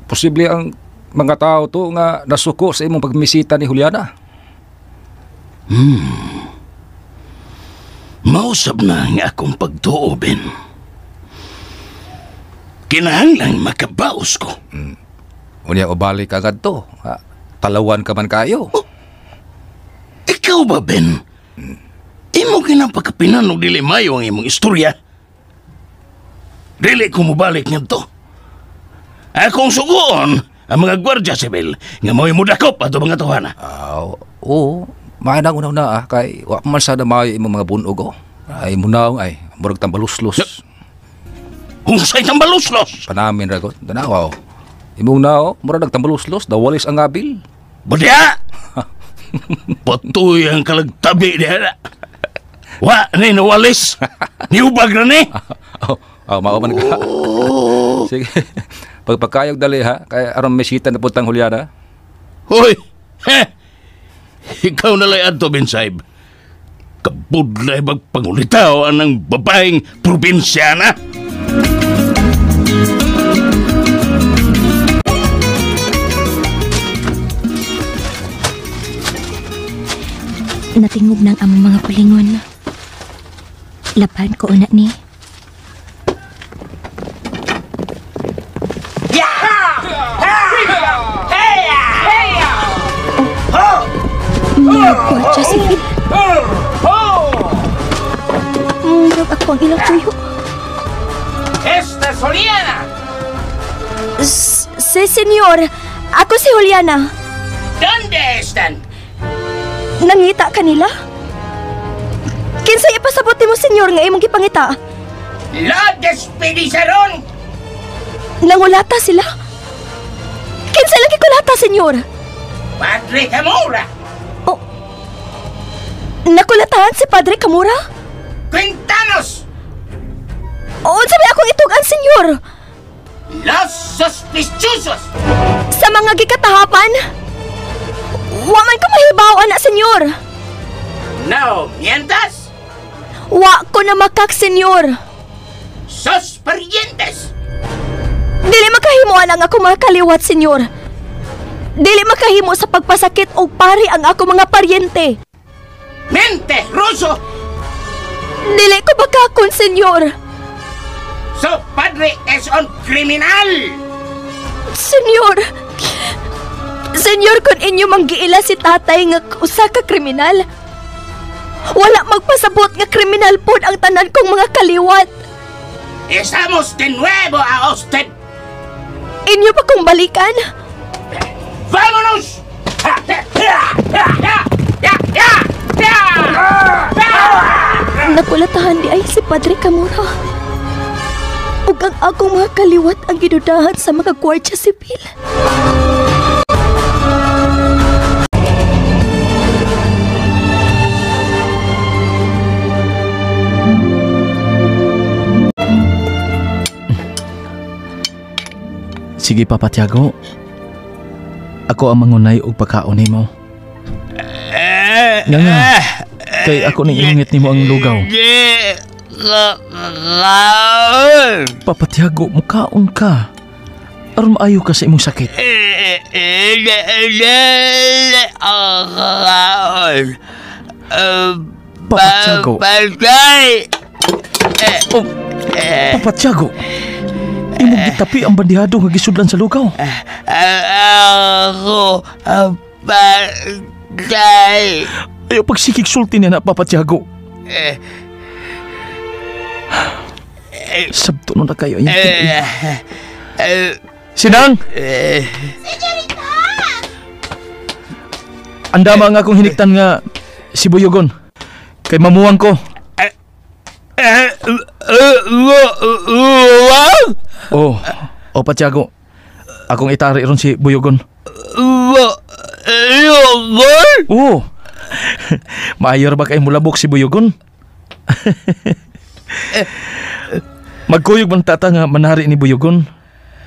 [SPEAKER 5] Posible ang mga tao to nga nasuko sa imong pagmisita ni Juliana.
[SPEAKER 9] Mausab na ang akong pagtuo, Ben. Kinahanglang makabaos ko.
[SPEAKER 5] Unya, ubalik agad to. Ha? Talawan ka man kayo.
[SPEAKER 9] Oh, ikaw ba, Ben? Imo kinapakapinan og dili mayo ang imong istorya. Dili ko mobalik ngadto. Akong sugoon ang mga gwardiya sibil nga mao'y mudakop ato mga tuwana.
[SPEAKER 5] Oo. Maanang unaw na kay wa man sada maayo imong mga bunog oh. Ay munaw ay murag tambaluslos.
[SPEAKER 9] Unsay tambaluslos?
[SPEAKER 5] Panamin ra ko. Tanaw. Oh. Imong nao, murag nagtambaluslos, dawalis ang abil.
[SPEAKER 9] Badya! Patuy ang kalagtabi diha. Wa ni nawalis. Niubag ra ni.
[SPEAKER 5] Oh, mao man ka. Oh. Sige. Pagpakayog dali ha, kay aron mesita na putang Juliana.
[SPEAKER 9] Hoy. Heh. Ikaw na lay adto, Ben Saib. Kabudlay magpangulitaw anang babaeng probinsyana.
[SPEAKER 6] Natingog ng among mga pulingon. Laban ko una ni. Mga kwartya si Phil. Murag ako ang ilang tuyo.
[SPEAKER 20] Esta es Juliana!
[SPEAKER 6] Si, senyor. Ako si Juliana.
[SPEAKER 20] ¿Dónde están?
[SPEAKER 6] Nangita kanila? Kinsay ipasabot nimo, senyor, nga imong gipangita?
[SPEAKER 20] La despedizaron!
[SPEAKER 6] Nangulata sila? Kinsay lang gikulata, senyor?
[SPEAKER 20] Padre Camora!
[SPEAKER 6] Oh, nakulatahan si Padre Camora?
[SPEAKER 20] Quintanos!
[SPEAKER 6] Unsa may akong itugan, senyor?
[SPEAKER 20] Los sospechosos!
[SPEAKER 6] Sa mga gikatahapan? Wa man ko mahibaw ana, senyor.
[SPEAKER 20] No mientas?
[SPEAKER 6] Wa ko na makak, senyor.
[SPEAKER 20] Sos parientes!
[SPEAKER 6] Dili makahimo ang ako mga kaliwat, senyor. Dili makahimo sa pagpasakit og pari ang ako mga paryente.
[SPEAKER 20] Mente, Ruso!
[SPEAKER 6] Dili ko bakakon, senyor.
[SPEAKER 20] So padre es un criminal!
[SPEAKER 6] Senyor! Senyor, kung inyo manggiila si tatay nga usa ka kriminal, wala magpasabot nga kriminal pod ang tanan kong mga kaliwat.
[SPEAKER 20] Estamos de nuevo a usted.
[SPEAKER 6] Inyo pa kong balikan?
[SPEAKER 20] Vámonos!
[SPEAKER 6] Nakulatahan di ay si Padre Camora. Ug ang akong mga kaliwat ang gidudahan sa mga gwardiya sibil.
[SPEAKER 10] Sige, Papa Tiago. Ako ang mangunay og pagkaon nimo. Nga nga, kay ako ning ingit nimo ang lugaw. Papa Tiago, mukaon ka. Aron maayo ka sa imong sakit. Papa Tiago. Oh, Papa Tiago. Imong gitapi ang bandihado nga gisudlan sa lugaw.
[SPEAKER 20] Ako patay.
[SPEAKER 10] Ayaw pagsikig sulti niya na, Papa Tiago. Sabto nun na kayo. Sinang!
[SPEAKER 16] Senyorita!
[SPEAKER 10] Andama ang akong hiniktan nga si Buyogon. Kay mamuwang ko. Oh, Patiago. Akong itari ron si Buyogon.
[SPEAKER 12] Buyogon?
[SPEAKER 10] Oo. Maayor ba kay mulabok si Buyogon? Magkuyog man tata nga manari ni Buyogon.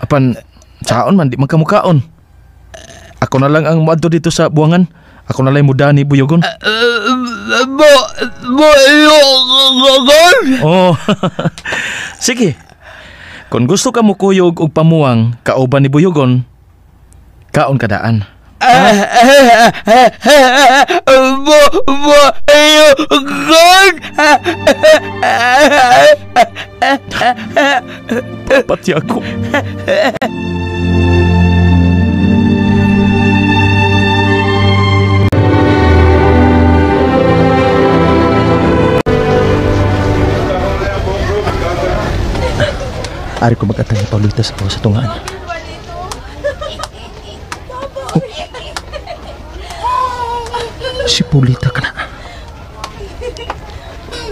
[SPEAKER 10] Apan, saon man, di man kamukaon. Ako na lang ang muadto dito sa buwangan. Ako na lang muda ni Buyogon.
[SPEAKER 12] Buyogon?
[SPEAKER 10] Oo. Sige. Kung gusto ka mukuyog og pamuwang kauban ni Buyogon, kaon kadaan.
[SPEAKER 12] Buyogon!
[SPEAKER 10] Pati ako.
[SPEAKER 18] Ari ko mag-atang ni Paulita sa sa tungaan. Oh. Si Paulita ka na.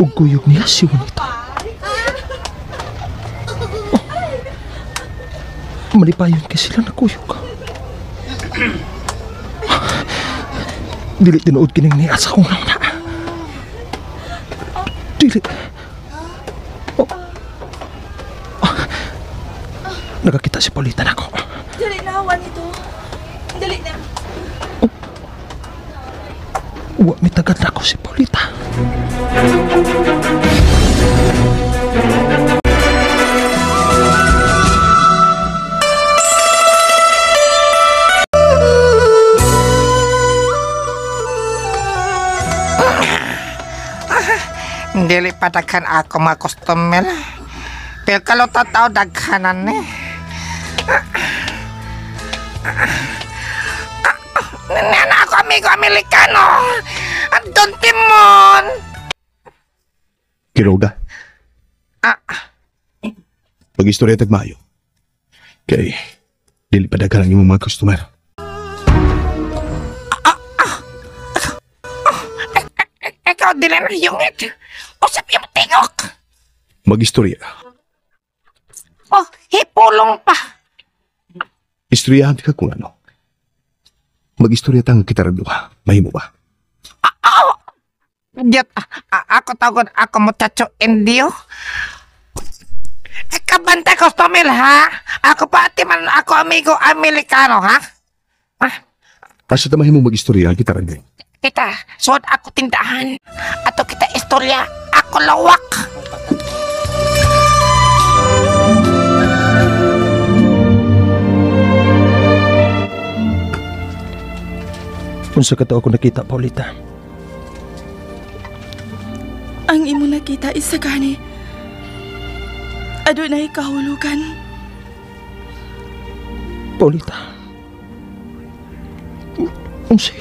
[SPEAKER 18] Ug kuyog niya si Juanita. Oh. Malipayon kay sila nakuyog. Dili tinuod kining niya sa akong una. Dili. Nakakita si Paulita na ako.
[SPEAKER 6] Dali na, Juanito. Dali na.
[SPEAKER 18] Oh. Wa may tagad na ako si Paulita.
[SPEAKER 20] Dili pa daghan ako mga customer. Pero kalau tao daghanan eh. Nana ako amigo Amerikano. Don Timon.
[SPEAKER 7] Quiroga. Pag-istorya tagmayo. Kay dili pa daghan ang imong mga customer.
[SPEAKER 20] Ikaw dili na yungit. Usap yung tingok.
[SPEAKER 7] Mag-istorya.
[SPEAKER 20] Oh, hipulong pa.
[SPEAKER 7] Istoryahan ka kung ano. Mag-istorya tang kita duha. Mahimo ba?
[SPEAKER 20] Oh! Diyot, ako tawag ako muchacho indio. Kabante customer ha? Ako pa ati man ako amigo Amerikano ha?
[SPEAKER 7] Asa ta mahimo mag-istorya kita ra.
[SPEAKER 20] Kita, suod ako tindahan. Ato kita istorya, ako lawak.
[SPEAKER 18] Unsa ka to ako nakita, Paulita?
[SPEAKER 6] Ang imo nakita isa gani. Adunay kahulugan.
[SPEAKER 18] Paulita. Unsa?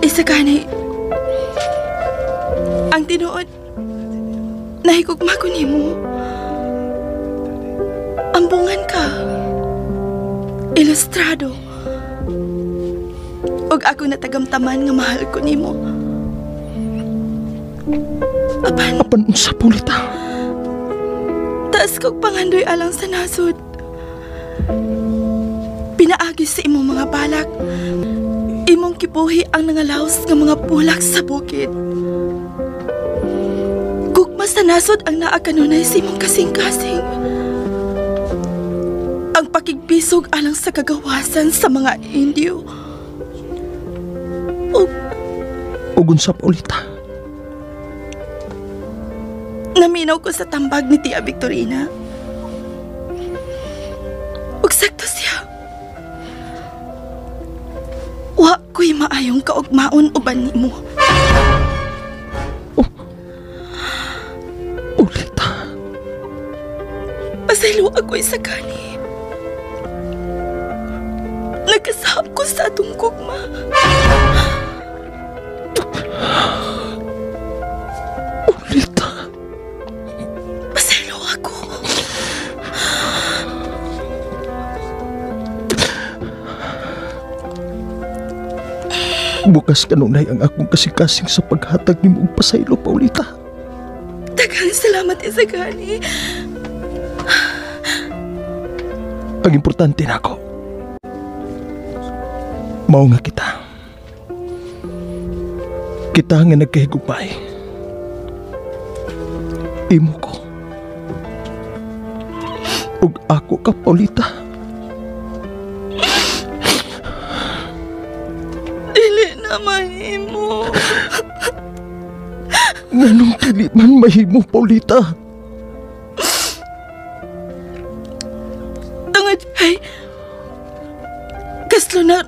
[SPEAKER 6] Isa gani. Ang tinuod, nahigugma ko nimo. Ambungan ka. Ilustrado. Og ako natagamtaman nga mahal ko nimo. Apan
[SPEAKER 18] unsa, Paulita?
[SPEAKER 6] Taas kog pangandoy alang sa nasod. Pinaagi sa imong mga balak. Imong kibuhi ang nangalaos nga mga bulak sa bukid. Gugma sa nasod ang naa kanunay sa imong kasing-kasing. Ang pakigbisog alang sa kagawasan sa mga Indio.
[SPEAKER 18] Ug unsa, Paulita?
[SPEAKER 6] Naminaw ko sa tambag ni Tia Victorina. Ug sakto siya. Wa ko'y maayong kaugmaon uban nimo.
[SPEAKER 18] Oh. Paulita.
[SPEAKER 6] Pasaylo ako'y sakani. Nagkasahap ko sa atong gugma.
[SPEAKER 18] Paulita.
[SPEAKER 6] Pasaylo ako.
[SPEAKER 18] Bukas kanunay ang akong kasing-kasing sa paghatag nimo og pasaylo, Paulita.
[SPEAKER 6] Daghang salamat, Isagani.
[SPEAKER 18] Ang importante nako, mao nga kita. Kita nga nagkahigugmay. Imo ko. Ug ako ka, Paulita.
[SPEAKER 6] Dili na mahimo.
[SPEAKER 18] Nganong dili man mahimo, Paulita?
[SPEAKER 6] Tungod ay kaslo na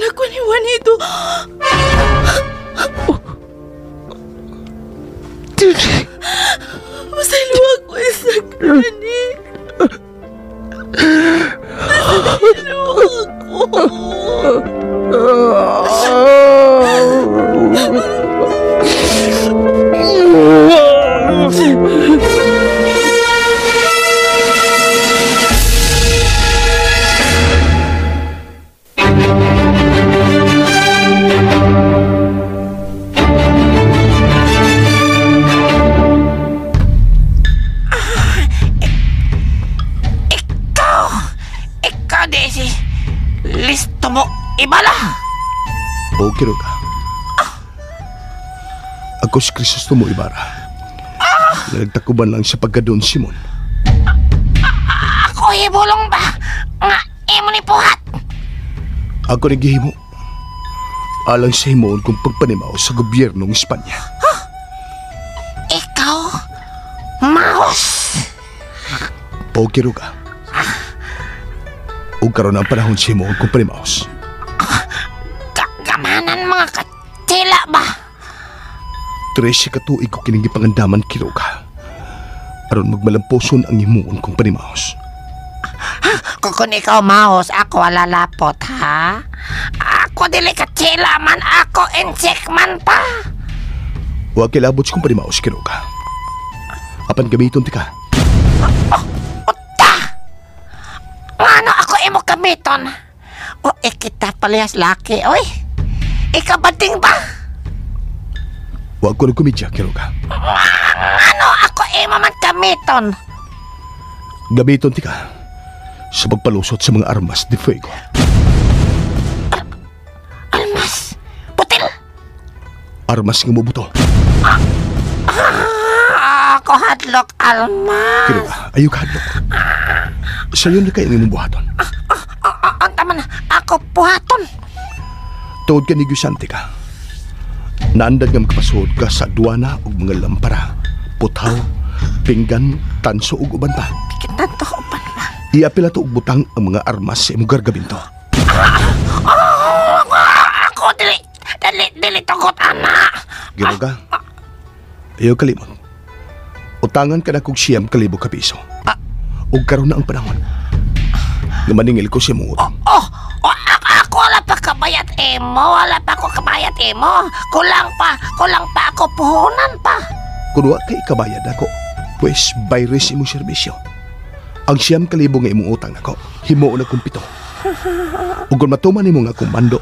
[SPEAKER 6] ako ni Juanito.
[SPEAKER 18] Oh. Dili.
[SPEAKER 6] Masaylo ako sa gani. Masaylo ako.
[SPEAKER 20] Ikaw, Daisy. Listo mo, ibala.
[SPEAKER 7] O, Quiroga. Ako si Crisostomo Ibarra. Nagtakuban lang sa pagkadon, Simon.
[SPEAKER 20] Ako hibulong ba? Nga, imo ni puhat.
[SPEAKER 7] Ako ni gihimo. Alang sa himuon kong pagpanimaw sa gobyernong Espanya.
[SPEAKER 20] Huh? Ikaw, maos.
[SPEAKER 7] O, Quiroga. O karon ang panahon sa himuon kong panimaos.
[SPEAKER 20] Gamanan mga katila ba?
[SPEAKER 7] 13 ka tuig ko kining gipangandaman, Quiroga. Aron magmalamposon ang himuon kong panimaos.
[SPEAKER 20] Kung ikaw maos, ako alalapot, ha? Ako dili katsila man, ako insect man pa.
[SPEAKER 7] Huwag kilabot kong panimaos, Quiroga. Apan gamiton ti ka.
[SPEAKER 20] Oh, uta! Ngano ako imo gamiton? O, kita palihas laki, oy. Ikaw bading ba?
[SPEAKER 7] Huwag ko nagkomedya, Quiroga.
[SPEAKER 20] Ano ako imo man gamiton?
[SPEAKER 7] Gamiton ti ka sa pagpalusot sa mga armas de fuego.
[SPEAKER 20] Almas? Putil?
[SPEAKER 7] Armas nga mubuto.
[SPEAKER 20] Ako hadlok, almas.
[SPEAKER 7] Quiroga, ayaw ka hadlok. Sayo na kayo ang imong buhaton.
[SPEAKER 20] Ang tama na, ako buhaton.
[SPEAKER 7] Tuod ka negosyante ka. Naandad nga makapasuod ka sa aduana og mga lampara, puthaw, pinggan, tanso ug uban pa.
[SPEAKER 20] Tanto uban pa.
[SPEAKER 7] Iapila to og butang ang mga armas sa imong gargabinto.
[SPEAKER 20] Ako dili dili dili tugot ana.
[SPEAKER 7] Quiroga, ayaw kalimot. Utangan ka na kog 9,000 ka piso. Ug karon na ang panahon nga maningil ko sa imong utang.
[SPEAKER 20] Ako wala pa kabayat imo, wala pa ako kabayat imo. Kulang pa ako puhunan pa.
[SPEAKER 7] Kun wa kay kabayad ako, pues bayres imong serbisyo. Ang 9,000 nga imong utang nako, himuon na kong 7. Ug kung matuman nimo nga akong mando,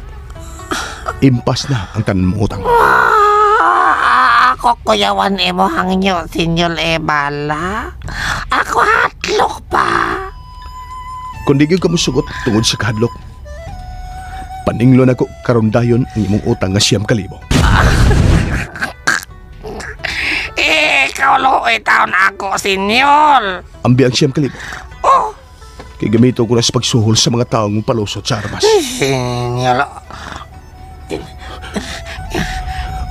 [SPEAKER 7] impas na ang tanan mong utang.
[SPEAKER 20] Ako kuyawan imo hangyo, Senyor Ebala. Ako hadlok pa.
[SPEAKER 7] Kung di gyud ka mosugot tungod sa kahadlok, paninglo nako karon dayon ang imong utang nga 9,000.
[SPEAKER 20] Ikaw luoy taon ako, Senyor.
[SPEAKER 7] Ambi ang 9,000.
[SPEAKER 20] Oh.
[SPEAKER 7] Kay gamito ko na sa pagsuhol sa mga taong palusot sa armas.
[SPEAKER 20] Senyor.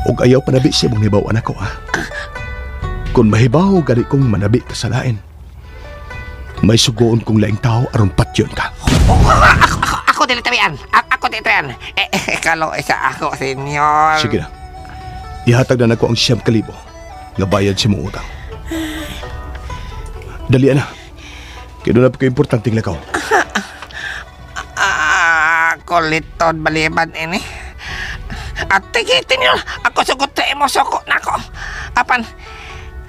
[SPEAKER 7] Og ayaw panabi sa imong hibaw anak ko, ha? Kung mahibaw gani kong manabi ka sa lain, may sugoon kong laing tao aron patyon ka.
[SPEAKER 20] Ako dili tabian. Ako dili tabian. Kalo isa ako, Senyor.
[SPEAKER 7] Sige na. Ihatag na nako ang 9,000 nga bayad sa imong utang. Dali na. Kaya doon na pa kayo importanteng lakaw.
[SPEAKER 20] Ako liton baliban ini. At tigitin nyo, ako sugot sa imo, suko na ako. Apan,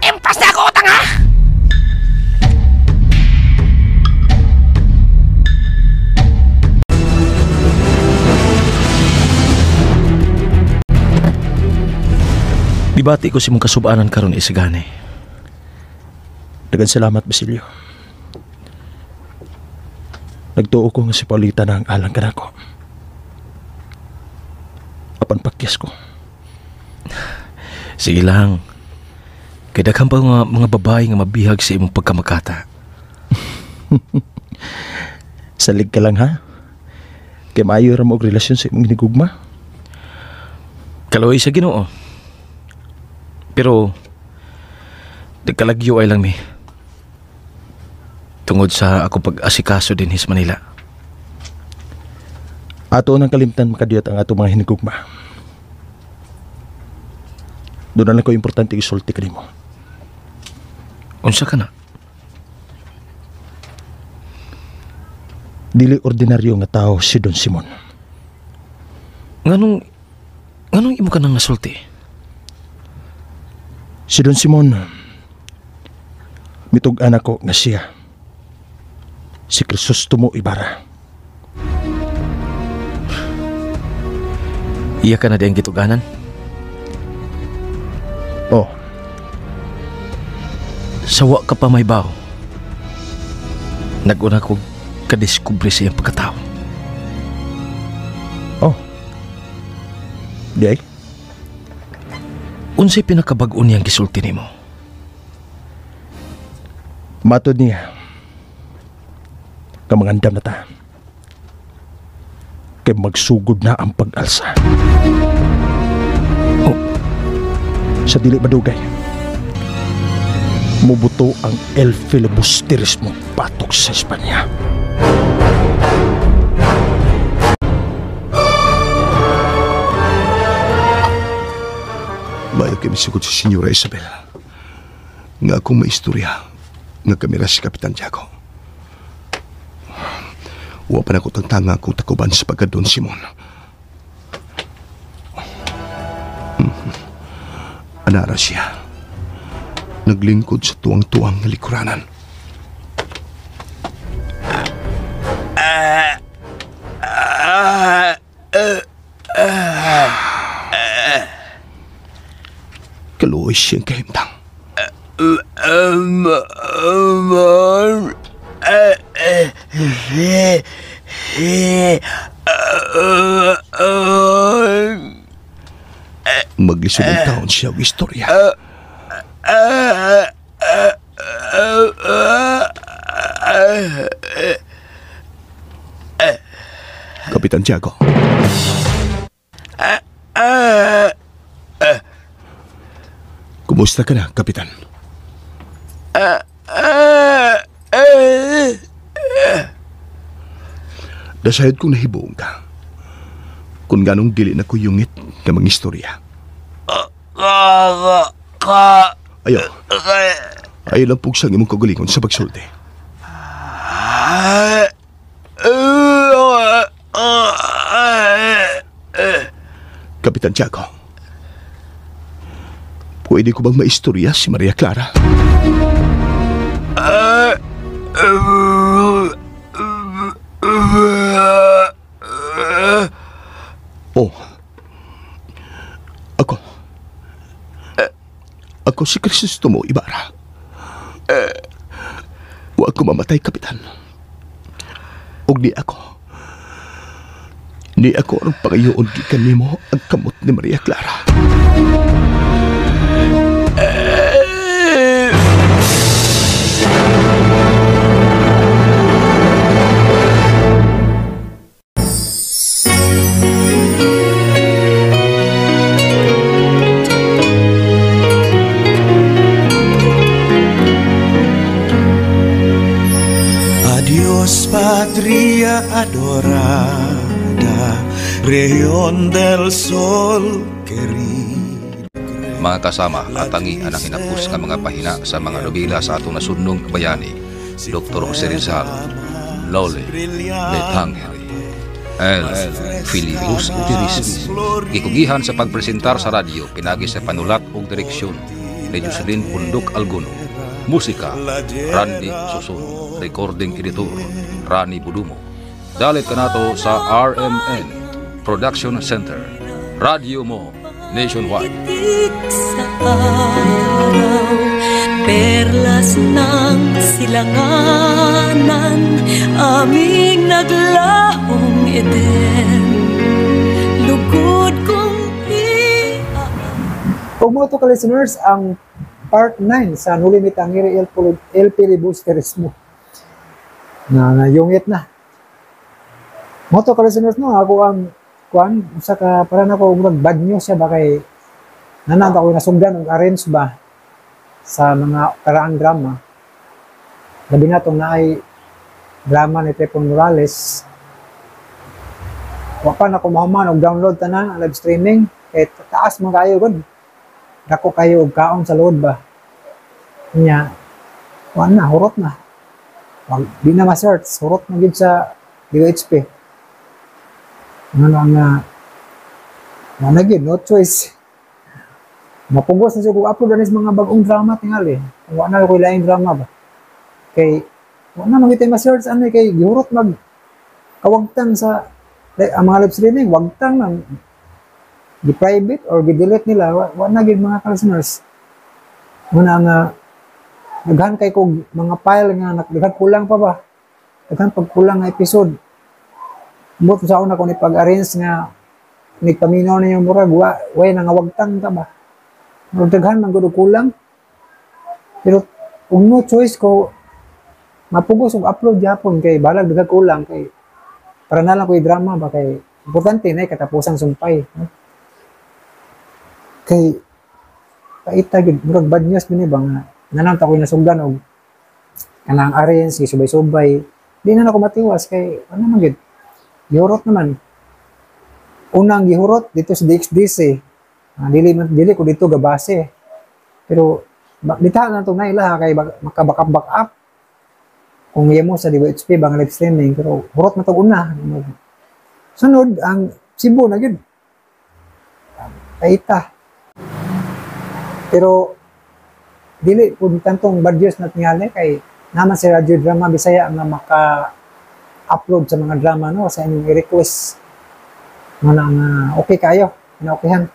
[SPEAKER 20] impas na ako utang, ha?
[SPEAKER 10] Gibati ko si mong kasubanan karon isagani.
[SPEAKER 18] Dagan salamat, Basilio. Nagtuo ko nga si Paulita na ang alang kanako. Apan pakyas ko.
[SPEAKER 10] Sige lang. Kay daghan pa nga mga babae nga mabihag sa imong pagkamakata.
[SPEAKER 18] Salig ka lang ha. Kay maayo ra mo og relasyon sa imong hinigugma.
[SPEAKER 10] Kaluoy sa Ginoo. Pero nagkalagyo ay lang mi. Tungod sa ako pag-asikaso din sa Manila.
[SPEAKER 18] Ato nang kalimtan makadiyot ang ato mga hinigugma. Doon na lang ko importante isulti kanimo.
[SPEAKER 10] Unsa ka na?
[SPEAKER 18] Dili ordinaryo nga tao si Don Simon.
[SPEAKER 10] Nganong imo ka nang nasulti?
[SPEAKER 18] Si Don Simon, mitug-an ako nga siya. Si Crisostomo Ibarra.
[SPEAKER 10] Iya ka na di ang gituganan?
[SPEAKER 18] Oh.
[SPEAKER 10] Sawa ka pa may baw. Nag-una ko kadiskubre sa iyang pagkatao.
[SPEAKER 18] Oh. Di ay?
[SPEAKER 10] Unsay pinakabag-o niyang gisulti nimo?
[SPEAKER 18] Matod niya, kamangandam na ta. Kay magsugod na ang pag-alsa. Oh. Sa dili madugay, mubuto ang El Filibusterismo patok sa Espanya.
[SPEAKER 7] Mayo kami sugod si Senyora Isabel. Nga akong maistorya nga kami ra si Kapitan Tiago. Wa pa na ko tangtanga akong takuban sa pagka Don Simon. Anara siya. Naglingkod sa tuwang-tuwang nga likuranan. Kaluoy siyang kahimtang. Maglisod ang taon siya og istorya. Kapitan Tiago. Kumusta ka na, Kapitan? Dasayod kong nahibuong ka. Kung ganong dili na ko yungit nga mga istorya. Ayaw. Ayaw lang pugsang imong kagalingon sa pagsulti. Kapitan Tiago, pwede ko bang maistorya si Maria Clara? Oh. Ako. Ako si Crisostomo Ibarra. Wa ko mamatay, Kapitan. Og ni ako. Ni ako ang pangayoon gikan nimo ang kamot ni Maria Clara.
[SPEAKER 4] Adiós, patria adorada, región del sol querida.
[SPEAKER 5] Mga kasama, atangi anang hinapos nga mga pahina sa mga nobela sa atong nasudnong bayani, Dr. Jose Rizal, Lole, Betangere, El Filibusterismo. Gikugihan sa pagpresentar sa radyo, pinagi sa panulat ug direksyon ni Jocelyn Pundok Alguno. Musika, Randy Susun. Recording editor, Rani Budumo. Dalit kanato sa RMN Production Center. Radio Mo Nationwide.
[SPEAKER 19] Sa araw.
[SPEAKER 17] Perlas ng silanganan, aming naglahong Eden. Lugod kong
[SPEAKER 1] Ug mao to ka listeners ang part 9 sa Noli Me Tangere El Filibusterismo. Na nayungit na. Mao to ka listeners, no, ako ang kuan usa ka para nako murag bad news siya ba kay nanag ako nasugdan og arrange ba sa mga karaang drama. Labi na tong naay drama ni Trepon Morales. Wa pa na ko mahuman og download tanan ang live streaming kay taas man kayo gud. Dako kayo og kaon sa load ba. Nya wa na, hurot na. Wag, di na ma-search, hurot na gid sa DOHP. Ano ang wa na gid, no choice. Mapugos na siya kung upload na mga bagong drama tingali. Kung wa na ko laing drama ba. Kay wa na man ma-search ano kay gihurot mag kawagtang sa like, ang mga live streaming, wagtang man gi-private or gi-delete nila, wa na gid mga listeners. Muna nga daghan kay kog mga file nga daghan kulang pa ba. Daghan pagkulang nga episode. Mot sa una ko ni pag-arrange nga nigpaminaw ninyo murag wa way nangawagtang ka ba. Murag daghan man gud og kulang. Pero kung no choice ko mapugos og upload gyapon kay balag daghan kulang kay para na lang ko drama ba kay importante na katapusan sumpay, no? Kay paita gid murag bad news bini ba nga nanang ta ko nasugdan og kanang arrange subay-subay di na nako matiwas kay ano man gid gihurot naman. Unang gihurot dito sa DXDC, dili dili ko dito gabase pero bitahan na tong naila kay maka-backup back up kung iya mo sa DWHP bang live streaming pero hurot na tong una. Sunod ang Cebu na gid paita. Pero dili pud tantong bad news na tingali kay naman si Radio Drama Bisaya nga maka-upload sa mga drama no sa inyong i-request. Nga nga okay kayo, na-okayhan.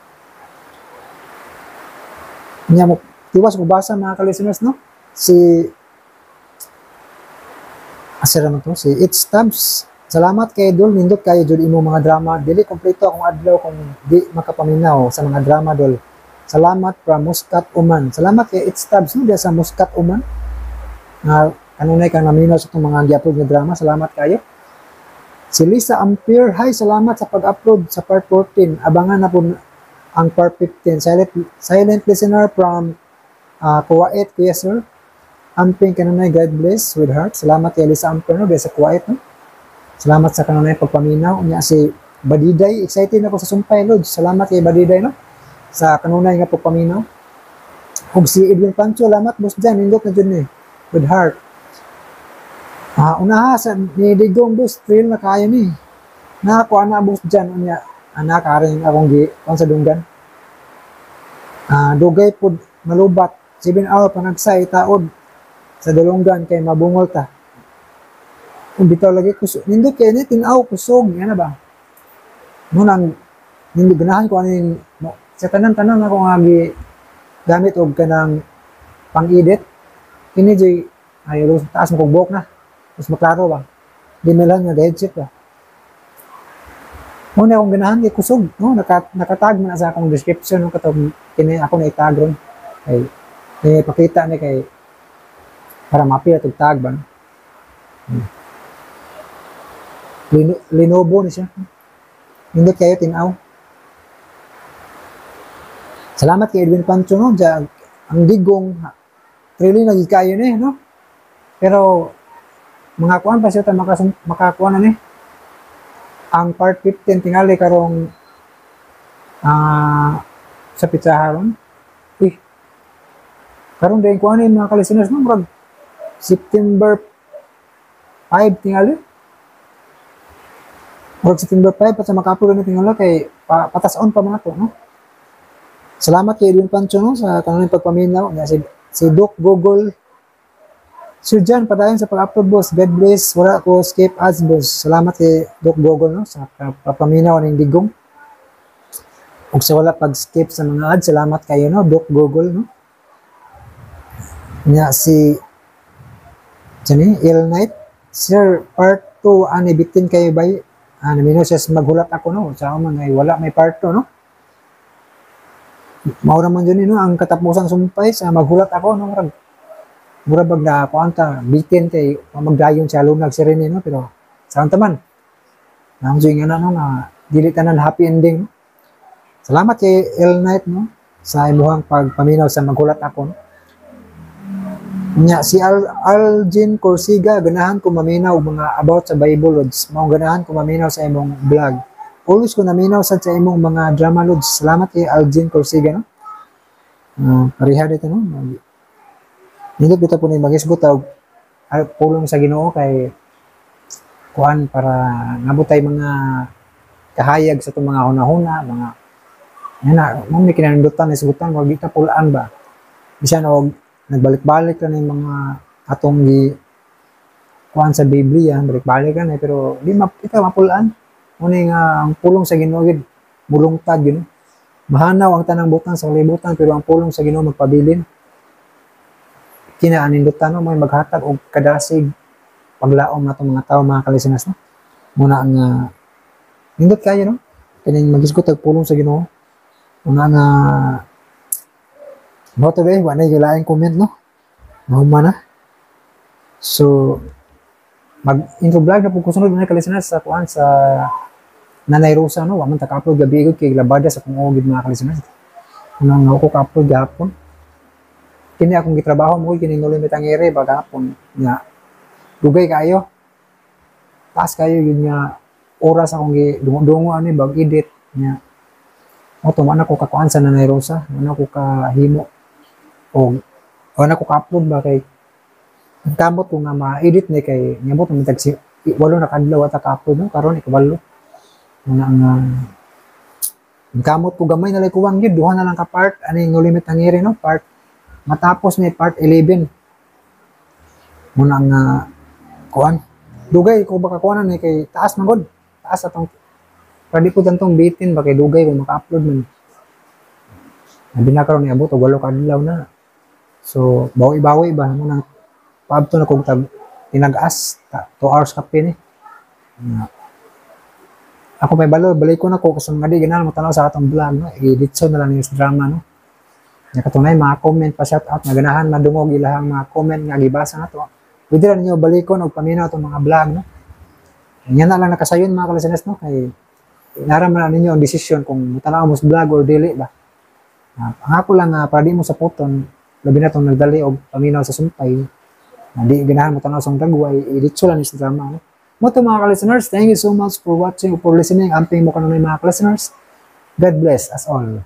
[SPEAKER 1] Nya mo tiwas ko basa mga ka-listeners no. Si asa man to si It's Tabs. Salamat kay Dol, nindot kayo jud imong mga drama. Dili kompleto akong adlaw kung di makapaminaw sa mga drama dol. Salamat from Muscat, Oman. Salamat kay It's Tabs no diya sa Muscat, Oman. Nga kanunay kang naminaw sa itong mga gi-upload nga drama. Salamat kayo. Si Lisa Ampere, hi, salamat sa pag-upload sa part 14. Abangan na po ang part 15. Silent listener from Kuwait, Kuya Sir. Amping kanunay, God bless with heart. Salamat kay Lisa Ampere no diya sa Kuwait no. Salamat sa kanunay pagpaminaw. Unya si Badiday, excited ako sa Sumpay Lodge. Salamat kay Badiday no sa kanunay nga pagpaminaw. Ug si Edwin Pancho, salamat boss dyan, nindot na dyan ni with heart. Unaha sa ni Digong boss, thrill na kayo ni. Nakakuha na boss dyan, unya anak aring akong gi kon sa dunggan. Dugay pud malubat 7 hour panagsay taod sa dalunggan kay mabungol ta. Kung bitaw lagi kusog, nindot kay ni tin-aw kusog, yan na ba? Munang nindot ganahan ko aning sa tanan-tanan ako nga gi gamit og kanang pang-edit. Kini joy ay taas mo kog buhok na. Mas maklaro ba? Di man lang nga headset ba. Muna akong ganahan kay kusog, no? Nakatag man sa akong description no katong kini ako na itag ron. Kay pakita ni kay para mapila tog tag ba. No? Lenovo ni siya. Nindot kayo tin-aw. Salamat kay Edwin Pancho no, ang Digong really na gid kayo ni no. Pero mga kuan pa siya ta makakuan na ni. Ang part 15 tingali karong sa pitsaharon. Uy. Karon din kuan ni mga ka-listeners no, murag September 5 tingali. Murag September 5 pa sa maka-upload ni tingali kay patason pa mga to no. Salamat kay Edwin Pancho no sa kanang pagpaminaw niya si Doc Google. Sir John, padayon sa pag-upload boss. God bless. Wala ko skip ads boss. Salamat kay Doc Google no sa pagpaminaw ning Digong. Ug sa wala pag-skip sa mga ads, salamat kayo no Doc Google no. Nya si Sani, Il Night, "Sir, part 2 ani, bitin kayo bay." Ano mino siya "Maghulat Ako", no? Sa man ay wala may part 2, no? Mao ra man jud ni, no, ang katapusang sumpay sa "Maghulat Ako", no? Murag mura bag na kuan ta, bitin kay magdayon siya lunag si Rene, no? Pero sa taman nang nga na, no, nga dili tanan happy ending, no? Salamat kay El Night, no, sa imuhang pagpaminaw sa "Maghulat Ako", no? Nya si Algin Corsiga, "Ganahan ko maminaw og mga about sa Bible, Lods. Mao ganahan ko maminaw sa imong vlog. Always ko naminaw sad sa imong mga drama, Lods." Salamat kay Algin Corsiga, no? Pareha dito, no? Nindot bitaw po ni magisgot og pulong sa Ginoo kay kuan para nabot tay mga kahayag sa itong mga hunahuna, mga yan na, mo may kinandutan, isgutan, wag kita pulaan ba. Bisan og nagbalik-balik lang yung mga atong gi kuan sa Biblia, balik-balik lang eh, pero di ma ikaw mapulaan. Muna nga ang pulong sa Ginoo gid mulungtad yun. Mahanaw ang tanang butang sa kalibutan, pero ang pulong sa Ginoo magpabilin. Kinaanindutan, no, may maghatag og kadasig paglaom natong mga tao, mga kalisanas, no. Muna ang nindot kayo, no, kining magisgot og pulong sa Ginoo. Muna nga mo to eh, wala na laing comment, no. Mahuman na. So mag intro vlog na po ko sunod na kalisanas sa kuan sa Nanay Rosa, no. Wa man ta ka-upload gabi gud kay labada sa kung gid, mga kalisanas. Muna nga ako ka-upload gahapon. Kini akong gitrabaho mo kini Noli Me Tangere ba gahapon nya. Dugay kayo. Taas kayo yun nga oras akong gi dungo-dungo ani bag edit nya. Mo to na ko kakuan sa Nanay Rosa, wala ko kahimo o wala ko ka-upload ba kay ang kamot ko nga ma-edit ni kay nyabot man tag 8 na kadlaw ata ka-upload, no? Karon ikawalo na ang kamot ko, gamay na lang kuwang gyud, duha na lang ka part ani Noli Me Tangere, no? Part matapos ni part 11. Muna ang kuan dugay ko baka kuan ni kay taas man gud, taas atong ready po tantong bitin ba kay dugay kung maka-upload man. Abi na karon niabot og 8 ka adlaw na. So bawi-bawi ba mo nang paabto na kog tag tinag-as 2 hours kape ni. Na. Ako may balo, balik ko na ko kasi mga di ganahan mo tanaw sa atong vlog, no. I-ditso na lang yung drama, no. Nya katunay mga comment pa shout out nga ganahan madungog ilahang mga comment nga gibasa na to. Pwede ra ninyo balikon og paminaw atong mga vlog, no. Nya na lang nakasayon, mga kalisanes, no, kay nara man na ninyo ang desisyon kung mutanaw mo sa vlog or dili ba. Ang ako lang para di mo sa puton, labi na tong nagdali og paminaw sa sumpay, na di ganahan mo tanaw sa dagway, i-ditso lang sa drama, no. Mo to, mga ka-listeners, thank you so much for watching or for listening. Amping mo kanunay, mga ka-listeners. God bless us all.